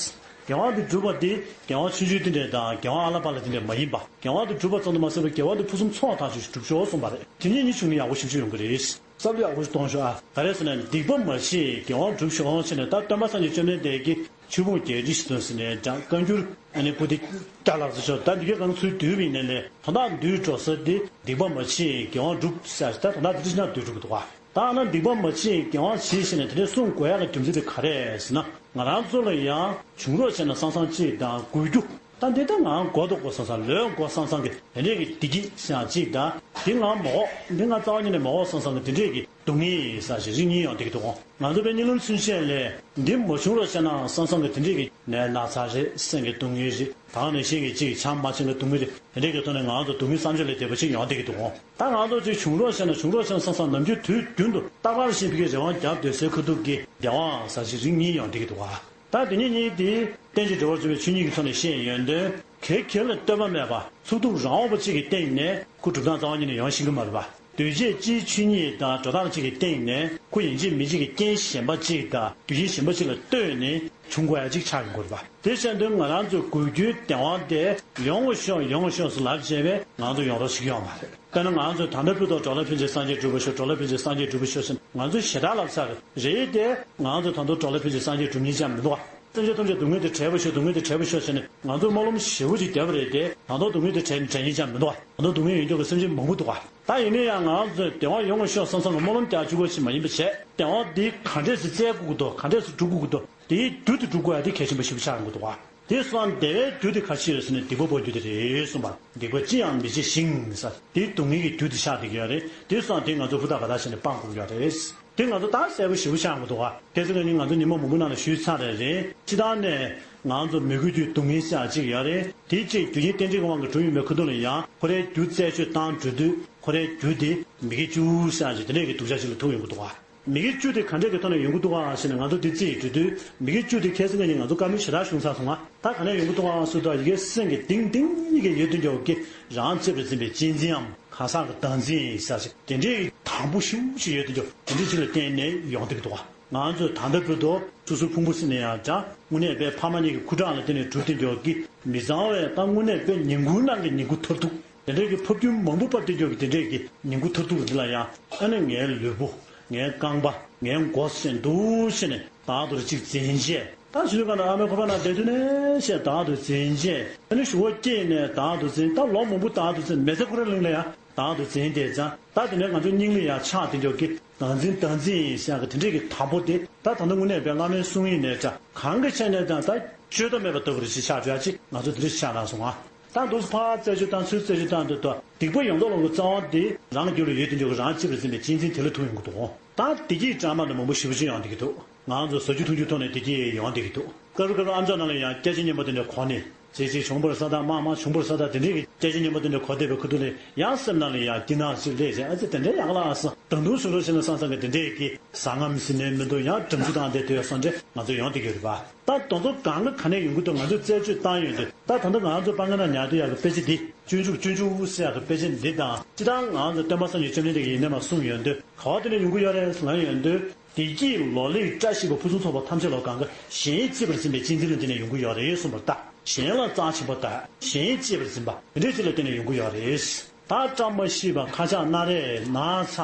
དགེ་བ་འདི་བསྒྲུབ་པ་འདི་དགེ་བ་ཆུང་ཆུང་དེ་འདྲས་དང་དགེ་བ་ཨ་ལ་པ་ལ་དེ་འདྲས་མ་ཡིན་པ། དགེ་བ་འདི་བསྒྲུབ་པ་ཙམ་དུ་མ་ཟད་པར་དགེ་བ་འདི་ཕུན་སུམ་ཚོགས་པ་མཐའ་དག་ཅིག་བསྒྲུབ་ཤོག་གསུངས་པ་རེད། དེ་གཉིས་གཉིས་བྱུང་ན་ཡག་པོ་ཞེ་པོ་ཅིག་ཡོང་གི་རེད། བསམ་བློ་ཡག་པོ་ཞིག་གཏོང་ཤོག་ཨ། ག་རེ་ཟེར་ན་སྡིག་པ་མ་བྱེད། དགེ་བ་བསྒྲུབ་ཤོག་ཟེར་ནས་ད་སྟོན་པ་སངས་རྒྱས་བཅོམ་ལྡན་འདས་ཀྱིས་ཆོས་ཕུང་བརྒྱད་ཁྲི་བཞི་སྟོང་ཟེར་ནས་དང་བཀའ་འགྱུར་ཨ་ནི་པོ་ཏི་ད་ལགས་སོ་ཤོག་ད་འདི་གའི་སྒང་ཚུར་བསྡུས་པ་ཡིན་ནའི་ལས་དོན་དག་འདུས་འགྲོ་ས་དེ་སྡིག་པ་མ་བྱེད་དགེ་བ་བསྒྲུབ་ཟེར་ད་དོན་དག་འདི་འདྲ་ཞིག་ན་འདུས་འགྲོ་གི་འདུག་ག་ད་ཨ་ན་སྡིག་པ་མ་བྱེད་དགེ་བ་བྱེད་ཟེར་ནས་དེ་འདྲ་གསུང་དགོས་ཡག་གི་རྒྱུ་མཚན་དེ་ག་རེ་ཟེར་ན། ང་རང་ཚོ་ལ་ཡང་བྱུང་རོགས་བྱས་ན་བསམ་བསམ་ཅིག་དང་དགོས་རྒྱུ། ད་འདི་ལྟ་ང་འགོ་ཐོག་འགོ་བསམ་བསམ་ལོས་འགོ་བསམ་བསམ་གི་དེ་འདྲས་ཀྱི་བདེ་སྐྱིད་ཟེར་ཡང་ཅིག་དང་འདི་ང་མ་འོག་འདི་ང་རྩ་བ་ཉིད་ནས་མ་འོག་བསམ་བསམ་གི་དེ་འདྲས་ཀྱི་སྡུག་བསྔལ་ཟེར་ཞིག་རིགས་གཉིས་ཡོང་བསྡད་ཀྱི་འདུག་ང་ཚོ་པའི་གཉིད་ལམ་ཚུན་ཆད་ལས་འདི་མ་བྱུང་རོགས་བྱས་ན་བསམ་བསམ་གི་དེ་འདྲས་ཀྱི་ནད་ན་ཚ་རེད། སེམས་ཀྱི་སྡུག་བསྔལ་རེད། ད་ག་ནང་བཞིན་གྱི་ཅིག་བྱམས་མ་བྱིན་གྱི་སྡུག་བསྔལ་རེད། དེ་འདྲས་ཀྱི་ཐོག་ནས་ང་ཚོ་སྡུག་བསྔལ་བསམ་བྱ་ལས་འདས་པ་ཅིག་ཡོང་བསྡད་ཀྱི་འདུག་ད་ང་ཚོ་ཅིག་བྱུང་རོགས་བྱས་ན་བྱུང་རོགས་བྱས་ན་བསམ་བསམ་ནམ་རྒྱུན་དུས་རྒྱུན་དུ་རྟག་པར་བཞིན་ཕ་གིའི་རེ་བ་རྒྱབ་སྡོད་སའི་ཁ་ཐུག་གི་བདེ་བ་ཟེར་ཞིག་རིགས་གཉིས་ཡོང་བསྡད་ཀྱི་འདུག་ག་ད་དེ་གཉིས་གཉིས་དེ་རྟེན་ཅིང་འབྲེལ་བར་འབྱུང་བའི་ཆོས་ཉིད་ཀྱི་ཐོག་ནས་བཤད་ཡོན་ཏན་གལ་གལ་ལ་ལྟོས་པ་མེད་པ་ཚུགས་ཐུབ་རང་དབང་པོ་གཅིག་གི་སྟེང་ནས་ཁོ་སྒྲུབ་སྟངས་རྩ་བ་ཉིད་ནས་ཡོང་ཤེས་ཀྱི་མ་རེད་པ། འདུས་བྱས་སྤྱིའི་ཆོས་ཉིད་དང་འགྲོ་སྟངས་གཅིག་གི་སྟེང་ནས་ཁོ་ཡིན་གཅིག་མིན་གཅིག་གི་རྐྱེན་གཞན་པ་གཅིག་དང་རྒྱུ་རྐྱེན་གཞན་པ་གཅིག་ལ་ལྟོས་ནས་ བྱུང་དགོས་ཡ་གཅིག་ཆགས་ཡོང་གི་རེད་པ། དེ་བྱས་དུས་ང་རང་ཚོའི་དགོས་རྒྱུའི་བདེན་དཔང་དེ་ཡོང་བ་ཤོག་ཡོང་བ་ཤོག་ཟེར་ལབ་བྱས་པས་ང་ཚོ་ཡོང་རོགས་བྱེད་ཀྱི་ཡོད་མ་རེད། དཔེར་ན་ང་ཚོས་ད་ལྟ་བར་དུ་འགྲོ་ལ་ཕན་ཕྱིར་སངས་རྒྱས་འགྲུབ་པར་ཤོག་འགྲོ་ལ་ཕན་ཕྱིར་སངས་རྒྱས་འགྲུབ་པར་ཤོག་ཟེར་ང་ཚོས་ཞེ་དྲག་ལབ་ཚར་རེད་དེ། ང་ཚོ་ད་དུང་འགྲོ་ལ་ཕན་ཕྱིར་སངས་རྒྱས་འགྲུབ་ཉེན་ཅང་མི་འདུག་བ། སེམས་ཅན་ཐམས་ཅད་སྡུག་བསྔལ་དེ་བྲལ་བར་ཤོག་སྡུག་བསྔལ་དེ་བྲལ་བར་ཤོག་ཟེར་ནས་ང་ཚོ་སྨོན་ལམ་ཞེ་པོ་ཅིག་བརྒྱབ་པ་རེད་དེ། ད་དུང་སྡུག་བསྔལ་དེ་བྲལ་བྲལ་ཉེན་ཅང་མི་འདུག་བ། ད་དུང་སྡུག་བསྔལ་ཡོད་མཁན་གྱི་སེམས་ཅན་མང་པོ་འདུག་བ། ད་ཡིན་ན་ཡང་ང་ཚོས་བདེ་བ་ཡོང་བར་ཤོག་བསམ་བསམ་གྱི་སྨོན་ལམ་རྒྱག་བཅུག་པ་ཞིག་མ་ཡིན་པ་བྱས། བདེ་བ་འདི་ག་འདྲས་སེ་བཙལ་དགོས་ཀྱི་འདུག་ག་འདྲས་སེ་སྒྲུབ་དགོས་ཀྱི་འདུག་དེའི་རྒྱུ་དེ་སྒྲུབ་དགོས་ཡ་དེ་གལ་ཆེན་པོ་ཞེ་པོ་ཆགས་ཡོང་གི་འདུག་བ། དེ་སོང་བདེ་བའི་རྒྱུ་དེ་ག་ཅི་ཡོད་ཟེར་ན་སྡིག་པ་སྤོང་རྒྱུ་དེ་རེད་གསུངས་པ། སྡིག་པ་ཅི་ཡང་མི་བྱེད་ཞིང་ཟེར་དེ་སྡུག་བསྔལ་གྱི་རྒྱུ་དེ་ཆགས་བསྡད་ཀྱི་ཡོད་རེད། དེ་སོང་དེ་ང་ཚོ་ཧུར་ཐག་ག་ཐག་བྱས་ནས་སྤང་དགོས་ཀྱི་ཡོད་རེད། དེ་ང་ཚོ་ད་གསལ་པོ་ཞེ་པོ་ཆགས་ཡོང་གི་འདུག་བ། གལ་སྲིད་ང་གཉིས་ང་ཚོ་ཉི་མ་མང་པོ་ནང་ལ་ཞུས་ཚར་རེད་རེད། སྤྱིར་བཏང་ནས་ང་ཚོ་མོས་གུས་ཀྱི་སྡུག་བསྔལ་ཟེར་ཡ་གཅིག་ཡོད་རེད། དེ་གཅིག་རྒྱུ་རྐྱེན་རྟེན་འབྲེལ་གྱི་དབང་གིས་གྲུབ་ཡོད་མེད་ཁ་ཐུག་ལ་ཡང་ཁོ་རའི་རྒྱུ་རྩད་གཅོད་བཏང་འགྲོ་དུས་ཁོ་རའི་རྒྱུ་དེ་མི་དགེ་བཅུ་ཟེར་ཡ་གཅིག་དེ་འདྲས་ཀྱི་སྡུག་ཅག་ཅིག་ལ་ཐུག་ཡོང་གི་འདུག་བ། མི་དགེ་བཅུ་དེ་ག་འདྲས་ཀྱི་ཐོག་ནས་ཡོང་གི་འདུག་ག་ཟེར་ནས་ང་ཚོ་འདི་རྩིས་འགྲོ་དུས་མི་དགེ་བཅུ་དེ་ཁ་སང་ང་གཉིས་ང་ཚོ་བཀའ་མོལ་ཞེ་དྲག་བྱུང་ཚར་སོང་ང་། ད་ག་ནས་ཡོང་གི་འདུག་ག་ཟེར་དུས་ཡི་གེ་སེང་གེ་ལྡིང་ལྡིང་གཉིས་ཀ་ཡོད་དུས་འགྱོ་གི་རང་གཅེས་པར་འཛིན་པའི་གཅེས་འཛིན་འམ་གང་ཟག་གི་བདག་འཛིན་ཡིན་ཟེར་ཞིག་དེ་འདྲའི་དང་པོ་ཞེ་པོ་ཅིག་ཡོད་དུས་འགྱོ་དེ་འདྲའི་ཅིག་ལ་བརྟེན་ནས་ཡོང་བསྡད་ཀྱི་འདུག་ག་ང་ཚོས་ད་ལྟ་བར་དུ་སོ་སོའི་ཕུང་པོ་ཟེར་ན་ཡང་འདྲ་དངོས་གནས་དཔེ་ཕ་མ་གཉིས་ཀྱི་ཁུ་ཁྲག་ལ་བརྟེན་ནས་གྲུབ་སྟེ་འགྱོ་གི་མི་གཙང་བའི་ད་དངོས་གནས་དཔེ་ཉིང་ཁུ་ནང་གི་ཉིང་ཁུ་མཐར་ཐུག་དེ་འདྲའི་གི་ཕབ་རྒྱུན་མང་པོ་ཕབ་སྟེ་འགྱོ་གི་དེ་འདྲའི་གི་ཉིང་ཁུ་མཐར་ཐུག་འདི་ལ་ཡང་ཨ་ནི་ངའི་ལུས་པོ། ངའི་རྐང་པ། ངའི་མགོ་ཟེར་འདུག་ཟེར་ནས་བདག་ཏུ་གཅིག་འཛིན་བྱས། ད་ཕྱི་ལུས་གང་དུ་ཨ་མའི་ཁོག་པ་ནང་བསྡད་དུས་ནས་བཤད་བདག་ཏུ་འཛིན་བྱས། ཨ་ནི་གཞུག་གུ་སྐྱེས་ནས་བདག་ཏུ་འཛིན། ད་ལོ་མང་པོ་བདག་ཏུ་འཛིན། མི་ཚེ་ཁོ་རའི་གླིང་ལ་ཡང་བདག་ཏུ་འཛིན་བསྡད་ཙང་། ད་དེ་ནས་ང་ཚོའི་སྙིང་ལ་ཡང་ཆགས་བསྡད་འགྱོ་གི་བདག་འཛིན་བདག་འཛིན་ཡིན་ཟེར་ཡག་གི་དེ་འདྲས་ཀྱི་དང་པོ་དེ་ད་ད་ལྟ་དངོས་གནས་དཔེ་བླ་མའི་གསུང་ཡིན་ནའི་འདྲ། གང་གི་ཆ་ནས་ཀྱང་ད་བཅོས་ཐབས་མེད་པ་ལྟ་བུ་རེ་ཞིག་ཆགས་འགྲོ་ཡ་ཅིག་ང་ཚོ་དེ་འདྲས་ཆགས་གནང་སོང་ང་། ད་འདུག་སེ་ཕར་རྩད་གཅོད་བཏང་ཚུར་རྩད་གཅོད་བཏང་དུས་ད་སྡིག་པ་ཡོངས་རྫོགས་ལ་གི་རྩ་བ་དེ་རང་རྒྱུད་ལ་ཡོད་དེ་འཇོག་གི་རང་གཅེས་པར་འཛིན་པའི་གཅེས་འཛིན་དེ་ལ་ཐུག་ཡོང་གི་འདུག་ད་བདེ་སྐྱིད་བཀྲག་མ་དང་མང་པོ་ཞེ་པོ་ཅིག་ཡོང་བསྡད་ཀྱི་འདུག་ང་ཚོ་ཟ་རྒྱུ་འཐུང་རྒྱུ་ཐོག་ནས་བདེ་སྐྱིད་ཡོང་བསྡད་ཀྱི་འདུག་སྐབས་རེ་སྐབས་རེ་ཨམ་ཅོག་ནང་ལ་ཡང་སྐད་ཆ་སྙན་པོ་དེ་འདྲ་གོ་ནས་ཇེ་ཇེ་བྱུང་བར་ས་དང་མ་མ་བྱུང་བར་ས་དང་དེ་འདྲའི་གི་སྐད་ཆ་སྙན་པོ་དེ་འདྲ་གོ་བསྡད་པའི་ཁ་ཐུག་ལ་ཡང་སེམས་ནང་ལ་ཡང་སྐྱིད་སྣང་ཞིག་སླེབས་བྱས་ཨ་ཙི་དེ་འདྲའི་ཡག་ལ་ཨ་ས་ད་དུང་བཟོ་འདྲ་ཞིག་ན་བསམ་བསམ་གི་དེ་འདྲའི་གི་ཟ་ང་མི་སྲིད་ནས་མི་འདུག་ཡང་འགྲམ་ཆུ་བཏང་བསྡད་དུས་སོང་འདྲ་ང་ཚོ་ཡོང་བསྡད་ཀྱི་ཡོད་རེད་པ། ད་དེ་ཚོ་གང་ག་ག་ནས་ཡོང་གི་འདུག་ང་ཚོས་རྩད་གཅོད་བཏང་ཡོང་དུས་ད་ད་ལྟ་ང་ཚོ་སྤང་ག་ན་ཉར་དུས་ཡག་གི་དཔེ་ཆ་འདི་སྤྱོད་འཇུག་སྤྱོད་འཇུག་ཟེར་ཡག་གི་དཔེ་ཆ་འདི་དང་སྤྱིར་བཏང་ང་ཚོ་སྟོན་པ་སངས་རྒྱས་བཅོམ་ལྡན་འདས་ཀྱིས་ཡིན་ནའི་མ་གསུངས་ཡོང་དུས་ག་བ་དེ་ནས་ཡོང་གི་ཡོད་རེད་ལབ་ཡོང་དུས། བདེ་སྐྱིད་ལོ་ལེགས་བཀྲ་ཤིས་པ་ཕུན་སུམ་ཚོགས་པ་ཐམས་ཅད་ལ་གང་ག་གཞན་གཅེས་པར་འཛིན་པའི་གཅེས་འཛིན་ལ་བརྟེན་ནས་ཡོང་གི་ཡོད་རེད་གསུངས་པ་ལྟར། གཞན་ལ་རྩ་ཆེན་པོ་དང་གཞན་གཅེས་པར་འཛིན་པ་དེ་འདྲའི་ཅིག་ལ་བརྟེན་ནས་ཡོང་གི་ཡོད་རེད། ད་བཀྲ་མ་ཤིས་པ་ཁ་ཆག་སྣ་རལ་ན་ཚ་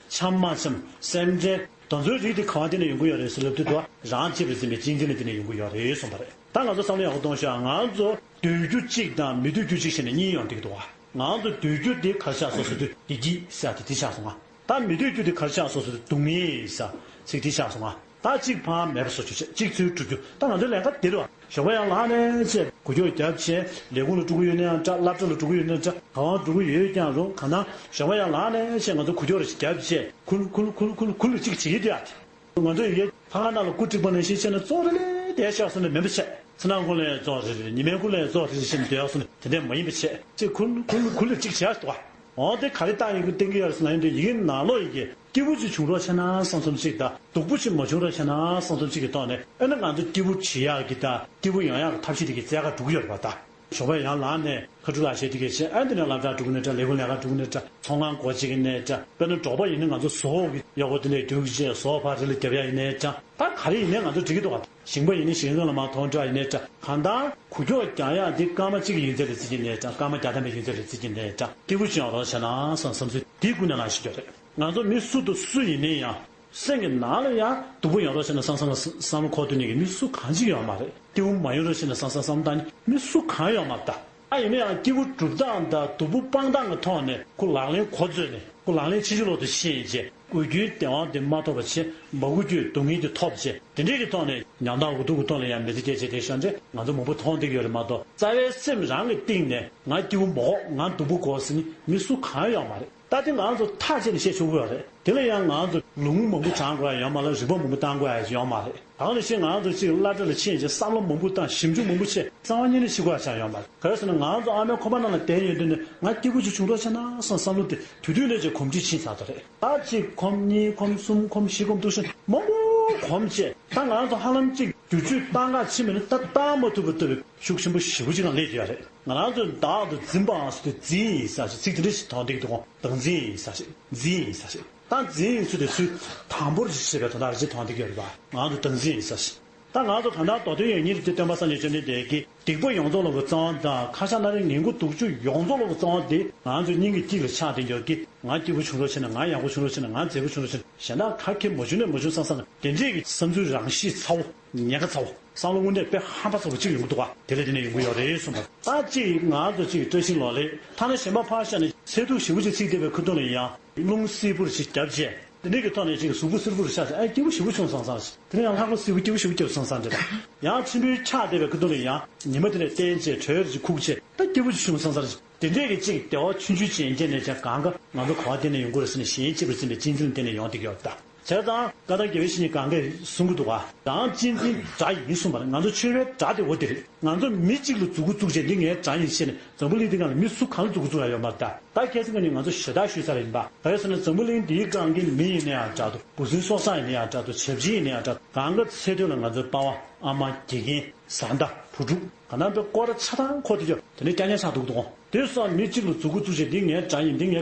འཆམ་མ་འཆམ་སེམས་ཁྲལ་དེ་ཚོའི་རིགས་དེ་གང་བ་བརྟེན་ནས་ཡོང་གི་ཡོད་རེད་ཟེར་ལབ་དུས་དུ་རང་གཅེས་པར་འཛིན་པའི་གཅེས་འཛིན་ལ་བརྟེན་ནས་ཡོང་གི་ཡོད་རེད་གསུངས་པ་རེད། ད་ང་ཚོ་བསམ་བློ་ཡག་པོ་གཏོང་ཤོག་ང་ཚོ་འདོད་རྒྱུ་གཅིག་དང་མི་འདོད་རྒྱུ་གཅིག་བྱས་ནས་གཉིས་ཡོང་བསྡད་ཀྱི་འདུག་བ། ང་ཚོ་འདོད་རྒྱུ་དེ་ག་རེ་ཆགས་སོང་ཟེར་དུས་བདེ་སྐྱིད་ཟེར་ཡག་དེ་དེ་ཆགས་སོང་ང་། ད་མི་འདོད་རྒྱུ་དེ་ག་རེ་ཆགས་སོང་ཟེར་དུས་སྡུག་བསྔལ་ཟེར་ཚིག་དེ་ཆགས་སོང་ང་། ད་གཅིག་ཕར་མེད་པ་བཟོ་རྒྱུ་བྱས་གཅིག་ཚུར་སྒྲུབ་རྒྱུ་ད་ང་ཚོའི་ལས་ཀ་དེ་རེད་བ། ཞོགས་པ་ཡར་ལངས་ནས་བྱས་གུ་ཁྱོག་བརྒྱབ་བྱས་ལས་ཁུངས་ལ་འགྲོ་གི་ཡོད་ན་ཡང་འདྲ་སློབ་གྲྭ་ལ་འགྲོ་གི་ཡོད་ན་འདྲ་ག་བར་འགྲོ་གི་ཡོད་ཀྱང་རུང་གང་ན་ཞོགས་པ་ཡར་ལངས་ནས་བྱས་ང་ཚོ་གུ་ཁྱོག་རེ་ཞིག་བརྒྱབ་བྱས་ཁུལ་ཁུལ་ཁུལ་ཁུལ་ཁུལ་ལ་གཅིག་བྱེད་ཀྱི་འདུག་ཨ། ང་ཚོ་ཡི་གེ་ལྷ་ཁང་ནང་ལ་སྐུ་བྲེགས་པ་ནང་བཞིན་བྱས་ནས་ཙོག་རེ་ལས་བསྡད་ཤག་སོང་ནས་མིན་པ་བྱས། ཕྱི་ནང་ཁུལ་ལ་ཙོག་རེ་རེ་ཉི་མའི་ཁུལ་ལ་ཙོག་རེ་རེ་བྱས་ནས་བསྡད་ཡག་སོང་ནས་དེ་འདྲ་མ་ཡིན་པ་བྱས་ཅིག་ཁུལ་ཁུལ་ཁུལ་ལ་གཅིག་བྱས་འདུག་ཨ། འོ་དེ་ག་རེ་ལྟ་ཡིན་གི་བསྟན་གི་ཡོད་རེད་ཟེར་ན་ཡིན་དུས་ཡི་གེ་ནང་ལོགས་ཡི་གེ་སྐྱིད་པོ་ཅིག་བྱུང་རོགས་བྱས་ན་བསམ་བསམ་ཅིག་དང་སྡུག་པོ་ཅིག་མ་བྱུང་རོགས་བྱས་ན་བསམ་བསམ་ཅིག་གི་ཐོག་ནས་ཨེ་ན་ང་ཚོ་སྐྱིད་པོ་བྱེད་ཡག་གི་དང་སྐྱིད་པོ་ཡོང་ཡག་གི་ཐབས་ཤེས་དེ་གི་བཙལ་ག་འགྲོ་གི་ཡོད་རེད་པ་ད། ཞོགས་པ་ཡར་ལངས་ནས་ཁ་ཕྲུག་ལག་ཤེས་དེ་གས་བྱས་ཨ་འདི་ནས་སློབ་གྲྭ་འགྲོ་གི་ནས་འདྲ་ལས་ཁུངས་ལས་ཀ་འགྲོ་གི་ནས་འདྲ་ཚོང་ཁང་སྒོ་ཕྱེ་གི་ནས་འདྲ་དཔེར་ན་འབྲོག་པ་ཡིན་ན་ང་ཚོ་ཟོག་གི་གཡོག་པོ་དེ་ནས་རྒྱུགས་བྱས་ཟོག་ཕར་རི་ལ་རྒྱབ་ཡ་ཡིན་ནས་འདྲ་ད་ག་རེ་ཡིན་ནས་ང་ཚོ་འགྲིག་གི་འདུག་ག་ཞིང་པ་ཡིན་ན་ཞིང་ཁ་ལ་མར་ཐོན་འདྲ་ཡིན་ནས་འདྲ་གང་ལྟར་གུ་ཁྱོག་རྒྱག་ཡ་དེ་སྐར་མ་གཅིག་གི་ཡུན་ཚད་ལ་བརྩི་གི་ནས་འདྲ་སྐར་མ་བརྒྱ་ཐམ་པའི་ཡུན་ཚད་ལ་བརྩི་གི་ནས་འདྲ་སྐྱིད་པོ་ཅིག་ཡོང་རོགས་བྱས་ན་བསམ་བསམ་ཚུལ་དེ་ཀུན་ནས་ལངས་ཤེས་ཀྱི་རེད། ང་ཚོ་མི་སུ་དང་སུ་ཡིན་ནའི་ཡང་། སེམས་ཀྱི་ནང་ལ་ཡང་སྡུག་པོ་ཡོང་རོགས་བྱས་ན་བསམ་བསམ་བསམ་བློ་འཁོར་ཐུབ་མཁན་གྱི་མི་སུ་གང་ཅིག་ཡོད་མ་རེད། སྐྱིད་པོ་མ་ཡོང་རོགས་བྱས་ན་བསམ་བསམ་བསམ་བློ་བཏང་མཁན་མི་སུ་གང་ཡོད་མ་རེད་ད། ཨ་ཡིན་ན་ཡང་སྐྱིད་པོ་སྒྲུབ་སྟངས་དང་སྡུག་པོ་སྤང་སྟངས་ཀྱི་ཐོག་ནས་ཁོ་ལག་ལེན་གོ་ཚོད་ནས་ཁོ་ལག་ལེན་ཆེ་ཆུང་ལོག་ཏུ་ཤེས་རྗེས་དགོས་རྒྱུའི་བདེན་དཔང་དེ་མ་ཐོབ་པ་བྱས་མ་དགོས་རྒྱུའི་སྡུག་བསྔལ་དེ་ཐོབ་རྗེས་དེ་འདྲས་ཀྱི་ཐོག་ནས་ཉམ་ཐག་འུ་ཐུག་གི་ཐོག་ལ་ཡང་མི་ཚེ་སྐྱེལ་བྱས་དེ་ཤོར་འདྲ་ང་ཚོ་མང་པོ་མཐོང་བསྡད་ཀྱི་ཡོད་རེད་མ་གཏོགས་རྩ་བའི་སེམས་རང་གི་གཏིང་ནས་ང་སྐྱིད་པོ་མ་དགོས་ང་སྡུག་པོ་དགོས་ཟེར་མཁན་མི་སུ་གང་ཡོད་མ་རེད། ད་དེ་ང་ཚོ་ཐག་བཅད་ནས་བཤད་ཆོག་གི་ཡོད་རེད། དེ་ལ་ཡང་ང་ཚོ་ལུང་མང་པོ་དྲངས་དགོས་ཡ་ཡོད་མ་རེད། རིག་པ་མང་པོ་བཏང་དགོས་ཡ་ཡོད་མ་རེད། ད་ག་ནང་བཞིན་ང་ཚོ་གཅིག་སློབ་གྲྭ་ལ་ཕྱིན་རྗེས་བསམ་བློ་མང་པོ་བཏང་ཞིབ་འཇུག་མང་པོ་བྱས་རྩ་བ་ཉིད་ནས་ཤེས་དགོས་ཡ་ཆགས་ཡོད་མ་རེད། ག་རེ་ཟེར་ན་ང་ཚོ་ཨ་མའི་ཁོག་པ་ནང་ལ་བསྡད་ཡོད་དུས་ནས་ང་སྐྱིད་པོ་ཅིག་བྱུང་རོགས་བྱས་ན་བསམ་བསམ་བློ་དེ་དུས་དུས་ནས་ཅིག་གོམས་འདྲིས་ཕྱིན་ཚར་ཚར་རེད། ད་གཅིག་གོམས་གཉིས་གོམས་གསུམ་གོམས་བཞི་གོམས་དུ་ཞིག་མང་པོ་གོམས་བྱས་ད་ང་ཚོ་ཧ་ལམ་གཅིག་བསྒྱུར་བཅོས་བཏང་ག་ཕྱིན་པ་ནི་ད་བཏང་མ་ཐུབ་པ་ལྟ་བུའི་ཤུགས་ཆེན་པོ་ཞེ་པོ་ཅིག་ནང་སླེབས་ཀྱི་ཡོད་རེད། ང་རང་ཚོས་བདག་ཏུ་འཛིན་པའང་ཟེར་དུས་འཛིན་ཡིན་ས་ཞིག་ཚིག་དེ་འདྲ་ཞིག་མཐོང་བསྡད་ཀྱི་འདུག་གོ། བདག་འཛིན་ཡིན་ས་ཞིག་འཛིན་ཡིན་ས་ཞིག་ད་འཛིན་ཡིན་ཚུལ་དེ་ཚུལ་དམ་པོར་ཞིག་བྱེད་པའི་དོན་དག་རེ་ཞིག་མཐོང་བསྡད་ཀྱི་ཡོད་རེད་པ། ང་ཚོ་བདག་འཛིན་ཡིན་ས་ཞིག་ད་ང་ཚོ་གང་ལྟར་མདོ་དོན་ཡོད་ཉིད་དེ་སྟོན་པ་སངས་རྒྱས་བཅོམ་ལྡན་འདས་ཀྱིས་སྡིག་པ་ཡོངས་རྫོགས་ལ་གི་གཙང་བ་དང་ཁ་ཤ་སྣ་རེ་ངན་དགུ་དུག་ཆུ་ཡོངས་རྫོགས་ལ་གི་གཙང་བ་དེ་ང་ཚོའི་སྙིང་གི་དཀྱིལ་ལ་ཆགས་བསྡད་ཀྱོག་གི། ང་སྐྱིད་པོ་བྱུང་རོགས་བྱས་ན། ང་ཡག་པོ་བྱུང་རོགས་བྱས་ན། ང་མཛེས་པོ་བྱུང་རོགས་བྱས་ན། གཞན་དག་ག་གེ་མ་བྱུང་ནས་མ་བྱུང་བསམ་བསམ་དེ་འདྲས་ཀྱི་བསམ་ཚུལ་རང་གཤིས་ཚ་བོ། ཉེན་ཁ་ཚ་བོ། བསམ་བློ་དངོས་གནས་དཔེ་ཧམ་པ་ཚ་བོ་གཅིག་ཡོང་གི་འདུག་ག། དེ་ལས་དེ་ནས་ཡོང་གི་ཡོད་རེད་གསུངས་པ། ད་གཅིག་ང་ཚོ་གཅིག་བཀྲ་ཤིས་ལོ་ལེགས། ཐ་ན་གཞན་པ་ཕར་བཞག་ནས་ཚ་གདུག་ཞེ་པོ་ཅིག་ཚིག་བསྡད་པའི་ཁ་ཐུག་ལ་ཡང་རླུང་བསིལ་པོར་ཅིག་བརྒྱབ་བྱས། དེ་འདྲས་ཀྱི་ཐོག་ནས་ཅིག་གཟུགས་པོ་བསིལ་པོར་ཆགས་བྱས། ཨ། སྐྱིད་པོ་ཞེ་པོ་བྱུང་སོང་བསམ་བྱས། དེ་ནས་ཡང་ལྷགས་པ་བསིལ་པོ་སྐྱིད་པོ་སྐྱིད་པོ་བྱུང་སོང་བསམ་བྱས། ཡང་ཆེན་པོའི་འཁྱག་བསྡད་པའི་ཁ་ཐུག་ལ་ཡང་ཉི་མ་དེ་ནས་བསྟན་བྱས་དྲོད་ཅིག་ཁུག་བྱས། ད་སྐྱིད་པོ་ཅིག་བྱུང་སོང་བསམ་བྱས། དེ་འདྲས་ཀྱི་ཅིག་བདེ་བ་ཆུང་ཆུང་ཅན་ཅན་ནས་ཀྱང་གང་ག་ང་ཚོ་ག་བ་དེ་ནས་ཡོང་གི་རེད་ཟེར་ནས། གཞན་གཅེས་པར་འཛིན་པའི་གཅེས་འཛིན་དེ་ནས་ཡོང་བསྡད་ཀྱི་ཡོད་རེད་ད། བྱས་ཙང་བཀའ་གདམས་དགེ་བའི་བཤེས་གཉེན་གང་གས་གསུང་གི་འདུག་ག། རང་གཅེས་འཛིན་དགྲ་ཡིན་གསུངས་པ་རེད། ང་ཚོ་ཆོས་པའི་དགྲ་དེ་འོ་དེ་རེད། ང་ཚོ་མི་གཅིག་ལ་མཛུབ་གུ་བཙུགས་བྱས་འདི་ངའི་དགྲ་ཡིན་ཟེར་ནས། འཛམ་བུ་གླིང་འདི་སྒང་ལ་མི་སུ་གང་ལ་མཛུབ་གུ་བཙུགས་ཡ་ཡོད་མ་རེད་ད། ད་ཁ་སང་ཁ་ཉིན་ང་ཚོ་ཞེ་དྲག་ཞུས་ཚར་ཡིན་པ། ག་རེ་ཟེར་ན། འཛམ་བུ་གླིང་འདིའི་སྒང་གི་མི་ཡིན་ན་ཡང་འདྲ་འདུག། འབུ་སྲིན་སྲོག་ཆགས་ཡིན་ན་ཡང་འདྲ་འདུག། བྱ་བྱིའུ་ཡིན་ན་ཡང་འདྲ་འདུག། གང་ག་ཚེ་སྟོད་ལ་ང་ཚོའི་པ་ཕ། ཨ་མ། དགེ་རྒན། བཟའ་ཟླ། བུ་ཕྲུག། ག་ན་པའི་སྐོར་ར་ཆ་ཚང་ཁོ་དེ་ཚོ་དེ་འདྲའི་རྐྱང་རྐྱང་ཆགས་འདུག་དོ། དེ་སོགས་མི་གཅིག་ལ་མཛུབ་གུ་བཙུགས་བྱས་འདི་ངའི་དགྲ་ཡིན། འདི་ངའི་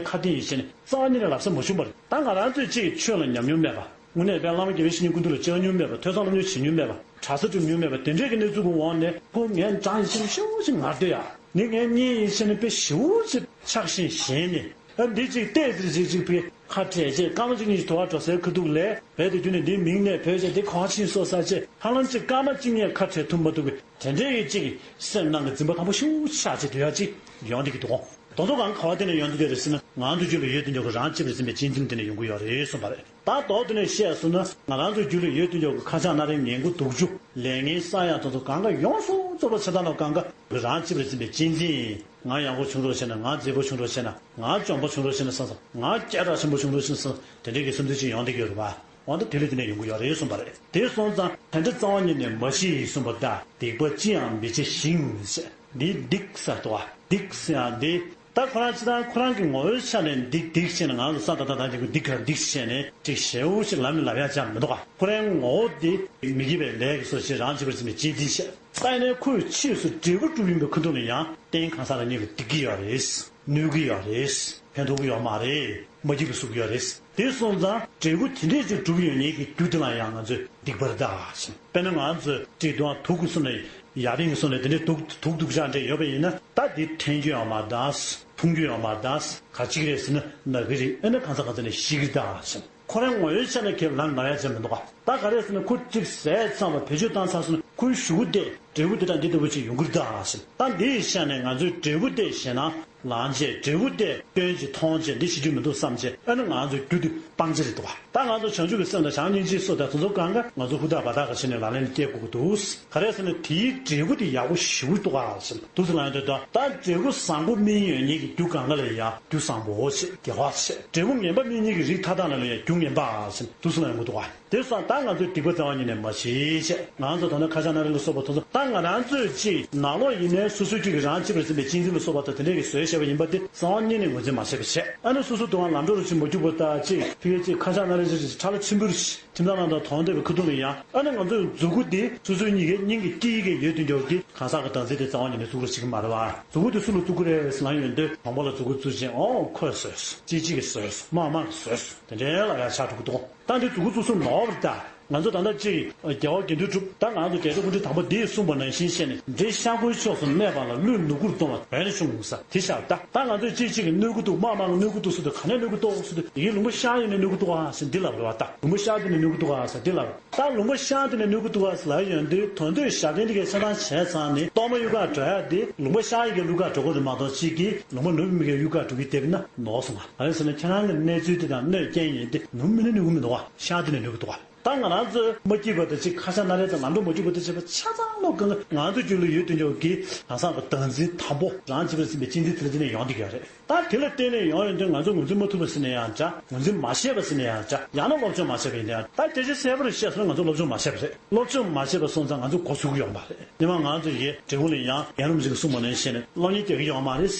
ཁ་གཏད་ཡིན་ཟེར་ནས་རྩ་བ་ཉིད་ནས་ལབ་ས་མ་བྱུང་བ་རེད། ད་ང་རང་ཚོས་ཅིག་ཆོས་ལ་ཉམས་མྱོང་མེད་པ། དངོས་གནས་དཔེ་བླ་མ་དགེ་བའི་བཤེས་གཉེན་སྐུ་མདུན་ལ་བཅར་མྱོང་མེད་པ། ཐོས་བསམ་སློབ་གཉེར་བྱེད་མྱོང་མེད་པ། གྲྭ་ས་བསྒྲུབས་མྱོང་མེད་པ། དེ་འདྲས་ཀྱི་གནས་ཚུལ་གྱི་འོག་ནས། ཁོ་ངའི་དགྲ་ཡིན་ཟེར་ཤོག་ཅིག་ངར་སྡོད་ཡ། འདི་ངའི་གཉེན་ཡིན་ཟེར་ནས་དཔེ་ཞེ་པོ་ཅིག་ཆགས་ཞེན་བཞེངས་ནས། ཨ། འདི་ཅིག་བལྟས་ཟེར་ཅིག་ཅིག་པའི་ཁ་བྲལ་བྱས། སྐར་མ་གཅིག་གཉིས་ཤིག་དུ་བ་འགྲོ་སའི་ཁ་ཐུག་ལ། རྦད་དེ་རྒྱུ་ནས་འདིའི་མིང་ནས་བོས་བྱས་འདི་ག་བ་ཕྱིན་སོང་ས་བྱས། ཧ་ལམ་ཅིག་སྐར་མ་གཅིག་གཉིས་ཁ་བྲལ་ཐུབ་མ་ཐུབ་པའི་དེ་འདྲའི་གི་ཅིག་སེམས་ནང་གི་འཛིན་པ་དམ་པོ་ཤུགས་ཆག་ཅིག་སྡོད་ཡ་ཅིག་ཡོང་བསྡད་ཀྱི་འདུག་གོ། དེ་ཚོ་གང་ག་བ་དེ་ནས་ཡོང་བསྡད་ཀྱི་རེད་ཟེར་ན། ང་ཚོ་རྒྱུད་ལ་ཡོད་དུས་ཀྱང་རང་གཅེས་པར་འཛིན་པའི་གཅེས་འཛིན་དེ་ནས་ཡོང་གི་ཡོད་རེད་གསུངས་པ་རེད། ད་མདོར་བསྡུས་ནས་བཤད་སོང་ན། ང་རང་ཚོའི་རྒྱུད་ལ་ཡོད་དུས་ཀྱང་ཁ་ཆག་སྣ་རལ་ངན་དགུ་དུག་ཆུ་ལས་ངན་ས་ཡ་དེ་ཚོ་གང་ག་ཡོངས་སུ་རྫོགས་པ་ཆ་ཚང་ལ་གང་ག་རང་གཅེས་པར་འཛིན་པའི་གཅེས་འཛིན་ཡིན། ང་ཡག་པོ་བྱུང་རོགས་བྱས་ན། ང་མཛེས་པོ་བྱུང་རོགས་བྱས་ན། ང་འཇོན་པོ་བྱུང་རོགས་བྱས་ན་བསམ་བསམ། ང་སྐད་གྲགས་ཆེན་པོ་བྱུང་རོགས་བྱས་ན་བསམ་བསམ། དེ་འདྲའི་གི་བསམ་ཚུལ་ཅིག་ཡོང་བསྡད་ཀྱི་ཡོད་རེད་པ། འོ་ན་དེ་ལས་དེ་ནས་ཡོང་གི་ཡོད་རེད་གསུངས་པ་རེད། དེ་སོང་ཙང་དེ་འདྲ་རྩ་བ་ཉིད་ནས་མ་བྱེད་གསུངས་པ་དང་། སྡིག་པ་ཅི་ཡང་མི་བྱེད་ཞིང་ཟེར། འདི་སྡིག་ཟེར་དོ། སྡིག་ཟེར་ཡང་འདི། ད་ཁོ་རང་སྤྱིར་བཏང་ཁོ་རང་གི་ངོ་བོའི་ཆ་ནས་སྡིག་སྡིག་བྱས་ན། ང་ཚོ་ས་ད་ད་ད་འདི་གུ་སྡིག་ག་སྡིག་བྱས་ནས་ཅིག་ཞེ་པོ་ཅིག་ལབ་ནས་ལབ་ཡ་ཅང་མི་འདུག་ག། ཁོ་རའི་ངོ་བོ་འདི་མི་དགེ་བའི་ལས་ཀྱི་སོ་ཞེས་རང་གཅེས་པར་འཛིན་པའི་གཅེས་འཛིན་བྱས། ད་ཡིན་ནའི་ཁོས་ཕྱིས་སུ་འབྲས་བུ་སྒྲུབ་ཡིན་པའི་ཁ་ཐུག་ལ་ཡང་རྟེན་གང་ཟག་རང་ཉིད་ལ་སྡིག་གི་ཡོད་རེད། གནོད་ཀྱི་ཡོད་རེད། ཕན་ཐོགས་ཀྱི་ཡོད་མ་རེད། མ་སྐྱིད་པ་བཟོ་གི་ཡོད་རེད། དེ་སོང་ཙང་འབྲས་བུ་དེ་འདྲས་ཅིག་སྒྲུབ་ཡོང་མཁན་གྱི་རྒྱུ་དེ་ལ་ཡང་ང་ཚོས་སྡིག་པར་བལྟ་ཞིང་། དཔེར་ན་ང་ཚོས་ཅིག་དུང་དུག་གི་བཟོ་ནས་ཡ་རིང་གི་བཟོ་ནས་དེ་འདྲས་དུག་དུག་དུག་ཅག་འདྲས་ཡོད་པ་ཡིན་ན། ད་དེ་འཐེན་རྒྱུ་ཡོད་མ་རེད། འཐུང་རྒྱུ་ཡོད་མ་རེད། ག་ཅིག་རེད་ཟེར་ན་ན་གི་རེད། ཨ་ནི་གང་ཟག་གང་ཟག་ནས་ཤི་གི་རེད་ད་ཞིང་། ཁོ་རང་ངོ་བོའི་ཆ་ནས་ཁས་ལེན་ན་ཡ་ཅང་མི་འདུག་ག། ད་ག་རེ་ཟེར་ན། ཁོ་གཅིག་ཟས་ཚང་བ་བེད་སྤྱོད་བཏང་ཚར་སོང་ན། ཁོའི་གཞུག་གུ་དེ་འབྲས་བུ་དེ་འདྲ་འདི་ལྟ་བུ་ཅིག་ཡོང་གི་རེད་ད་ཟེར། ད་འདིའི་ཆ་ནས་ང་ཚོས་འབྲས་བུ་དེ་ཞེད་སྣང་ལངས་བྱས། འབྲས་བུ་དེ་སྐྱོན་ཅིག་མཐོང་བྱས། འདི་ཤེས་རྒྱུ་མི་འདུག་བསམ་བྱས། ཨ་ནི་ང་ཚོའི་རྒྱུ་དེ་སྤང་བྱ་རེད་འདུག་ག། ད་ང་ཚོ་བྱང་ཆུབ་ཀྱི་སེམས་དང་བྱམས་སྙིང་རྗེའི་སོགས་དང་དེ་ཚོ་གང་ག་ང་ཚོ་ཧུར་ཐག་འབད་ཐག་གི་བྱས་ནས་ལག་ལེན་ལ་བསྐྱལ་དགོས་ཀྱི་འདུག། ག་རེ་ཟེར་ན། དེའི་འབྲས་བུ་དེ་ཡག་པོ་ཞེ་པོ་འདུག་ག་ཟེར། འདུག་ཟེར་ལབ་ཡོང་དུས། ད་ད་འབྲས་བུ་བཟང་པོ་སྨིན་ཡོང་མཁན་གྱི་རྒྱུ་གང་ག་ལ་ཡང་རྒྱུ་བཟང་པོ་ཞེས། དགེ་བ་ཞེས། འབྲས་བུ་ངན་པ་སྨིན་མཁན་གྱི་རིགས་མཐའ་དག་ལ་ཡང་རྒྱུ་ངན་པ་ཟེར། འདུག་ཟེར་ལབ་ཡོང་གི་འདུག་ག། དེ་སོང་ད་ང་ཚོས་སྡིག་པ་རྩ་བ་ཉིད་ནས་མ་བྱེད་ཅེས། ང་ཚོ་ད་ལྟ་ཁ་ཆག་སྣ་རལ་ལ་སོགས་པ་དེ་ཚོ། ད་ང་རང་ཚོས་ཅིག་ནང་ལོགས་ཡིན་ནའི་སོ་སོའི་རྒྱུད་ཀྱི་རང་གཅེས་པར་འཛིན་པའི་གཅེས་འཛིན་ལ་སོགས་པ་དང་དེ་འདྲས་ཀྱི་བཟོས་བཞག་པ་ཡིན་པ་དེ་རྩ་བ་ཉིད་ནས་ངོས་འཛིན་མ་བྱས་པ་བྱས། ཨ་ནི་སོ་སོ་དུང་ལམ་འགྲོ་རུ་ཕྱིན་མ་རྒྱུག་པ་ལྟར་ཅིག་ཕ་གིར་ཅིག་ཁ་ཆག་སྣ་རལ་ཅིག་ཅིག་ཁྲ་ལ་ཆེན་པོ་རུ་ཁྱིམ་ཚང་ནང་དུ་དོང་བསྡད་པའི་ཁ་ཐུག་ལ་ཡང་། ཨ་ནི་ང་ཚོའི་མཛུ་གུ་དེ་སོ་སོའི་གཉིས་ཀའི་སྙིང་གི་དཀྱིལ་གྱི་ཡོད་དུས་འགྱོག་གི་གང་ཟག་གི་བདག་འཛིན་དེ་རྩ་བ་ཉིད་ནས་བཙུགས་རོགས་བྱེད་ཀྱི་མ་རེད་བ། མཛུ་གུ་དེ་སུ་ལ་བཙུགས་ཀྱི་རེད་ཟེར་ལབ་ཡོང་དུས། དང་པོ་ལ་མཛུ་གུ་བཙུགས་ཅིང་། ཨོ་ཁོས་བཟོས། ཅིག་ཅིག་གིས་བཟོས། མ་མ་གིས་བཟོས། དེ་འདྲའི་ལ་ཡང་ཆགས་འགྲོ་གི་འདུག། ད་འདི་མཛུ་གུ་བཙུགས་ས་ནོར་བ་རེད་ད། ང་ཚོ་ད་ལྟ་ཅིག་རྒྱལ་བ་དགེ་འདུན་གྲུབ། ད་ང་ཚོ་རྒྱལ་སྲས་སྐུ་ཕྲེང་དང་པོ་འདིས་གསུངས་པ་ནང་བཞིན་བཤད་ནས། འདྲེ་ཤ་ཁུའི་ཕྱོགས་སུ་སྨད་པ་ལ། ཀླུས་ནུ་གུར་གཏོང་བ་དོན་ཆུང་ཟེར་དེ་ཤར་ད། ད་ང་ཚོས་ཅིག་ཅིག་གིས་གནོད་ཀྱི་འདུག། མ་མ་གིས་གནོད་ཀྱི་འདུག་ཟེར་དུས། ག་ནས་གནོད་ཀྱི་འདུག་ཟེར་དུས། ཡི་གེ་ལུང་པ་ཤར་ཡོད་ནས་གནོད་ཀྱི་འདུག་ཨ་ཟེར་འདི་ལབ་རེད་བ། ད་ལུང་པ་ཤར་དེ་ནས་གནོད་ཀྱི་འདུག་ཨ་ཟེར་འདི་ལབ། ད་ལུང་པ་ཤར་དེ་ནས་གནོད་ཀྱི་འདུག་ཨ་ཟེར་ལབ་ཡོང་དུས། དོན་དུ་ཞབས་བརྟན་འདི་གའི་ཆ་ཚང་བྱས་ཚར་ནས། གཏོར་མ་གཡུག་གར་འགྲོ་ཡ་དེ་ལུང་པ་ཤར་ཡི་གེ་གཡུག་གར་འགྲོ་དགོས་རེད་མ་གཏོགས། ཅིག་གིས་ལུང་པ་ནུབ་མི་གའི་གཡུག་གར་འགྲོ་གི་བསྡད་ན་ནོར་སོང་ང་། ག་རེ་ཟེར་ན། ཁྱེད་རང་གི་གནས་ཚུལ་དེ་དང་གནོད་རྐྱེན་ཡིན་ཏེ། ནུབ་མི་ནི་གནོད་གི་མི་འདུག་བ། ཤར་དེ་ནས་གནོད་གི་འདུག་བ། ད་ང་རང་ཚོས་མ་སྐྱིད་པ་དང་ཅིག་ཁ་ཆག་སྣ་རལ་དང་ལམ་འགྲོ་མ་སྐྱིད་པ་དང་བཅས་པ་ཆ་ཚང་ལོ་གང་ག་ང་ཚོ་རྒྱུད་ལ་ཡོད་དུས་འགྱོག་གི་གང་ཟག་གི་བདག་འཛིན་དང་པོ། རང་གཅེས་པར་འཛིན་པའི་གཅེས་འཛིན་དེ་ལ་བརྟེན་ནས་ཡོང་བསྡད་ཀྱི་ཡོད་རེད། ད་དེ་ལ་བརྟེན་ནས་ཡོང་ཡོང་དུས། ང་ཚོས་ངོས་འཛིན་མ་ཐུབ་པ་ཟེར་ན་ཡང་འདྲ། ངོས་འཛིན་མ་ཤེས་པ་ཟེར་ན་ཡང་འདྲ། ཡང་ན་སློབ་སྦྱོང་མ་བྱས་པ་ཡིན་ན་ཡང་། ད་སྐད་ཆ་གསལ་པོ་རེ་བཤད་སོང་ན། ང་ཚོ་སློབ་སྦྱོང་མ་བྱས་པ་རེད། སློབ་སྦྱོང་མ་བྱས་པ་སོང་ཙང་ང་ཚོ་གོ་ཚུགས་ཀྱི་ཡོད་མ་རེད། སྔོན་མ་ང་ཚོ་ཡི་འབྲས་བུ་ལ་ཡང་ཡང་རུམ་ཞིག་གིས་གསུངས་པ་ནང་བཞིན་སློབ་གཉེར་རྒྱག་གི་ཡོད་མ་རེད།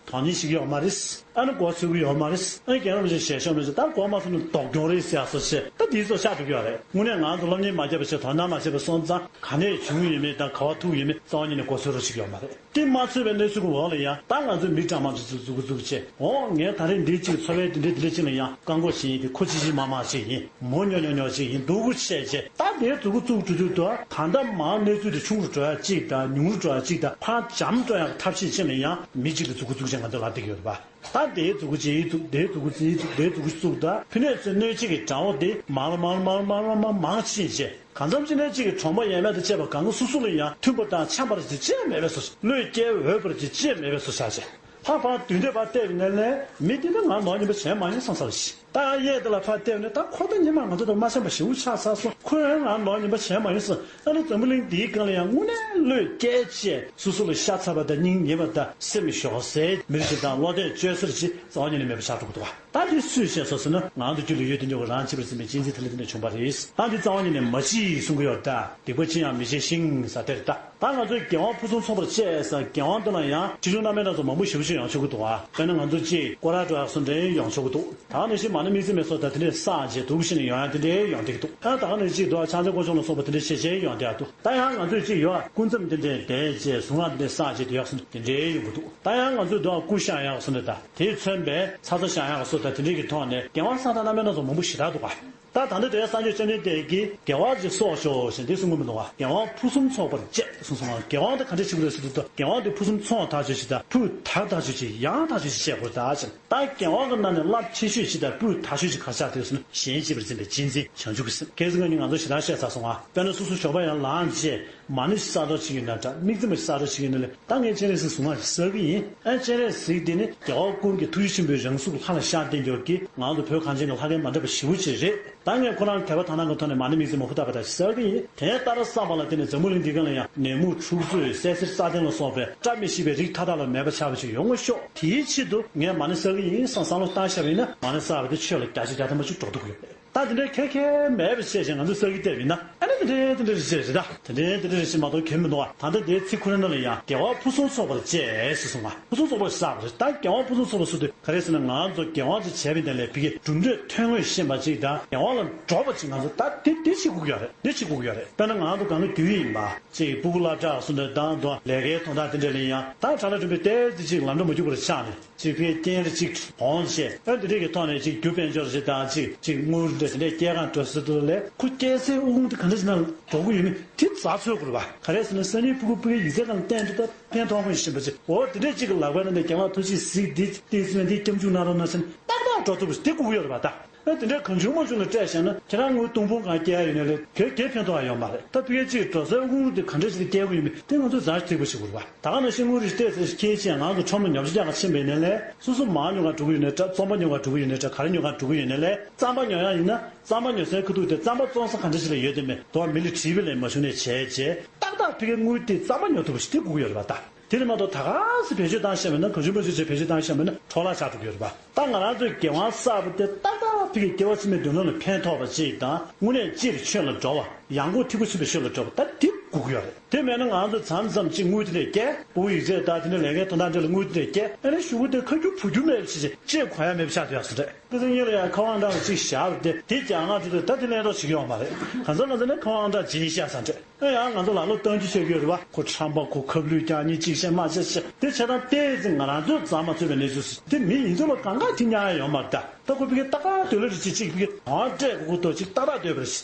དོན་གཉེར་བྱེད་ཀྱི་ཡོད་མ་རེད། ཨ་ནི་མགོ་ཚོས་ཀྱི་ཡོད་མ་རེད། ཨ་ནི་རྒན་རབས་ཅིག་ཞལ་ཤོར་མི་ཚོ་ད་མགོ་མ་ཚོས་ན་སྡུག་གྱོང་རེད་ཟེར་ཡག་བཟོ་བྱས། ད་དེའི་ཚོ་ཤ་འགྲོ་གི་ཡོད་རེད། དངོས་གནས་ང་ཚོ་སློབ་གཉེར་མ་བརྒྱབ་པ་བྱས། དོ་སྣང་མ་བྱས་པ་སོང་ཙང་ག་ནས་བྱུང་ཡོད་མེད་དང་ག་བ་ཐུག་ཡོད་མེད་རྩ་བ་ཉིད་ནས་མགོ་ཚོས་རོགས་བྱེད་ཀྱི་ཡོད་མ་རེད། དེ་མ་ཚོས་པའི་གནས་ཚུལ་གྱི་འོག་ལ་ཡང་ད་ང་ཚོའི་མི་གྲངས་མང་ཅིག་ཚོ་མཛུབ་གུ་བཙུགས་བྱས། འོ་ངས་ད་རེས་འདི་གཅིག་འཚོ་བའི་འདི་འདྲའི་འདི་འདྲ་གཅིག་ལ་ཡང་རྐང་མགོ་ཞིག་ཡིན། དེ་ཁོ་ཅི་ཞིག་མ་མང་ཞིག་ཡིན། མོ་ཉོ་ཉོ་ཉོ་ཞིག་ཡིན། སྡུག་གུ་བཤད་བྱས། ད་དེའི་མཛུབ་གུ་བཙུགས་འགྲོ་དུས་དུ་ད་ལྟ་མང་གནས་ཚུལ་དེ་ཆུང་རུ་འགྲོ་ཡག་གཅིག་དང་ཉུང་རུ་འགྲོ་ཡག་གཅིག་དང་ཕར་འཇམ་འགྲོ་ཡག་ཐབས་ཤེས་ཅིག་ལ་ཡང་མི་གཅིག་ལ་མཛུབ་གུ་བཙུགས་བྱས་ང་ཚོ་ལབ་བསྡད་ཀྱི་ཡོད་རེད་པ། ད་དེའི་མཛུབ་གུ་ཅིག་ཡིན་འདུག་དེའི་མཛུབ་གུ་ཅིག་ཡིན་འདུག་དེའི་མཛུབ་གུ་ཅིག་བཙུགས། ད་ཕི་ནས་ཚོས་གནོད་བྱེད་ཀྱི་དགྲ་བོ་དེ་མང་རུ་མང་རུ་མང་རུ་མང་རུ་མང་རུ་མང་ཕྱིན་བྱས། གང་འཚམ་ཅིག་ནས་གཅིག་གི་གྲོང་པ་ཡས་མས་དང་བཅས་པ་གང་ག་སོ་སོ་ལ་ཡང་མཐུན་པ་དང་འཆམ་པ་རེ་ཅིག་ཅི་ཡང་མེད་པའི་བཟོ། བློས་བཀལ་འོས་པ་རེ་ཅིག་ཅི་ཡང་མེད་པའི་བཟོ་བྱས་བྱས། ད་ཕར་མདུན་དེ་ཕར་བལྟས་པའི་ནང་ནས་མི་དེ་ནི་ང་ནོར་ཉེན་པ་བྱས་མ་ཡིན་བསམ་ས་རེ་ཞིག་ད་ཡང་གཡས་དེ་ལ་ཕར་བལྟས་པ་ནི་ད་ཁོ་ད་སྔོན་མ་ང་ཚོ་དང་མ་འཆམ་པ་ཞེ་པོ་ཆགས་ཚར་སོང་། ཁོས་ཡང་ང་ནོར་ཉེན་པ་བྱས་མ་ཡིན་བསམ། ཨ་ནི་འཛམ་བུ་གླིང་འདིའི་སྒང་ལ་ཡང་དངོས་གནས་བློས་བཀལ་བྱས་སོ་སོ་ལ་ཤ་ཚ་བ་དང་སྙིང་ཉེ་བ་དང་སེམས་ཞོག་སའི་མི་རིགས་ཤིག་དང་བློ་གཏད་བཅོལ་ས་རེ་ཅིག་རྩ་བ་ཉིད་ནས་མེད་པ་ཆགས་འགྲོ་གི་འདུག་བ། ད་འདི་སུས་བཤད་སོང་ཟེར་ན། ང་ཚོ་རྒྱུད་ལ་ཡོད་དེ་འདྲ་བ་རང་བྱེད་པར་འཛིན་པའི་གཅན་གཟན་དེ་ལ་དེ་འདྲ་བྱུང་བ་རེད། ད་འདི་རྩ་བ་ཉིད་ནས་མ་བྱེད་གསུང་གི་ཡོད། ད་སྡིག་པ་ཅི་ཡང་མི་བྱེད་ཤིང་ཟེར་དེ་རེད། ད་ད་ང་ཚོས་རྒྱལ་དབང་ཕུན་སུམ་ཚོགས་པར་བཅས་ཟེར། རྒྱལ་དབང་དེ་ལ་ཡང་ཁྲི་ཆུང་རྣམ་པའི་སྣ་ཚོགས་མང་པོ་ཞེ་པོ་ཅིག་ཡོང་ཆོག་གི་འདུག་ཨ། དཔེར་ན་ང་ཚོ་ཅིག་སྐོར་ར་འགྲོ་ཡག་སོགས་འདྲ་ཡོང་ཆོག་གི་འདུག་ད་ནང་བཞིན་མ་ཎི་དམིགས་བརྩེ་མའི་ཚོགས་དང་དེ་འདྲས་བསགས་བྱས་འདུག་ཤིང་ཡོང་ཡག་དེ་འདྲས་ཡོང་བསྡད་ཀྱི་འདུག་ད་ད་ག་ནང་བཞིན་ཅིག་འདུག་ཨ། ཕྱག་འཚལ་སྐོར་སྦྱོང་ལ་སོགས་པ་དེ་འདྲས་བྱས་བྱས་ཡོང་བསྡད་ཡག་འདུག་ད་ཡང་ང་ཚོས་ཅིག་ཡོད་ཨ། སྐུ་མཚམས་དེ་འདྲས་བསྡད་བྱས་གཟུངས་སྔགས་དེ་འདྲས་བསགས་བྱས་སྡོད་ཡག་སོགས་དེ་འདྲས་ཡོང་གི་འདུག་ད་ཡང་ང་ཚོས་འདུག་ཨ། སྐུ་བཤམས་ཡག་སོགས་འདྲ་དང་། དེས་མཚོན་པའི་ཚ་ཚ་བཞག་ཡག་སོགས་དང་དེ་འདྲས་ཀྱི་ཐོག་ནས་རྒྱལ་དབང་གསང་བདག་རྣམ་པའི་སྣ་ཚོགས་མང་པོ་ཞེ་དྲག་འདུག་ག་ད་ད་ལྟ་དེ་སངས་རྒྱས་བཅོམ་ལྡན་འདས་ཀྱིས་དགེ་བ་ཅིག་གསོག་ཤོག་ཞེས་འདི་གསུང་གི་མི་འདུག་ག་རྒྱལ་དབང་ཕུན་སུམ་ཚོགས་པར་བཅས་གསུངས་སོང་ང་། རྒྱལ་དབང་དེ་ག་འདྲས་བྱེད་དགོས་རེད་ཟེར་དུས། རྒྱལ་དབང་དེ་ཕུན་སུམ་ཚོགས་ཐག་ཆོད་ཅིག་དང་། ཕུད་དག་ཐག་ཆོད་ཅིག་ཡངས་ཐག་ཆོད་ཅིག་བྱེད་དགོས་རེད་ད་ཅེས། ད་རྒྱལ་དབང་གི་ནང་ནས་རླབས་ཆེ་ཤོས་ཅིག་དང་ཕུད་དག་ཤོས་ཅིག་ག་རེ་ཆགས་འདུག་ཟེར་ན། གཞན་གཅེས་པར་འཛིན་པའི་གཅེས་འཛིན་བྱང་ཆུབ་ཀྱི་སེམས། ཁ་སང་ང་གཉིས་ང་ཚོ་ཞེ་དྲག་བཤད་ཚར་སོང་ང་། དཔེར་ན་སོ་སོ་ཞོགས་པ་ཡར་ལངས་རྗེས། མ་ཎི་ཞིག་བསགས་འདོད་ཅིག་ཡོད་ན་འདྲ། དམིགས་བརྩེ་མ་ཞིག་བསགས་འདོད་ཅིག་ཡོད་ན་ལས། ད་ངས་སྤྱན་རས་གཟིགས་གཟུངས་སྔགས་ཤིག་བསགས་ཀྱི་ཡིན། ཨ། སྤྱན་རས་གཟིགས་འདི་ནི་རྒྱལ་བ་ཀུན་གྱི་ཐུགས་རྗེ་ཆེན་པོའི་རང་གཟུགས་ལ་ལྷ་ལ་ཤར་བསྟན་འགྱུར་གྱི། ང་ཚོ་བོད་གངས་ཅན་གྱི་ལྷ་སྐལ་མ་འདྲ་བ་ཞེ་པོ་ཅིག་རེད། ད་ངས་ཁོ་རང་དད་པ་དག་སྣང་གི་ཐོག་ནས་མ་ཎི་དམིགས་བརྩེ་མ་ཧུར་ཐག་པ་དག་ཞིག་བསགས་ཀྱི་ཡིན། དེ་ལྟར་བསགས་པ་ལ་བརྟེན་ནས་འཛམ་བུ་གླིང་འདི་སྒང་ལ་ཡང་ནད་མུག་འཁྲུག་རྩོད་བསད་གསེར་རྩ་ལྡན་ལ་སོགས་པའི་བཀྲ་མི་ཤིས་པའི་རིགས་མཐའ་དག་ལ་མེད་པ་ཆགས་པ་ཞིག་ཡོང་བ་ཤོག་དེའི་ཆེད་དུ་ངས་མ་ཎི་བསགས་ཀྱི་ཡིན་བསམ་བསམ་བློ་བཏང་བཞག་པ་ཡིན་ན། མ་ཎི་བསགས་པ་དེ་ཆོས་ལ་བརྒྱ་ཆ་བརྒྱ་ཐམ་པ་ཅིག་འགྲོ་ཐུབ་ཀྱི་ཡོད་རེད། ད་དེ་འདྲའི་ཁེ་ཁེ་མེད་པ་བཤད་བྱས་ང་ཚོས་བསགས་ཀྱི་བལྟས་པ་ཡིན་ན། ཨ་ནི་དེ་འདྲའི་དེ་འདྲའི་རེ་ཆེ་རེད་ད། དེ་འདྲའི་དེ་འདྲའི་རེ་ཆེ་མ་གཏོགས་གལ་མི་འདུག་ཨ། ད་ལྟ་དེའི་ཚིག་ཁོ་རང་ནང་ལ་ཡང་དགེ་བ་ཕུན་སུམ་ཚོགས་པར་བཅས་ཟེར་སོང་ང་། ཕུན་སུམ་ཚོགས་པར་བསགས་པ་རེད། ད་དགེ་བ་ཕུན་སུམ་ཚོགས་པ་ཟེར་དུས་ག་རེ་ཟེར་ན། ང་ཚོ་དགེ་བ་ཅིག་བྱས་པའི་ནང་ལས་ཕ་གིའི་གྲུབ་འབྲས་ཐོན་དངོས་ཤེས་པ་ཅིག་དང་། དགེ་བ་ལ་འགྲོ་བ་ཅིག་ང་ཚོ་ད་དེ་དེ་བྱེད་དགོས་ཀྱི་ཡོད་རེད། དེ་བྱེད་དགོས་ཀྱི་ཡོད་རེད། དཔེར་ན་ང་ཚོ་གང་ག་རྒྱུ་ཡིན་པ་ཅིག་སྤུ་གུ་སློབ་གྲྭ་སོགས་འདྲ་དང་དང་། ལས་ཀའི་དོན་དག་དེ་འདྲ་ལ་ཡང་ད་ཁྲ་ལ་གྲུམ་པའི་ཏོག་ཙམ་ཅིག་ལམ་འགྲོ་མ་རྒྱུག་པར་ཆགས་ནས། ཅིག་ཕའི་རྐྱེན་རེ་ཅིག་གོང་བྱས། ཨ། འདི་འདྲས་ཀྱི་ཐོག་ནས་ཅིག་རྒྱུ་དཔལ་འབྱོར་ཅིག་དང་ཅིག་ཅིག་དངུལ་འདྲ་དེ་འདྲས་སྐྱེལ་གང་འགྲོ་ཟེར་དུས་ལས། ཁོ་སྐྱེལ་སའི་དབུགས་དེ་ག་འདྲ་ཞིག་ནང་འགྲོ་གི་ཡོད་མེད་དེ་འཛའ་ཚོར་དགོས་རེད་པ། ག་རེ་ཟེར་ན། སང་ཉིན་ཕྲུ་གུ་ཕ་གིའི་ཡིག་ཚད་སྒང་བལྟས་འདྲ། ད་ཕན་ཐོགས་ཀྱི་ཡིན་པ་ཅིག་འོ་དེ་འདྲས་ཅིག་གི་ལག་པའི་ནང་ནས་རྒན་ལགས་ཐུགས་རྗེས་གཟིགས། འདི་བལྟས་ཚེ་འདི་སྐྱབས་འཇུག་གནང་རོགས་གནང་ཟེར་ནས་ཏག་ཏག་འགྲོ་ཐུབ་པ་ཞིག་དེ་དགོས་ཀྱི་ཡོད་རེད་པ། ད། ཨ། དེ་འདྲའི་གང་བྱུང་མང་བྱུང་ལ་སྤྲད་བཞག་ན། ཁྱེད་རང་དངུལ་སྟོང་ཕུང་གང་སྐྱེལ་ཡ་ཡོད་ནའི་ལས་ག་གེ་ཕན་ཐོགས་ཡ་ཡོད་མ་རེད། ད་ཕ་གིའི་ཅིག་འགྲོ་སའི་དབུགས་དེ་ག་འདྲ་ཞིག་ལ་སྐྱེལ་དགོས་ཡོད་མེད་དེ་ང་ཚོས་ཛ་ཞིག་ཐིག་པ་ཞིག་དགོས་རེད་པ། ད་ག་ནང་བཞིན་དངུལ་རེ་སྤྲད་ཚེ་ཁྱེད་ཅག་ང་ཚོ་ཁྲོམ་ལ་ཉོ་ཆ་རྒྱག་ག་ཕྱིན་པ་ཡིན་ནའི་ལས། སོ་སོ་མར་ཉོ་ག་འགྲོ་གི་ཡོད་ནའི་འདྲ། རྩམ་པ་ཉོ་ག་འགྲོ་གི་ཡོད་ནའི་འདྲ། ག་རེ་ཉོ་ག་འགྲོ་གི་ཡོད་ནའི་ལས། རྩམ་པ་ཉོ་ཡ་ཡིན་ན། རྩམ་པ་ཉོ་སའི་ཁ་ཐུག་དེ་རྩམ་པ་བཙོང་ས་ག་འདྲ་ཞིག་ལ་ཡོད་དེ་མེད་དོ། མི་ལ་དྲིས་པ་ལས་མ་བྱུང་ནས་བྱས་བྱས། ཏག་ཏག་ཕ་གིའི་དངུལ་དེ་རྩམ་པ་ཉོ་ཐུབ་པ་ཞིག་དེ་དགོས་ཀྱི་ཡོད་རེད་པ། ད། དེ་ལས་མ་གཏོགས་ད་ག་སེ་བེད་སྤྱོད་བཏང་ཤེས་མེད་ན། གང་བྱུང་མང་བྱུང་བྱས་བེད་སྤྱོད་བཏང་ཤེས་མེད་ན་འཕྲོ་བརླག་ཆགས་འགྲོ་གི་ཡོད་རེད་པ། ད་ང་རང་ཚོའི་དགེ་དབང་བསགས་པ་དེ་ཏག་ཏག་ཕ་གིའི་སྐྱེ་བ་ཕྱི་མའི་མདུན་ལམ་ལ་ཕན་ཐོགས་པ་ཅིག་དང་། དངོས་གནས་སྤྱིར་ཆོས་ལ་འགྲོ་བ། ཡང་སྒོས་ཐིག་པ་ཆུད་པའི་ཆོས་ལ་འགྲོ་བ། ད་དེ་དགོས་ཀྱི་ཡོད་རེད། དེ་མེད་ན་ང་ཚོ་མཚམས་མཚམས་ཅིག་དངུལ་དེ་འདྲས་སྐྱེལ། ཕྲུ་གུ་ཡིག་ཚད་དང་དེ་འདྲ་ལས་ཀའི་དོན་དག་འདྲ་ལ་དངུལ་དེ་འདྲས་སྐྱེལ། ཨ་ནི་གཞུག་གུ་དེ་ཁ་རྒྱུ་བུ་རྒྱུ་མེད་པ་ཞིག་ཅིག་གོ་ཡ་མེད་པ་ཆགས་བསྡད་ཡག་བཟོ་འདྲ། ཁ་སང་ཉིན་ལ་ཡང་ཁ་དབང་ཀྲང་ལ་ཅིག་བཞག་པ་དེ། དེ་རྒྱག་ང་ཚོ་ད་དེ་ལེན་རོགས་བྱེད་ཀྱི་ཡོད་མ་རེད། གང་ཟག་ང་ཚོ་ནི་ཁ་དབང་ཀྲང་བྱིན་ཤག་བཟོ་འདྲ། ཨེ་ཡང་ང་ཚོ་ལ་ལོ་སྟོང་ཅིག་ཤོར་གྱི་ཡོད་རེད་པ། ཁོ་ཁྲམ་པ། ཁོ་ཁབ་ལུད་རྐྱང་གཉིས། གཅིག་བཤད་མ་བཤད་བཤད། དེ་བྱས་ཙང་དེ་ཙམ་ང་རང་ཚོས་ཛ་མ་ཚུད་པའི་གནས་ཚུལ་ཞིག་དེ་མི་ཡིན་ཚོད་ལ་གང་ག་དེ་ཉར་ཡ་ཡོད་མ་རེད་ད། ད་ཁོ་ཕ་གི་ཏག་ཏག་སྡོད་ལ་རེ་ཅིག་ཅིག་ཕ་གི་ནོར་སྤྲད་དགོས་ཀྱི་འདུག་ཅིག་ཏག་ཏག་སྡོད་པ་རེད།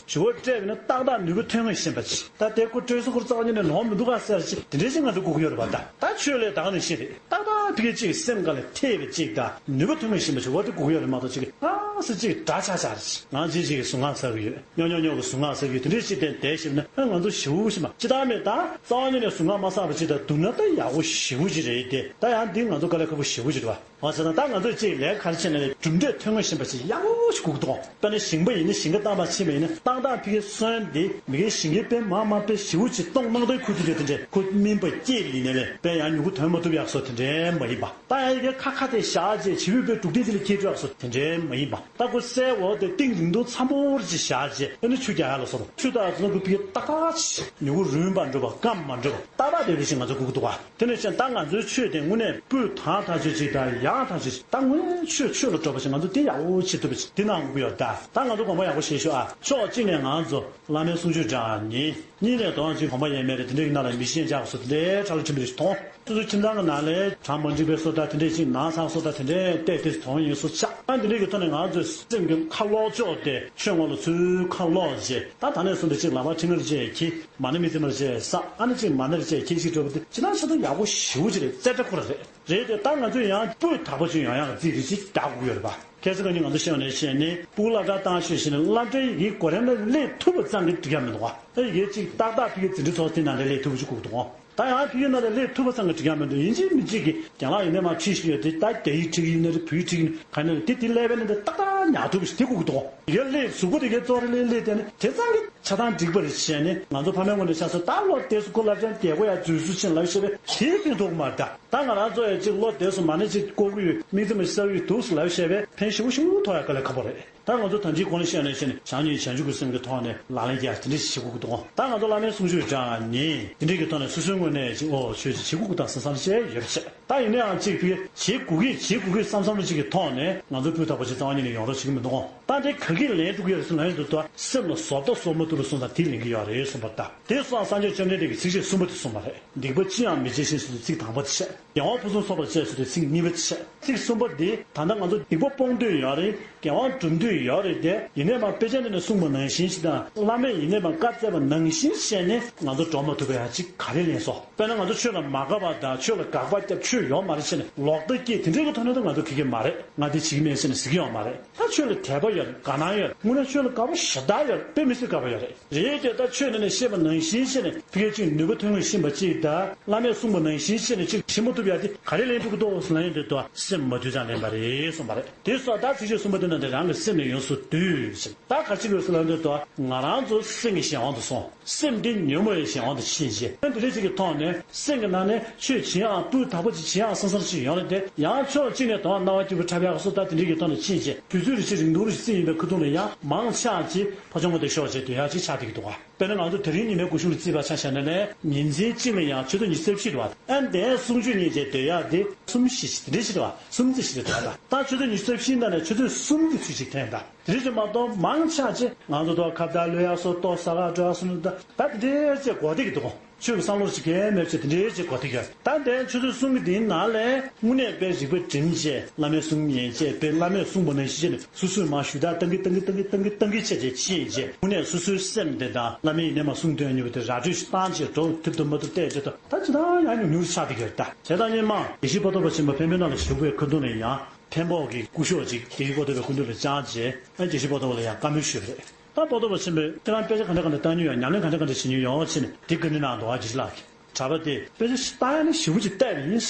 ཞུ་བ་སྤྲད་པ་ཡིན་ན་ཏག་ཏག་ནུས་པ་ཐོན་ངེས་ཤེས་པ་ཅིག་ད་དེ་ཁོ་སྤྲད་སོང་། ཁོ་རྩ་བ་ཉིད་ནས་ནོར་མི་འདུག་ག་ཟེར་ཅིག་དེ་འདྲ་ཅིག་ང་ཚོ་དགོས་ཀྱི་ཡོད་རེད་པ། ད་ད་ཆོས་ལས་ད་ག་ནང་བཞིན་རེད། ཏག་ཏག་ཕ་གི་ཅིག་སེམས་ཁ་ལ་ཐེབས་པ་ཅིག་དང་ནུས་པ་ཐོན་ངེས་ཤེས་པ་ཞུ་བ་དེ་དགོས་ཀྱི་ཡོད་རེད་མ་གཏོགས། ཅིག་ཨ་སི་ཅིག་འདྲ་ཆགས་ཆགས་རེད། ང་ཅིག་ཅིག་གཟུངས་སྔགས་བསགས་ཀྱི་ཡོད། སྨྱོ་སྨྱོ་སྨྱོ་གི་གཟུངས་སྔགས་བསགས་ཀྱི་ཡོད། དེ་འདྲ་ཅིག་བསྟན་བསྡད་ཤེས་ན། ཨ་ང་ཚོ་ཞེ་པོ་ཞིག་མ་ཅི་ལྟར་མེད། ད་རྩ་བ་ཉིད་ནས་གཟུངས་སྔགས་མ་བསགས་པ་ཅིག་དང་སྡུག་ན་ད་ཡག་པོ་ཞེ་པོ་ཅིག་རེད་དེ། ད་ཡང་འདི་ང་ཚོ་དཀའ་ལས་ཁག་པོ་ཞེ་པོ་ཅིག་རེད་པ། འོ་བྱས་ན་ད་ང་ཚོས་ཅིག་ལས་ཀ་ག་རེ་བྱས་ན་ལས་གྲུབ་འབྲས་ཐོན་ངེས་ཤེས་པ་ཞིག་ཡག་པོ་ཞིག་དགོས་ཀྱི་འདུག་དཔེར་ན་ཞིང་པ་ཡིན་ན། ཞིང་ཁ་བཏང་བར་ཕྱིན་པ་ཡིན་ན། ཏག་ཏག་ཕ་གིའི་སོན་དེ་མི་གིས་ཞིང་ཁའི་དཔེ་མང་མང་དཔེ་ཞེ་པོ་ཅིག་སྟོང་མང་དུ་ཁུར་ཐུབ་རྒྱུ་དེ་འདྲས། ཁོ་སྨིན་པ་སྐྱེས་པ་ཡིན་ནའི་ལས་དཔེ་ཡང་མྱུ་གུ་ཐོན་མ་ཐུབ་ཡག་བཟོ་དེ་འདྲས་མ་ཡིན་པ། ད་ཡང་ཡི་གེ་ཁ་ཁ་དེ་བཞག་རྗེས་བྱིའུའི་དཔེ་དྲུག་སྡེ་དེ་ལ་སྐྱེས་འགྲོ་ཡག་བཟོ་དེ་འདྲས་མ་ཡིན་པ། ད་ཁོ་སའི་འོག་དེ་གཏིང་རིང་ཐུང་འཚམ་པོ་ཅིག་བཞག་རྗེས་ཨ་ནི་ཆུ་རྒྱག་ཡ་ལ་སོགས་པ་ཆུ་དག་ཚོ་ཁོ་ཕི་ཏག་ཏག་ཅིག་མྱུ་གུ་རུལ་མ་འགྲོ་བ་སྐམ་མ་འགྲོ་བ་ཏག་ཏག་དེ་འདྲ་ཞིག་ང་ཚོ་དགོས་ཀྱི་འདུག་ག་དེ་ནས་བཤད་ད་ང་ཚོའི་ཆོས་དེ་དངོས་གནས་སྤུས་དག་ཐག་ཆོད་ཅིག་དང་ཡག་ཐག་ཆོད་ཅིག་ད་དངོས་གནས་ཆོས་ཆོས་ལ་འགྲོ་བ་ཞིག་ང་ཚོ་དེ་ཡག་པོ་བྱེད་ཐུབ་པ་ཞིག་དེ་གནང་དགོས་ཀྱི་ཡོད། ད་ད་ང་ཚོ་དགོངས་པ་ཡག་པོ་བཞེས་ཤོག་ཨ། ཕྱོགས་གཅིག་ནས་ང་ཚོ་བླ་མའི་གསུང་ཆོས་འདྲ་ཡིན། གཉིས་ནས་དོན་གཅིག་དགོངས་པ་ཡས་མས་རེད། དེ་འདྲའི་ནང་ལ་མི་ཤེས་འཇགས་སོ་དེ་འདྲའི་ཁྲ་ལོ་ཁྲིམས་རེ་ཞིག་མཐོང་། སོ་སོའི་ཁྱིམ་ཚང་གི་ནང་ལས་གྲངས་མ་འགྲིག་པའི་བཟོ་ལྟ་དེ་འདྲས་ཅིག་ནང་ཚང་བཟོ་ལྟ་དེ་འདྲས་ཏོག་ཙམ་མཐོང་ཡོང་སོ་ཆགས། ཨ་འདི་འདྲས་ཀྱི་ཐོག་ནས་ང་ཚོས་སེམས་ཀྱི་ཁ་ལོག་ཕྱོགས་དེ་ཆོས་ངོ་ལ་ཚུར་ཁ་ལོག་རྗེས་ད་ད་ནས་བཟུང་སྟེ་ཅིག་ལག་པ་ཁྲི་ངར་རྗེས་ཁྱི་མ་ཎི་མི་ཚེ་མར་རྗེས་ས་ཨ་ནི་ཅིག་མ་ཎིར་རྗེས་ཁྱི་ཞིག་འགྲོ་བ་དེ་ཅི་ན་ཆ་ཚང་ཡག་པོ་ཞེ་པོ་ཅིག་རེད། རྩེ་གྲ་ཁོ་ར་རེད། རེད་དེ་ད་ང་ཚོས་ཡང་སྤུས་དག་པོ་ཅིག་ཡོང་ཡག་གི་རྩིས་རེ་ཅིག་རྒྱག་དགོས་ཡོད་རེད་པ། ཁ་སང་ཁ་ཉིན་ང་ཚོ་བཤད་པ་ནས་བཤད་ནས་སྤུ་གུ་སློབ་གྲྭ་བཏང་ཤོད་བྱས་ནས་སློབ་གྲྭའི་ཡི་གེ་གོ་རིམ་ལ་སླེབས་ཐུབ་པ་ཙམ་གྱིས་འགྲིག་ཡ་མི་འདུག་ག་ཨེ་ཡི་གེ་གཅིག་ཏག་ཏག་ཕ་གིའི་འཛིན་གྲྭ་ཚོགས་ཐེངས་ནང་ལ་སླེབས་ཐུབ་པ་ཅིག་དགོས་ཀྱི་འདུག་ག་ད་ཡང་ཕ་གིའི་ནང་ལ་སླེབས་ཐུབ་པ་ཙམ་གྱིས་འགྲིག་ཡ་མི་འདུག་ཡིན་གཅིག་མིན་གཅིག་གིས་རྒན་ལགས་ཡིན་ནའི་མ་ཁྲིད་ཤིག་ཡོད་དེ་ད་རྒྱ་ཡིག་ཁྲིད་ཀྱི་ཡིན་ན་རེད། བོད་ཡིག་ཁྲིད་ཀྱི་ཡིན་ག་ནས་རེད། དེ་དེ་སླེབས་པའི་ནང་དུ་ཏག་ཏག་ཉར་ཐུབ་པ་ཞིག་དེ་དགོས་ཀྱི་འདུག་ག་ཡིག་གེ་སླེབས་གཟུགས་པོ་དེ་གའི་གཙོ་རེ་སླེབས་སླེབས་བསྡད་ནས་དེ་ཙམ་གྱིས་ཆ་ཚང་འགྲིག་པ་རེད་བྱས་ནས་ང་ཚོ་ཕ་མའི་ངོས་ནས་ཆ་ཚང་ད་ལོ་དེ་སུ་ཁོ་སློབ་ཚན་བསྡད་དགོས་ཡ་འཛུལ་ཚུལ་ཕྱིན་ལབ་བཤད་པས་དེའི་ཕན་ཐོགས་མ་རེད། ད་ད་ང་རང་ཚོ་ཡ་གཅིག་ལོ་དེ་སུ་མ་ཎི་གཅིག་བསྐོར་གི་ཡོད། དམིགས་བརྩེ་མ་གསལ་ཡོད་འདུག་ལབ་བཤད་པས་ཕན་ཞེ་པོ་ཞེ་པོ་ཐོགས་ཡ་དཀའ་ལས་ཁག་པོ་རེད། ད་ང་ཚོ་ད་ལྟའི་སྐོར་ལ་བཤད་ནས་བཤད་ནས་བྱང་ཉིད་བྱང་ཆུབ་ཀྱི་སེམས་ཀྱི་ཐོག་ནས་ལག་ལེན་རྒྱག་དེ་འདྲ་ཞིག་བྱེད་དགོས་ཀྱི་འདུག་ད་ང་ཚོ་བླ་མའི་གསུང་ཆོས་འདྲ་ཉིད་དེ་འདྲ་གི་ཐོག་ནས་སོ་སོའི་ངོས་ནས་ཅིག་ཨོ་ཆོས་ཅིག་བྱེད་དགོས་ཀྱི་དང་བསམ་བསམ་བཤད་ཡོད་པ་བྱས། ད་ཡིན་ནའང་གཅིག་ཕ་གི་བྱེད་དགོས་ཀྱི་བྱེད་དགོས་ཀྱི་བསམ་བསམ་ཅིག་གི་ཐོག་ནས་ང་ཚོ་སྤུས་དག་པོ་ཅིག་རྩ་བ་ཉིད་ནས་ཡོང་རོགས་བྱེད་ཀྱི་མི་འདུག་ད་འདི་ག་གིས་ལེན་ཐུབ་ཀྱི་ཡོད་རེད་ཟེར་ན་ཡོད་འདུག་ད་སེམས་ལ་བཟོ་ལྟ་བཟོ་མ་ཐུབ་རེད་གསུངས་ཙང་དེ་ལེན་གྱི་ཡོད་རེད་གསུངས་པ། ད་དེ་སོང་ཙང་སངས་རྒྱས་བཅོམ་ལྡན་འདས་ཀྱིས་ཚིགས་བཅད་གསུམ་པ་དེ་གསུངས་པ་རེད། སྡིག་པ་ཅི་ཡང་མི་བྱེད་ཅིང་ཟེར་དུས་ཚིག་དང་པོ་དེ་བཤད། དགེ་བ་ཕུན་སུམ་ཚོགས་པར་སྤྱད་ཟེར་དུས་ཚིག་གཉིས་པ་དེ་བཤད། ཚིག་གསུམ་པ་འདི་ད་ལྟ་ང་ཚོ་སྡིག་པ་སྤོང་འདོད་ཡོད་རེད། དགེ་བ་སྒྲུབ་འདོད་ཡོད་རེད་དེ། ཡིན་ནའི་མ་དཔེ་ཆ་འདི་ནས་གསུངས་པ་ནང་བཞིན་ཞིག་དང་བླ་མས་ཡིན་ནའི་མ་བཀའ་སྩལ་པ་ནང་བཞིན་བྱས་ནས་ང་ཚོ་འགྲོ་མ་ཐུབ་པ་ཡང་ཅིག་ག་རེ་ལེན་སོང་། དཔེར་ན་ང་ཚོ་ཆོས་ལ་མ་དགའ་བ་དང་ཆོས་ལ་དགག་པ་བརྒྱབ་ཆོས་ཡོད་མ་རེད་བྱས་ནས་ལོག་ལྟ་སྐྱེས་དེ་འདྲའི་གི་ཐོག་ནས་ད་ང་ཚོ་ག་གེ་མ་རེད། ང་འདི་བྱེད་ཀྱི་མེད་ཟེར་ནས་ཟེར་གྱི་ཡོད་མ་རེད། ད་ཆོས་ལ་དད་པ་ཡོད་རེད། དགའ་སྣང་ཡོད་རེད། དངོས་གནས་ཆོས་ལ་དགའ་པོ་ཞེ་དྲག་ཡོད་རེད། དཔེ་མི་སྲིད་དགའ་པོ་ཡོད་རེད། རེད་དེ་ད་ཆོས་ནང་ནས་བཤད་པ་ནང་བཞིན་བྱས་ནས་ཕ་གིར་ཅིག་ནུས་པ་ཐོན་ངེས་ཤེས་པ་ཅིག་དང་བླ་མས་གསུངས་པ་ནང་བཞིན་བྱས་ནས་ཅིག་བྱེད་མ་ཐུབ་ཡ་དེ་ག་རེ་ལེན་ཐུབ་ཀྱི་འདུག་ཟེར་ན་ཡོད་འདུག་ད་སེམས་མ་དུལ་ཙང་ལེན་པ་རེད་གསུངས་པ་རེད། དེ་སོགས་ད་ཚིགས་བཅད་གསུམ་པ་དེ་ནང་དེ་རང་གི་སེམས་ནས་ཡོངས་སུ་དུལ་ཟེར། ད་ག་ཅི་དགོས་ཟེར་ན་འདོད་དོ་ང་རང་ཚོ་སེམས་ཀྱི་གཞན་དབང་དུ་སོང་། སེམས་འདི་ཉོན་མོངས་པའི་གཞན་དབང་དུ་ཕྱིན་རྗེས་འདི་འདྲ་ཅིག་གི་ཐོག་ནས་སེམས་ཀྱི་ནང་ནས་ཆོས་བྱེད་ཡག་སྤུས་དག་པོ་ཅིག་བྱེད་ཡག་བསམ་བསམ་ཞིག་ཡོང་ལ་དེ་ཡང་ཕྱོགས་གཅིག་ནས་དོ་སྣང་བ་སྐྱིད་པོ་འཁྲབ་ཡག་སོགས་ད་དེ་འདྲ་གི་ཐོག་ནས་ཕྱིན་རྗེས་དུས་ཚོད་རེ་ཞིག་རིང་ཐུང་རེ་ཞིག་བརྩི་ཡིན་པའི་ཁ་ཐུག་ལ་ཡང་མང་ཆེ་བ་ཅིག་ཕ་ཆུང་བ་དེ་ཤོག་ཅེས་འདོད་ཡག་ཅིག་ཆགས་བསྡད་ཀྱི་འདུག་ག་དཔེར་ན་ང་ཚོ་དེ་རིང་ཉི་མའི་སྐུ་གཞུང་ལ་བརྩིས་པ་ཆ་བཞག་ན་ལས་ཉིན་མཚན་གཅིག་ལ་ཡང་ཆུ་ཚོད་ཉི་ཤུ་རྩ་བཞི་རེད་བ། ཨ་ནི་དེ་གསུང་ཆོས་ཉན་བྱས་སྡོད་ཡག་དེ་གསུམ་བཞི་ཞིག་དེ་འདྲ་ཞིག་རེད་བ། གསུམ་ཙམ་ཞིག་རེད་འདུག་ག་ད་ཆུ་ཚོད་ཉི་ཤུ་རྩ་བཞིའི་ནང་ནས་ཆུ་ཚོད་གསུམ་གྱི་ཚོད་ཅིག་འཐེན་ད། དེ་རིང་ཙམ་མ་གཏོགས་མང་ཆེ་བ་ཅིག་ང་ཚོ་ད་ཁ་བརྡ་གློད་ཡག་སོགས་ཏོག་ཟ་ག་འགྲོ་ཡག་སོགས་ནི་ད་ད་དེ་འདྲའི་ཅིག་གོ་བསྡད་ཀྱི་འདུག་ཆོས་ཀྱི་བསམ་བློ་ཞིག་གང་ཡང་མེད་ཅེས་དེ་འདྲའི་ཅིག་གོ་ཐིག་ཡོད། ད་ལྟའི་ཆུ་ཚོད་གསུམ་གྱི་དེའི་ནང་ལས་དངོས་གནས་དཔེ་རིག་པ་སྒྲིམ་བྱས་བླ་མའི་གསུང་ཉན་བྱས་དཔེ་བླ་མས་གསུངས་པ་ནང་བཞིན་བྱས་ནས་སོ་སོས་མར་ཞུ་དག་བཏང་གི་བཏང་གི་བཏང་གི་བཏང་གི་བཏང་གི་བྱས་བྱས་ཕྱིན་བྱས་དངོས་གནས་སོ་སོའི་སེམས་དེ་དང་བླ་མས་ཡིན་ནའི་མ་གསུང་དོན་གཉིས་པོ་དེ་ར་སྤྲོད་ཞིག་བཏང་བྱས་འགྲོ་ཐུབ་ཐུབ་མ་ཐུབ་བལྟས་བྱས་ད་ད་ཇི་ལྟར་ཡང་ཉུང་ཉུང་ཆགས་བསྡད་ཀྱི་ཡོད། ད་བྱས་ཙང་སྔོན་མ་དགེ་བཤེས་སྤ་ཐོག་པ་ཆེན་པོ་འཕན་པོའི་ནང་ལ་བཞུགས་པའི་ཁ་ཐུག་ནས་ཡང་འཕན་པོ་གི་སྐུ་ཞབས་ཅིག་དགེ་བཤེས་སྤ་ཐོག་པའི་སྐུ་མདུན་ལ་བཅར་བྱས་ཨ་དགེ་བཤེས་སྤ་ཐོག་པ་ལ་ཡང་བཀའ་མོལ་ཞུས་པ་རེད། ད་སྤ་ཐོག་པ་ཆེན་པོས་ཁྱེད་རང་དཔེ་ཆ་ག་འདྲ་ག་འདྲ་བཏང་མྱོང་ཡོད། ཉམས་ལེན་ག་འདྲ་ག་འདྲ་བྱེད་མྱོང་ཡོད་ཟེར་ནས་དེ་བཀའ་འདྲི་གནང་འདུག་ཨ་དགེ་བཤེས་ལགས་ཀྱིས། གྲྭ་པ་དེ་དཔེ་ཆ་ཞིག་བཏང་ཡ་ནི་ཞེ་པོ་ཅིག་བལྟས་པ་ཡིན།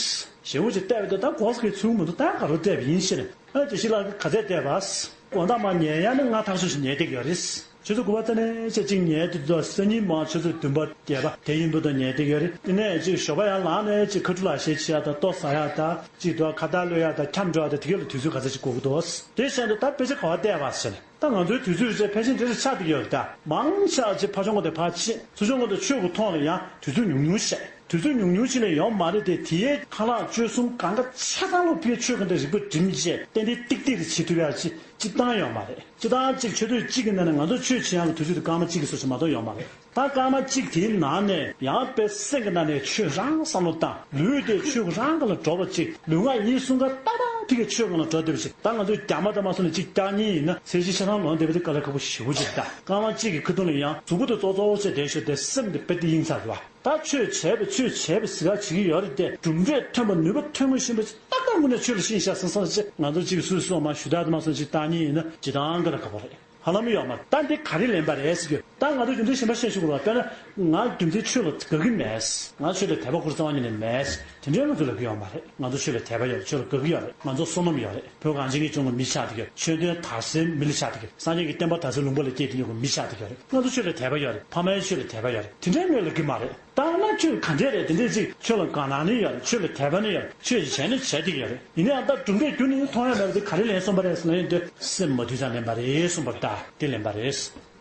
ཞེ་པོ་ཅིག་བལྟས་པ་དེ་ད་གོ་ས་གི་ཚུལ་མི་འདུག་ད་ག་རུ་བལྟས་པ་ཡིན་ཟེར་ནས་ཨ་དགེ་བཤེས་ལགས་ཀྱིས་ག་ཚད་བལྟས་པ། དགོང་དག་མར་ཉལ་ཡ་ནི་སྔ་ཐག་ཆོད་ཞིག་ཉལ་བསྡད་ཀྱི་ཡོད་རེད། ཆུ་ཚོད་དགུ་པ་ཙམ་ནས་ཅིག་ཅིག་ཉལ་དུས་ད་སང་ཉིན་མར་ཆུ་ཚོད་བདུན་པ་བརྒྱད་པ་དེ་ཡིན་པ་དང་ཉལ་བསྡད་ཀྱི་ཡོད་རེད། དེ་ནས་ཅིག་ཞོགས་པ་ཡར་ལངས་ནས་ཅིག་ཁ་ཕྲུག་ལག་ཤེས་བྱེད་ཡ་དང་ལྟོ་ཟ་ཡ་དང་ཅིག་ད་ཁ་བརྡ་གློད་ཡ་དང་འཁྱམས་འགྲོ་ཡ་དང་དེ་ག་ལ་དུས་ཚོད་ག་ཚད་ཅིག་འགོར་གྱི་འདུག་དེ་བྱས་ནས་ད་དཔེ་ཆ་ག་པར་བལྟས་པ་ཟེར་ནས། ད་ང་ཚོའི་དུས་ཚོད་རེ་ཕལ་ཆེར་འདི་རུ་ཆགས་བསྡད་ཡོད་རེད་ད། མང་ཆེ་བ་ཅིག་ཕ་ཆུང་ངུ་དེ་ཕར་ཕྱིན། ཚུར་ཆུང་ངུ་དེ་ཆོས་ཀྱི་ཐོག་ལ་ཡང་དུས་ཚོད་ཉུང་ཉུང་བཤད། དུས་ཚོད་ཉུང་ཉུང་ཕྱིན་ནས་ཡོང་མ་རེད་དེ། དེའི་ཁ་ལག་སྤྱོད་གསུམ་གང་ག་ཆ་ཚང་ལོ་ཕའི་ཆོས་ག་འདྲ་རིག་པ་སྒྲིམ་བྱས་ཏན་ཏན་ཏིག་ཏིག་རེ་བྱེད་ཐུབ་ཡ་ཅིག་ཅིག་བཏང་ཡོད་མ་རེད། སྤྱིར་བཏང་ཅིག་ཆུ་ཚོད་གཅིག་གི་ནང་ནས་ང་ཚོ་ཆོས་བྱེད་ཡ་གི་དུས་ཚོད་དེ་སྐར་མ་གཅིག་གི་སོ་ཞིག་མ་གཏོགས་ཡོད་མ་རེད། ད་སྐར་མ་གཅིག་དེའི་ནང་ནས་ཡང་དཔེ་སེམས་ཀྱི་ནང་ནས་ཆོས་རང་བསམ་བློ་བཏང་། ལུས་དེ་ཆོས་ཀྱི་རང་སྒང་ལ་འགྲོ་བ་གཅིག་ལུས་ངག་ཡིད་གསུམ་ཀ་ཏག་ཏག་ཕ་གིའི་ཆོས་སྒང་ལ་འགྲོ་བསྡད་པ་ཞིག་ད་ང་ཚོས་རྒྱ་མ་དང་མ་སོང་ནས་གཅིག་བཀྱག་ཉིན་ཡིན་ན་ཚེ་གཅིག་ཆ་ཚང་ལོན་བསྡད་པ་དེ་དཀའ་ལས་ཁག་པོ་ཞེ་པོ་ཅིག་ད་སྐར་མ་གཅིག་གི་ཁ་ཐུག་ལ་ཡང་གཟུགས་པོ་དེ་ཙོག་ཙོག་བྱས་བསྡད་ཤོག་དེ་སེམས་དེ་དཔེ་དེ་གཡེང་ཚར་འདུག་བ། ད་ཆོས་བྱས་པ་ཆོས་བྱས་པ་ཟེར་ག་བྱེད་ཀྱི་ཡོད་རེད་དེ། གྲུབ་འབྲས་ཐོན་པ་ནུས་པ་ཐོན་ངེས་ཤེས་པ་ཅིག་ཏག་ཏག་དངོས་གནས་ཆོས་ལ་ཤེས་བཞག་སང་སང་ཅིག་ང་ཚོ་གཅིག་སུད་སོང་མ་ཞུ་དག་དུ་མ་སོང་ཅིག་བཏང་ཉིན་ཡིན་ན་ཇི་ལྟར་དཀའ་ལས་ཁག་པོ་རེད། ཧ་ལམ་ཡོད་མ་རེད། ད་འདི་ག་རེ་ལེན་པ་རེད་ཟེར་གྱི་ཡོད། ད་ང་ཚོ་རྒྱུ་མཚན་གཞན་པ་བཤད་ཆོག་གི་རེད་བ། དཔེར་ན་ང་རྒྱུ་མཚན་ཆོས་ལ་དགའ་གི་མེད། ང་ཆོས་ལ་དད་པ་ཁུར་རྩ་བ་ཉིད་ནས་མེད། དེ་འདྲའི་ང་ཚོ་ལབ་གི་ཡོད་མ་རེད། ང་ཚོ་ཆོས་ལ་དད་པ་ཡོད་རེད། ཆོས་ལ་དགའ་གི་ཡོད་རེད། ང་ཚོ་བསོད་ནམས་ཡོད་རེད། བོད་གངས་ཅན་གྱི་ལྗོངས་ཀྱི་མི་ཆགས་བསྡད་ཀྱི་ཡོད་རེད། ཆོས་དོན་དར་སའི་མི་ལ་ཆགས་བསྡད་ཀྱི་ཡོད་རེད། སངས་རྒྱས་ཀྱི་བསྟན་པ་དར་སའི་ལུང་པ་ལ་སྐྱེས་བསྡད་མྱོང་གི་མི་ཆགས་བསྡད་ཀྱི་ཡོད་རེད། ང་ཚོ་ཆོས་ལ་དད་པ་ཡོད་རེད། ཕ་མའི་ཆོས་ལ་དད་པ་ཡོད་རེད། དེ་འདྲའི་ངས་ལབ་གི་མ་རེད། ད་ང་ཁྱོད་ག་འདྲས་རེད། དེ་འདྲས་ཅིག་ཁྱོད་ལ་དགའ་སྣང་ནི་ཡོད་རེད། ཁྱོད་ལ་དད་པ་ནི་ཡོད་རེད། ཁྱོད་ཀྱིས་བྱས་ནི་བྱས་བསྡད་ཀྱི་ཡོད་རེད། ཡིན་ནའང་ད་སྒྲུབ་འབྲས་རྒྱུ་ནི་མཐོང་ཡ་མེད་པ་དེ་ག་རེ་ལན་གསུངས་པ་རེད་ཟེར་ན། ཡིན་དུས་སེམས་མ་དུལ་ཙང་ལན་པ་རེད་གསུངས་པ་རེད། ད་དེ་ལན་པ་རེད།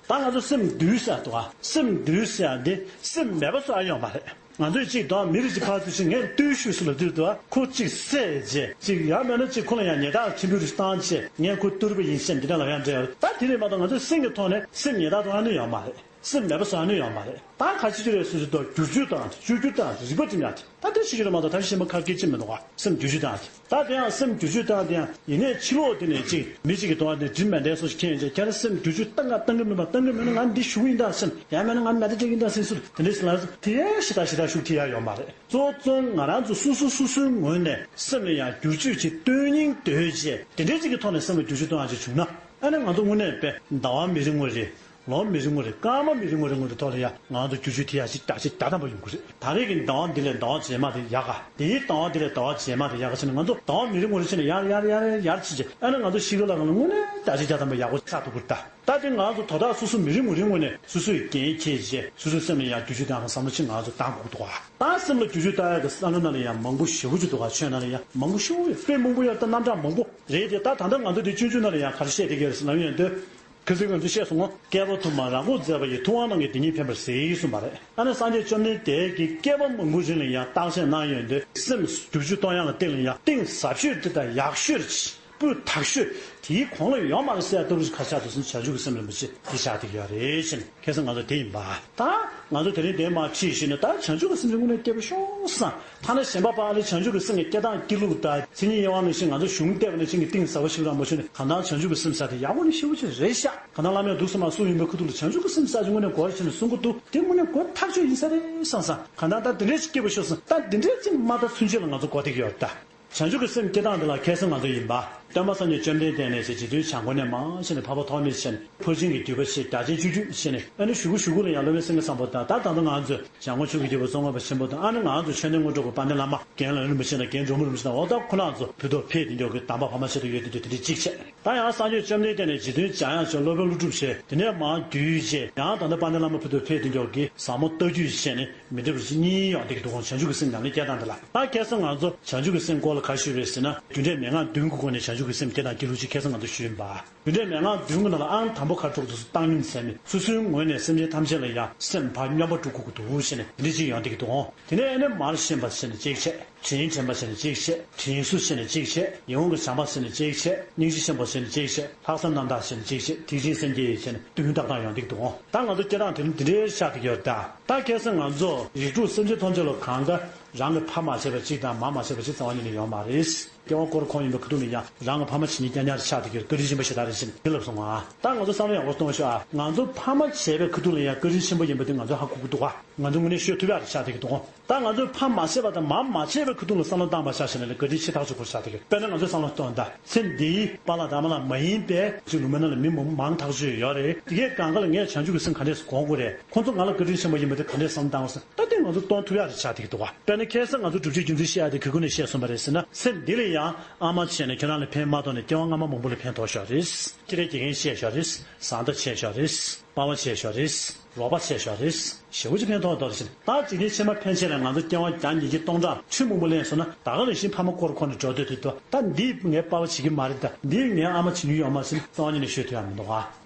ད་ང་ཚོ་སེམས་དུལ་ཟེར་འདུག་ག་སེམས་དུལ་ཟེར་ཡ་འདི་སེམས་མེད་པ་བཟོ་ཡ་ཡོད་མ་རེད། ང་ཚོས་ཅིག་དང་མི་རིགས་ཅིག་ཕར་ཚུར་ཞིག་ངས་བསྟོད་ཞུས་སུ་ལ་དུས་དུ་ཁོ་ཅིག་བསད་རྗེས་ཅིག་ཡང་མེད་ན་ཅིག་ཁོ་ལ་ཡང་ཉེས་རྡུང་ཆེན་པོ་རེ་བཏང་རྗེས་ངས་ཁོ་བསྟོད་པ་ཡིན་ཞེས་འདི་འདྲ་ལབ་ཡ་འདྲ་ཡོད་རེད། ད་དེ་རེད་མ་གཏོགས་ང་ཚོའི་སེམས་ཀྱི་ཐོག་ནས་སེམས་ཉེས་རྡུང་གཏོང་ཡ་ནི་ཡོད་མ་རེད། སེམས་མེད་པ་བཟོ་ཡ་ནི་ཡོད་མ་རེད། ད་ག་ཅི་ཅི་རེད་ཟེར་ཟེར་དུས་བསྒྱུར་བཅོས་བཏང་སྤྱོད་བསྒྱུར་བཏང་རིག་པ་འགྲིམ་ཡ་དེ། ད་དེ་ཞིག་རེད་མ་གཏོགས་ད་ཤི་མ་ཁ་སྐད་ཅི་མི་འདུག་ག་སེམས་བསྒྱུར་བཅོས་བཏང་དེ། ད་དེ་ཡང་སེམས་བསྒྱུར་བཅོས་བཏང་དེ་ཡང་ཡིན་ནའི་ཕྱི་ལོགས་དེ་ནས་ཅིག་མི་གཅིག་གི་གདོང་དེ་འགྲིམ་མེད་འདྲ་སོགས་ཤིག་ཁྱེད་ཡིན་ཅེ་ཁྱེད་རང་སེམས་བསྒྱུར་བཅོས་བཏང་ག་བཏང་གི་མིན་པ་བཏང་གི་མིན་ན་ང་འདི་ཞུ་གི་ཡིན་ད་སེམས་ཡང་མིན་ན་ང་མེད་ད་ཅིག་ཡིན་ད་སེམས་སུ་དེ་འདྲའི་སེམས་ལ་དེ་ཡང་ཞི་ད་ཞི་ད་ཤུགས་ཐེབས་ཡ་ཡོད་མ་རེད། གཙོ་བོ་གཙོ་བོ་ང་རང་ཚོ་སོ་སོ་སོ་སོའི་ངོས་ནས་སེམས་ལ་ཡང་བསྒྱུར་བཅོས་ཅིག་བཏོན་སྙིང་འདོད་ཅེ་དེ་འདྲའི་ཅིག་གི་ཐོག་ནས་སེམས་ལ་བསྒྱུར་བཅོས་གཏོང་ཡ་ཅིག་བྱུང་ན་ཨ་ནི་ང་ཚོ་དངོས་གནས་དཔེ་ཟླ་བ་མི་རིང་བ་རེད། ལོ་མི་རིང་བ་རེད། སྐར་མ་མི་རིང་བ་རིང་བ་རེ་ཐོག་ལ་ཡ་ང་ཚོ་བསྒྱུར་བཅོས་ཐེབས་ཡ་ཅིག་ད་ཅིག་ད་དམ་པ་ཡོང་གི་རེད། ད་རེས་ཀྱི་ཟླ་བ་འདི་ལས་ཟླ་བ་རྗེས་མ་དེ་ཡག་ག་དེའི་ཟླ་བ་འདི་ལས་ཟླ་བ་རྗེས་མ་དེ་ཡག་ག་ཕྱིན་ནས་ང་ཚོ་ཟླ་བ་མི་རིང་བ་རེ་ཕྱིན་ནས་ཡར་ཡར་ཡར་ཡར་ཕྱིན་ཅིག་ཨ་ནི་ང་ཚོ་ཤི་ཁ་ལ་ང་ལ་དངོས་གནས་ད་ཅིག་ད་དམ་པ་ཡག་པོ་ཆགས་འདུག་གི་ད། ད་དེ་ང་ཚོ་དོ་བདག་སོ་སོ་མི་རེ་ངོ་རེ་ངོ་ནས་སོ་སོས་འགན་འཁྱེར་བྱས་སོ་སོའི་སེམས་ལ་ཡང་བསྒྱུར་བཅོས་བཏང་གི་བསམ་བློ་ཅིག་ང་ཚོ་བཏང་དགོས་འདུག་ག་ད་སེམས་ལ་བསྒྱུར་བཅོས་བཏང་ཡག་གི་བསམ་བློ་ནང་ལ་ཡང་མང་པོ་ཞེ་པོ་ཅིག་འདུག་ག་ཆོས་ནང་ལ་ཡང་མང་པོ་ཞེ་པོ་ཡོད། དཔེ་མང་པོ་ཡོད། ད་རྣམ་གྲངས་མང་པོ་རེད་དེ། ད་ད་ལྟ་ང་ཚོ་འདི་སྤྱོད་འཇུག་ནང་ལ་ཡང་ག་རེ་བཤད་བསྡད་ཀྱི་ཡོད་རེད་ཟེར་ན་ཡོད་འདོད། ཁ་སང་ང་ཚོས་བཤད་སོང་ངོ་། བསྐལ་པ་དུ་མར་རང་ངོ་མཛད་པ་ཡི། ཐུབ་དབང་རྣམས་ཀྱིས་འདི་ཉིད་ཕན་པར་གཟིགས་གསུངས་པ་རེད། ཨ་ནི་སངས་རྒྱས་བཅོམ་ལྡན་འདས་ཀྱིས་བསྐལ་པ་མང་པོའི་རིང་ལ་ཡང་བརྟག་དཔྱད་གནང་ཡོད་འདོད། སེམས་བསྒྱུར་བཅོས་གཏོང་ཡག་ལ་སྟེང་ལ་ཡང་གཏིང་ཟབ་ཤོས་དེ་དང་ཡག་ཤོས་རེད། སྤུས་དག་ཤོས་དེའི་གོང་ལ་ཡོད་མ་རེད་ཟེར་ཡ་ལྟ་བུ་ཞིག་ག་ཆགས་འདུག་ཟེར་ན་བྱང་ཆུབ་ཀྱི་སེམས་རིན་པོ་ཆེ་དེ་ཆགས་བསྡད་ཀྱི་ཡོད་རེད་ཟེར་ནས། ཁ་སང་ང་ཚོ་དེ་ཡིན་པ། ད་ང་ཚོ་དེ་རིང་དེ་མར་ཁྲིད་བཞིན་ནས་ད་བྱང་ཆུབ་ཀྱི་སེམས་ཀྱི་དངོས་གནས་སྐྱེས་པ་ཤོག་བསམ། ཐ་ན་གཞན་པ་ཕར་ལ་བྱང་ཆུབ་ཀྱི་སེམས་ཀྱི་སྐྱེ་སྟངས་སྐྱེ་ལུགས་དང་མཚན་ཉིད་དབྱེ་བ་ནང་བཞིན་ང་ཚོ་གཞུང་བལྟས་པ་ནང་བཞིན་གྱི་གཏིང་ཟབ་པ་ཞིག་རང་མ་ཞུ་ནས་གང་ལྟར་བྱང་ཆུབ་ཀྱི་སེམས་ཟེར་དེ་ཡག་པོ་ནི་ཞེ་པོ་ཅིག་རེད་ཤག་གང་ལྟར་བླ་མས་འདུག་སེ་མར་གསུངས་ཡིན་པའི་ཁ་ཐུག་ལ་བྱང་ཆུབ་ཀྱི་སེམས་ཟེར་གྱི་དངོས་གནས་དགོས་རེད་ཟེར་ནས་གསུང་གི་འདུག་དེ་དངོས་གནས་དགོས་ཐག་ཆོད་ཡིན་ས་རེད་བསམ་བསམ། གང་ལྟར་ད་འདི་འདྲས་ཅིག་སྐྱེས་པ་ཤོག་བསམ། ད་འདི་འདྲས་ཅིག་མ་ད་ཚུན་ཆད་ལ་ང་ཚོ་གོ་བསྡད་ཀྱི་ཡོད་ད། བྱང་ཆུབ་ཀྱི་སེམས་སྐྱེ་སྟངས་འདི་ལ་ཁ་སང་ང་ཚོ་ཡིན་པ། སྟོན་པ་སངས་རྒྱས་བཅོམ་ལྡན་འདས་ནས་བྱས་རྗེ་བཙུན་བྱམས་མགོན་ནས་མར་བྱས་ནས་འཕགས་པ་ཐོགས་མེད་བྱས་ནས་ཕར་ཕྱིན་གྱི་བརྒྱུད་པ་བྱས། རྒྱ་ཆེན་སྤྱོད་བརྒྱུད་བྱས་ནས་ཨ་ནི་གཞུག་གུ་གཞུག་གུ་ལ་ཡང་སློབ་དཔོན་སེང་གེ་བཟང་པོ་དང་། ད་ད་ལྟ་ང་ཚོས་འཇམ་མགོན་ཆོས་ཀྱི་རྒྱལ་པོ་ཙོང་ཁ་པ་ཆེན་པོ་དང་། ཨ་ནི་ང་ཚོ་མཆོད་རྟེན་དངོས་གྲུབ་ཀྱི་དཔལ་ལྡན་བླ་མ་རྒན་ལགས་རིན་པོ་ཆེ་དང་རྒན་གྲོགས་མོ་རིན་པོ་ཆེ་དང་། འོ་ད་ཁོ་རང་ཚོ་བོད་དུ་ཕེབས་དེ་འཇོག་གི་དམ་པ་ཕ་མ་ཆེ་དུ་ཡོད་དེ་འདྲ་དེ་འདྲ་གཅིག་བྱས། ད་ཡང་སངས་རྒྱས་བཅོམ་ལྡན་འདས་ནས་རྗེ་བཙུན་འཇམ་དབྱངས་བྱས། སློབ་དཔོན་ཀླུ་སྒྲུབ་བྱས། དེ་ནས་མར་བརྒྱུད་བྱས། ཡང་ད་ལྟ་དཔལ་ལྡན་བླ་མ་བོད་དུ་ཕེབས་དེ་འཇོག་གི་ཟབ་མོ་ལྟ་བརྒྱུད་བྱས་ནས་མི་འདྲ་བ་ཞིག་གཉིས་ཡོང་བསྡད་ཀྱི་འདུག་གོ། བྱང་ཆུབ་ཀྱི་སེམས་ཉམས་ལེན་སྐྱེ་སྟངས་འདི་ལ། ད་ཁ་སང་ང་ཚོ་བྱང་ཆུབ་ཀྱི་སེམས་སྐོར་ལ་ག་རེ་ཞུས་རེད་ཟེར་ན། རྒྱུ་འབྲས་མན་ངག་བདུན་གྱི་སྒོ་ནས་བྱང་ཆུབ་ཀྱི་སེམས་སྐྱེ་སྟངས་སྐྱེ་ལུགས་ཅིག་ཁ་སང་ང་ཚོ་ཞུས་ཡིན་པ། རྒྱུ་འབྲས་མན་ངག་བདུན་གྱི་ནང་ལ་ཨང་དང་པོ་ག་རེ་འགྲོ་གི་འདུག་ཟེར། བཏང་སྙོམས་ཟེར་མི། སོ་སོའི་ངོས་ནས་སེམས་ཅན་ཐམས་ཅད་ལ་ཡང་སེམས་ཕར་སྙོམས་པར་འགྲོ་དགོས་ཀྱི་འདུག་ཟེར་ནས་འདི་འདྲ་ཅིག་ཡོང་བསྡད་ཀྱི་འདུག་གོ། དེ་ནས་ཨ་ནི་མར་ཞེན་པ་ཟེར་ནས་གཅིག་བྱས། དྲིན་དྲན་པ་ཟེར་ནས་གཅིག་བྱས། དྲིན་གཟོ་ཟེར་ནས་གཅིག་བྱས། ཡིད་འོང་གི་བྱམས་པ་ཟེར་ནས་གཅིག་བྱས། སྙིང་རྗེ་ཆེན་པོ་ཟེར་ནས་གཅིག་བྱས། ལྷག་བསམ་རྣམ་དག་ཟེར་ནས་གཅིག་བྱས། ཐེག་ཆེན་སེམས་བསྐྱེད་ཟེར་ནས་བདུན་ཏག་ཏག་ཡོང་བསྡད་ཀྱི་འདུག་གོ། ད་ང་ཚོ་སྐད་གྲགས་དེ་རིང་འདི་འདྲའི་ཆགས་བསྡད་ཀྱི་ཡོད་རེད་ད། ད་ཁ་སང་ང་ཚོ་རིགས་དྲུག་སེམས་ཅན་ཐམས་ཅད་ལ་གང་ག་རང་གི་ཕ་མ་བྱས་པ་གཅིག་དང་མ་མ་བྱས་པ་གཅིག་རྩ་བ་ཉིད་ནས་ཡོད་མ་རེད། སྐྱེ་བ་འཁོར་ཁོང་ཡིན་པའི་ཁ་ཐུག་ནས་ཡང་རང་གི་ཕ་མ་བྱེད་མཁན་རྐྱང་རྐྱང་རེ་ཆགས་བསྡད་ཀྱི་ཡོད། བཀའ་དྲིན་ཆེན་པོ་ཞེ་དྲག་རེད་ཟེར་ནས་དེ་ལབ་སོང་ང་། ད་ང་ཚོ་བསམ་བློ་ཡག་པོ་གཏོང་ཤོག་ཨ། ང་ཚོ་ཕ་མ་བྱས་པའི་ཁ་ཐུག་ལ་ཡང་བཀའ་དྲིན་ཆེན་པོ་ཡིན་པ་དེ་ང་ཚོ་ཧ་གོ་གི་འདུག་ག་ང་ཚོ་དངོས་གནས་ཤོད་ཐུབ་ཡག་རེ་ཆགས་བསྡད་ཀྱི་འདུག་ག་ད་ང་ཚོས་ཕ་མ་བྱས་པ་དང་མ་མ་བྱས་པའི་ཁ་ཐུག་ལ་བསམ་བློ་བཏང་བ་ཆ་བཞག་ན་ལས་བཀའ་དྲིན་ཆེ་ཐག་ཆོད་པོ་ཆགས་བསྡད་ཀྱི་ཡོད། དཔེར་ན་ང་ཚོས་བསམ་བློ་གཏོང་ད། ཚེ་འདིའི་པཱ་ལགས་དང་ཨ་མ་ལགས་མ་ཡིན་པའི་ཅིག་ལུང་པའི་ནང་ལ་མི་མང་ཐག་ཆོད་ཡོད་རེད། དེ་གའི་སྒང་ག་ལ་ངས་བྱང་ཆུབ་ཀྱི་སེམས་ག་འདྲས་སྒོམ་དགོས་རེད། ཁོང་ཚོ་ང་ལ་བཀའ་དྲིན་ཆེན་པོ་ཡིན་པ་དེ་ག་འདྲས་བསམ་བློ་བཏང་དགོས་ཟེར། ད་དེ་ང་ཚོ་གཏོང་ཐུབ་ཡག་རེ་ཆགས་བསྡད་ཀྱི་འདུག་ག་དཔེར་ན་ཁ་སང་ང་ཚོ་སྒྲུབ་བྱེད་རྒྱུ་མཚན་བཤད་ཡག་དེ་ག་གུ་ནས་བཤད་སོང་བ་རེད་ཟེར་ན། ཚེ་འདི་ལ་ཡང་ཨ་མ་བྱས་ནས་ཁྱོད་རང་ལ་ཕན་མ་ཐོགས་ནས་སྐྱེ་བ་སྔ་མ་མང་པོ་ལ་ཕན་ཐོགས་ཤག་རེད། ཁྱེད་རང་དགེ་རྒན་བཤད་ཤག་རེད། བཟའ་ཟླ་བྱས་ཤག་རེད། པ་ཕ་བྱས་ཤག་རེད། རོགས་པ་བྱས་ཤག་རེད། ཞེ་པོ་ཅིག་ཕན་ཐོགས་འདུག་ཟེར། ད་འཇིག་རྟེན་ཕྱི་མ་ཕན་ཆད་ལ་ང་ཚོ་སྐྱེ་བ་བརྒྱ་ཉིས་བརྒྱ་སྟོང་ཕྲག་ཁྲི་མང་པོ་ལེན་སོང་ན་ད་ག་ནང་བཞིན་ཕ་མ་སྐོར་ཁོ་ནས་འགྲོ་སྡོད་དུས་དོ། ད་འདི་ངའི་པ་ཕ་བྱེད་ཀྱི་མ་རེད། ད་འདི་ངའི་ཨ་མ་བྱེད་མྱོང་ཡོད་མ་ཟེར་རྩ་བ་ཉིད་ནས་ཤོད་ཐུབ་ཡག་མི་འདུག་ག་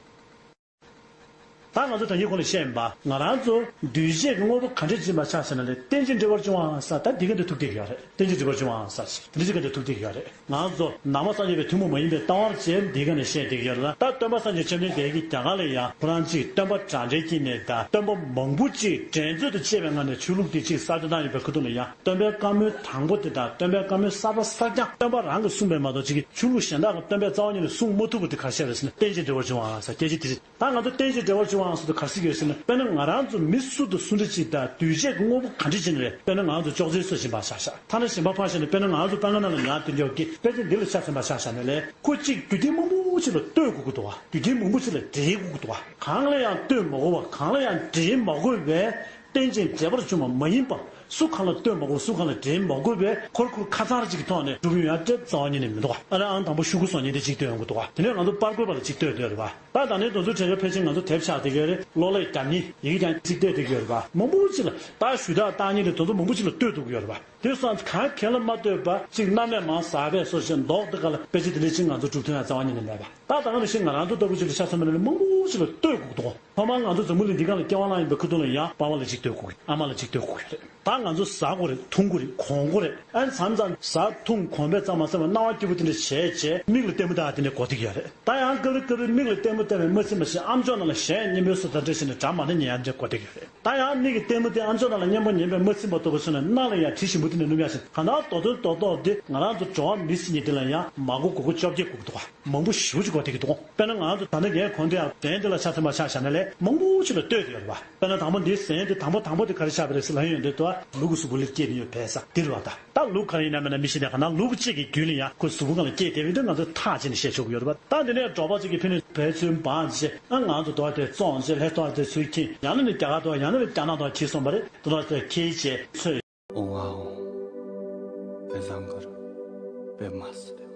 ད་ང་ཚོ་ད་གིན་གོང་ལ་བཤད་ཡིན་པ། ང་རང་ཚོ་འདུས་བྱས་ཀྱི་དངོས་པོ་ག་འདྲས་འཛིན་པ་ཆགས་ཟེར་ན་ལས་རྟེན་ཅིང་འབྲེལ་བར་འབྱུང་བའང་ཟེར། ད་འདི་ག་འདྲ་ཐུག་བསྡད་ཀྱི་ཡོད་རེད། རྟེན་ཅིང་འབྲེལ་བར་འབྱུང་བའང་ཟེར། དེ་འདྲ་ཅིག་ག་འདྲ་ཐུག་བསྡད་ཀྱི་ཡོད་རེད། ང་ཚོ་ནང་པ་སངས་རྒྱས་པའི་ཐུན་མོང་མ་ཡིན་པའི་ལྟ་བར་བྱས་འདི་ག་ནས་བཤད་བསྡད་ཀྱི་ཡོད་རེད་ལ། ད་སྟོན་པ་སངས་རྒྱས་བཅོམ་ལྡན་འདས་ཀྱིས་རྒྱ་གར་ལ་ཡང་ཁོ་རང་ཅིག་སྟོན་པ་གྲ་སྒྲིག་གི་ནས་ད་སྟོན་པ་མང་པོ་ཅིག་འགྲན་རྩོད་དུ་བཅས་པའི་ངང་ནས་ཆོས་ལུགས་དེ་ཅིག་གསར་བཏོན་བཏང་ཡོད་པའི་ཁ་ཐུག་ལ་ཡང་སྟོན་པའི་བཀའ་མོལ་དང་པོ་དེ་དང་སྟོན་པའི་བཀའ་མོལ་གསར་པ་གསར་རྐྱང་སྟོན་པ་རང་གིས་གསུངས་པའི་མ་གཏོགས་ཅིག་གི་ཆོས་ལུགས་གཞན་དག་གི་སྟོན་པས་རྩ་བ་ཉིད་ནས་གསུང་མ་ཐུབ་པ་དེ་ག་རེ་བཤད་རེད་ཟེར་ན། རྟེན་ཅིང་འབྲེལ་བར་འབྱུང་བའང་ཟེར། སྐད་ཆ་དེ་རེད། ད་ང་ཚོ་རྟེན་ཅིང་འབྲེལ་བར་འབྱུང་བའང་ཟེར་དུས་ག་རེ་ཟེར་གྱི་ཡོད་ཟེར་ན། དཔེར་ན་ང་རང་ཚོ་མི་སུ་དང་སུ་འདྲ་ཅིག་དང་འདུས་བྱས་ཀྱི་དངོས་པོ་ག་འདྲ་ཅིག་ནས་རེད། དཔེར་ན་ང་ཚོ་ཅོག་ཙེ་བཟོ་བཞིན་པ་ཆ་བཞག་ཐ་ན་གཞན་པ་ཕར་བཞག་ནས་དཔེར་ན་ང་ཚོ་དཔེ་ཁང་ནང་ལ་ཉར་དེ་འཇོག་གི་དཔེ་ཆ་འདི་ལ་ཆ་མཚོན་པ་ཆ་བཞག་ན་ལས་ཁོ་གཅིག་རྒྱུ་རྐྱེན་མང་པོ་ཅིག་ལ་ལྟོས་དགོས་ཀྱི་འདུག་བ། རྒྱུ་རྐྱེན་མང་པོ་ཅིག་ལ་འབྲེལ་དགོས་ཀྱི་འདུག་བ། གང་ལ་ཡང་ལྟོས་མ་དགོས་པ། གང་ལ་ཡང་འབྲེལ་མ་དགོས་པའི་རྟེན་ཅིང་འབྲེལ་བར་འབྱུང་བ་མ་ཡིན་པ། སུ་གང་ལ་ལྟོས་མ་དགོས། སུ་གང་ལ་འགྲན་མ་དགོས་པའི་ཁོར་ཁུར་ཁ་ཚང་རེ་ཅིག་གི་ཐོག་ནས་སྒྲུབ་ཡོང་ཡ་སྤྲད་རྩ་བ་ཉིད་ནས་མི་འདུག་ག་ཨ་རེ་ཨང་དང་པོ་ཤུ་གུ་སོང་ཉིན་དེ་གཅིག་ལྟོས་ཡོང་གི་འདུག་ག་དེ་ནས་ང་ཚོ་པར་བརྐོས་པ་ལ་གཅིག་ལྟོས་ཡོད་རེད་པ། ད་ད་ནས་དེ་ཚོ་བྱས་ན་ཕལ་ཆེར་ང་ཚོ་དེབ་ཆགས་བསྡད་ཀྱི་ཡོད་རེད། གློག་ཀླད་རྒྱབ་གཉིས་ཡི་གེ་རྐྱང་གཅིག་བལྟས་བསྡད་ཀྱི་ཡོད་རེད་པ། མང་པོ་ཅིག་ལ་ད་ཞུ་དག་བཏང་མཁན་དེ་དེ་ཚོ་མང་པོ་ཅིག་ལ་ལྟོས་ཐུབ་ཀྱི་ཡོད་རེད་པ། དེ་སོང་ཙང་གང་ག་ལ་མ་ལྟོས་པ་གཅིག་གནམ་མེད་མང་ཟག་པས་སོ་ཞེས་མདོག་འདི་ག་ལ་དཔེ་ཆ་དེ་འདྲ་ཅིག་ང་ཚོ་གྲུབ་ཐོན་ཡ་རྩ་བ་ཉིད་ནས་མེད་པ། ད་ད་ག་ནང་བཞིན་ང་རང་ཚོ་ལྟ་བུ་ཅིག་ལ་ཆ་མཚོན་པ་ཡིན་ན་མང་པོ་ཅིག་ལ་ལྟོས་དགོས་འདུག་ཐོག་མར་ང་ཚོ་འཛམ་བུ་གླིང་འདི་སྒང་ལ་སྐྱེ་བ་བླངས་ཡིན་པའི་ཁ་ཐུག་ལ་ཡང་པ་ཕ་ལ་ཅིག་ལྟོས་དགོས་ཀྱི། ཨ་མ་ལ་ཅིག་ལྟོས་དགོས་ཀྱི་རེད། ད་ང་ཚོ་ཟ་དགོས་རེད། འཐུང་དགོས་རེད། གོན་དགོས་རེད། ཨ་མཚམས་མཚམས་ཟ་འཐུང་གོན་པས་ཙམ་མ་ཟད་པར་སྣང་བ་སྐྱིད་པོ་དེ་འདྲ་བྱས་བྱས་མིག་ལ་ལྟད་མོ་ལྟ་ཡ་དེ་འདྲ་གོ་བསྡད་ཀྱི་ཡོད་རེད། ད་ཡང་སྐབས་རེ་སྐབས་རེ་མིག་ལ་ལྟད་མོ་ལྟ་བས་མ་ཚིམ་པ་ཞིག་ཨ་མཆོག་རྣམས་ལ་གཞས་སྙན་པོའི་སོ་ཐ་འདྲ་ཞིག་ནས་སྒྲ་མ་འདྲ་ཉན་ཡ་འདྲ་གོ་བསྡད་ཀྱི་ཡོད་རེད། ད་ཡང་མིག་གི་ལྟད་མོ་དེ་ཨ་མཆོག་རྣམས་ལ་སྙན་པོ་ཉན་པས་མ་ཚིམ་པ་ལྟ་བུ་སོང་ནས་རྣ་ལ་ཡང་དྲི་ཞིམ་པོ་དེ་འདྲ་སྣོམ་ཡ་ཞིག་གང་ལྟར་རྡོག་རྡོག་རྡོག་རྡོག་དེ་ང་རང་ཚོ་འགྲོ་བ་མི་སྲིད་ཉིད་དེ་ལ་ཡང་མ་གོ་དགོས་མཁོ་བཅོ་བརྒྱད་དགོས་ཀྱི་འདུག་ག་མང་པོ་ཞེ་པོ་ཅིག་གོ་བསྡད་ཀྱི་འདུག་དཔེར་ན་ང་ཚོ་ད་ལྟ་ངས་གོ་འདི་ཡང་གདན་འདི་ལ་ཆ་མཚོན་པ་ཆ་བཞག་ན་ལས་མང་པོ་ཞིག་ལ་ལྟོས་ཏེ་ཡོད་རེད་པ། དཔེར་ན་དང་པོ་འདིའི་ཟན་དེ་དང་པོ་དང་པོ་དེ་ག་རེ་ཆགས་པ་རེད་ཟེར་ལབ་ཡོང་དུས་ད་ལུག་གི་གཟུགས་པོ་ལ་སྐྱེས་ནས་ཡོད་པས་ས་འདིར་བ་ད། ད་ལུག་ག་རེ་ཡིན་ན་མིན་ན་མི་ཤེས་ནས་ག་ན་ལུག་གཅིག་གི་རྒྱུད་ལ་ཡང་ཁོའི་གཟུགས་པོ་སྒང་ལ་སྐྱེས་བསྡད་པའི་དུས་ང་ཚོས་ཐག་བཅད་ནས་བཤད་ཆོག་གི་ཡོད་རེད་པ། ད་འདི་ནས་འབྲོག་པ་གཅིག་གིས་ཕི་ནས་བལ་ཚུན་འབངས་བྱས་ཨ་ང་ཚོ་དོ་བ་དེ་བཙོང་བྱས་ལྷས་དོ་བ་དེ་ཚུར་ཁྱེར་ཡང་ན་ནི་རྒྱ་གར་དོ་བ་ཡང་ན་ནི་རྒྱ་ནག་དོ་བ་ཁྱེར་སོང་བ་རེད། དོ་བ་དེ་ཁྱེར་བྱས་ཚོས། ཨོ་ཝའོ། དཔེ་བཟང་གི་རེད། དཔེ་མ་སྲིད།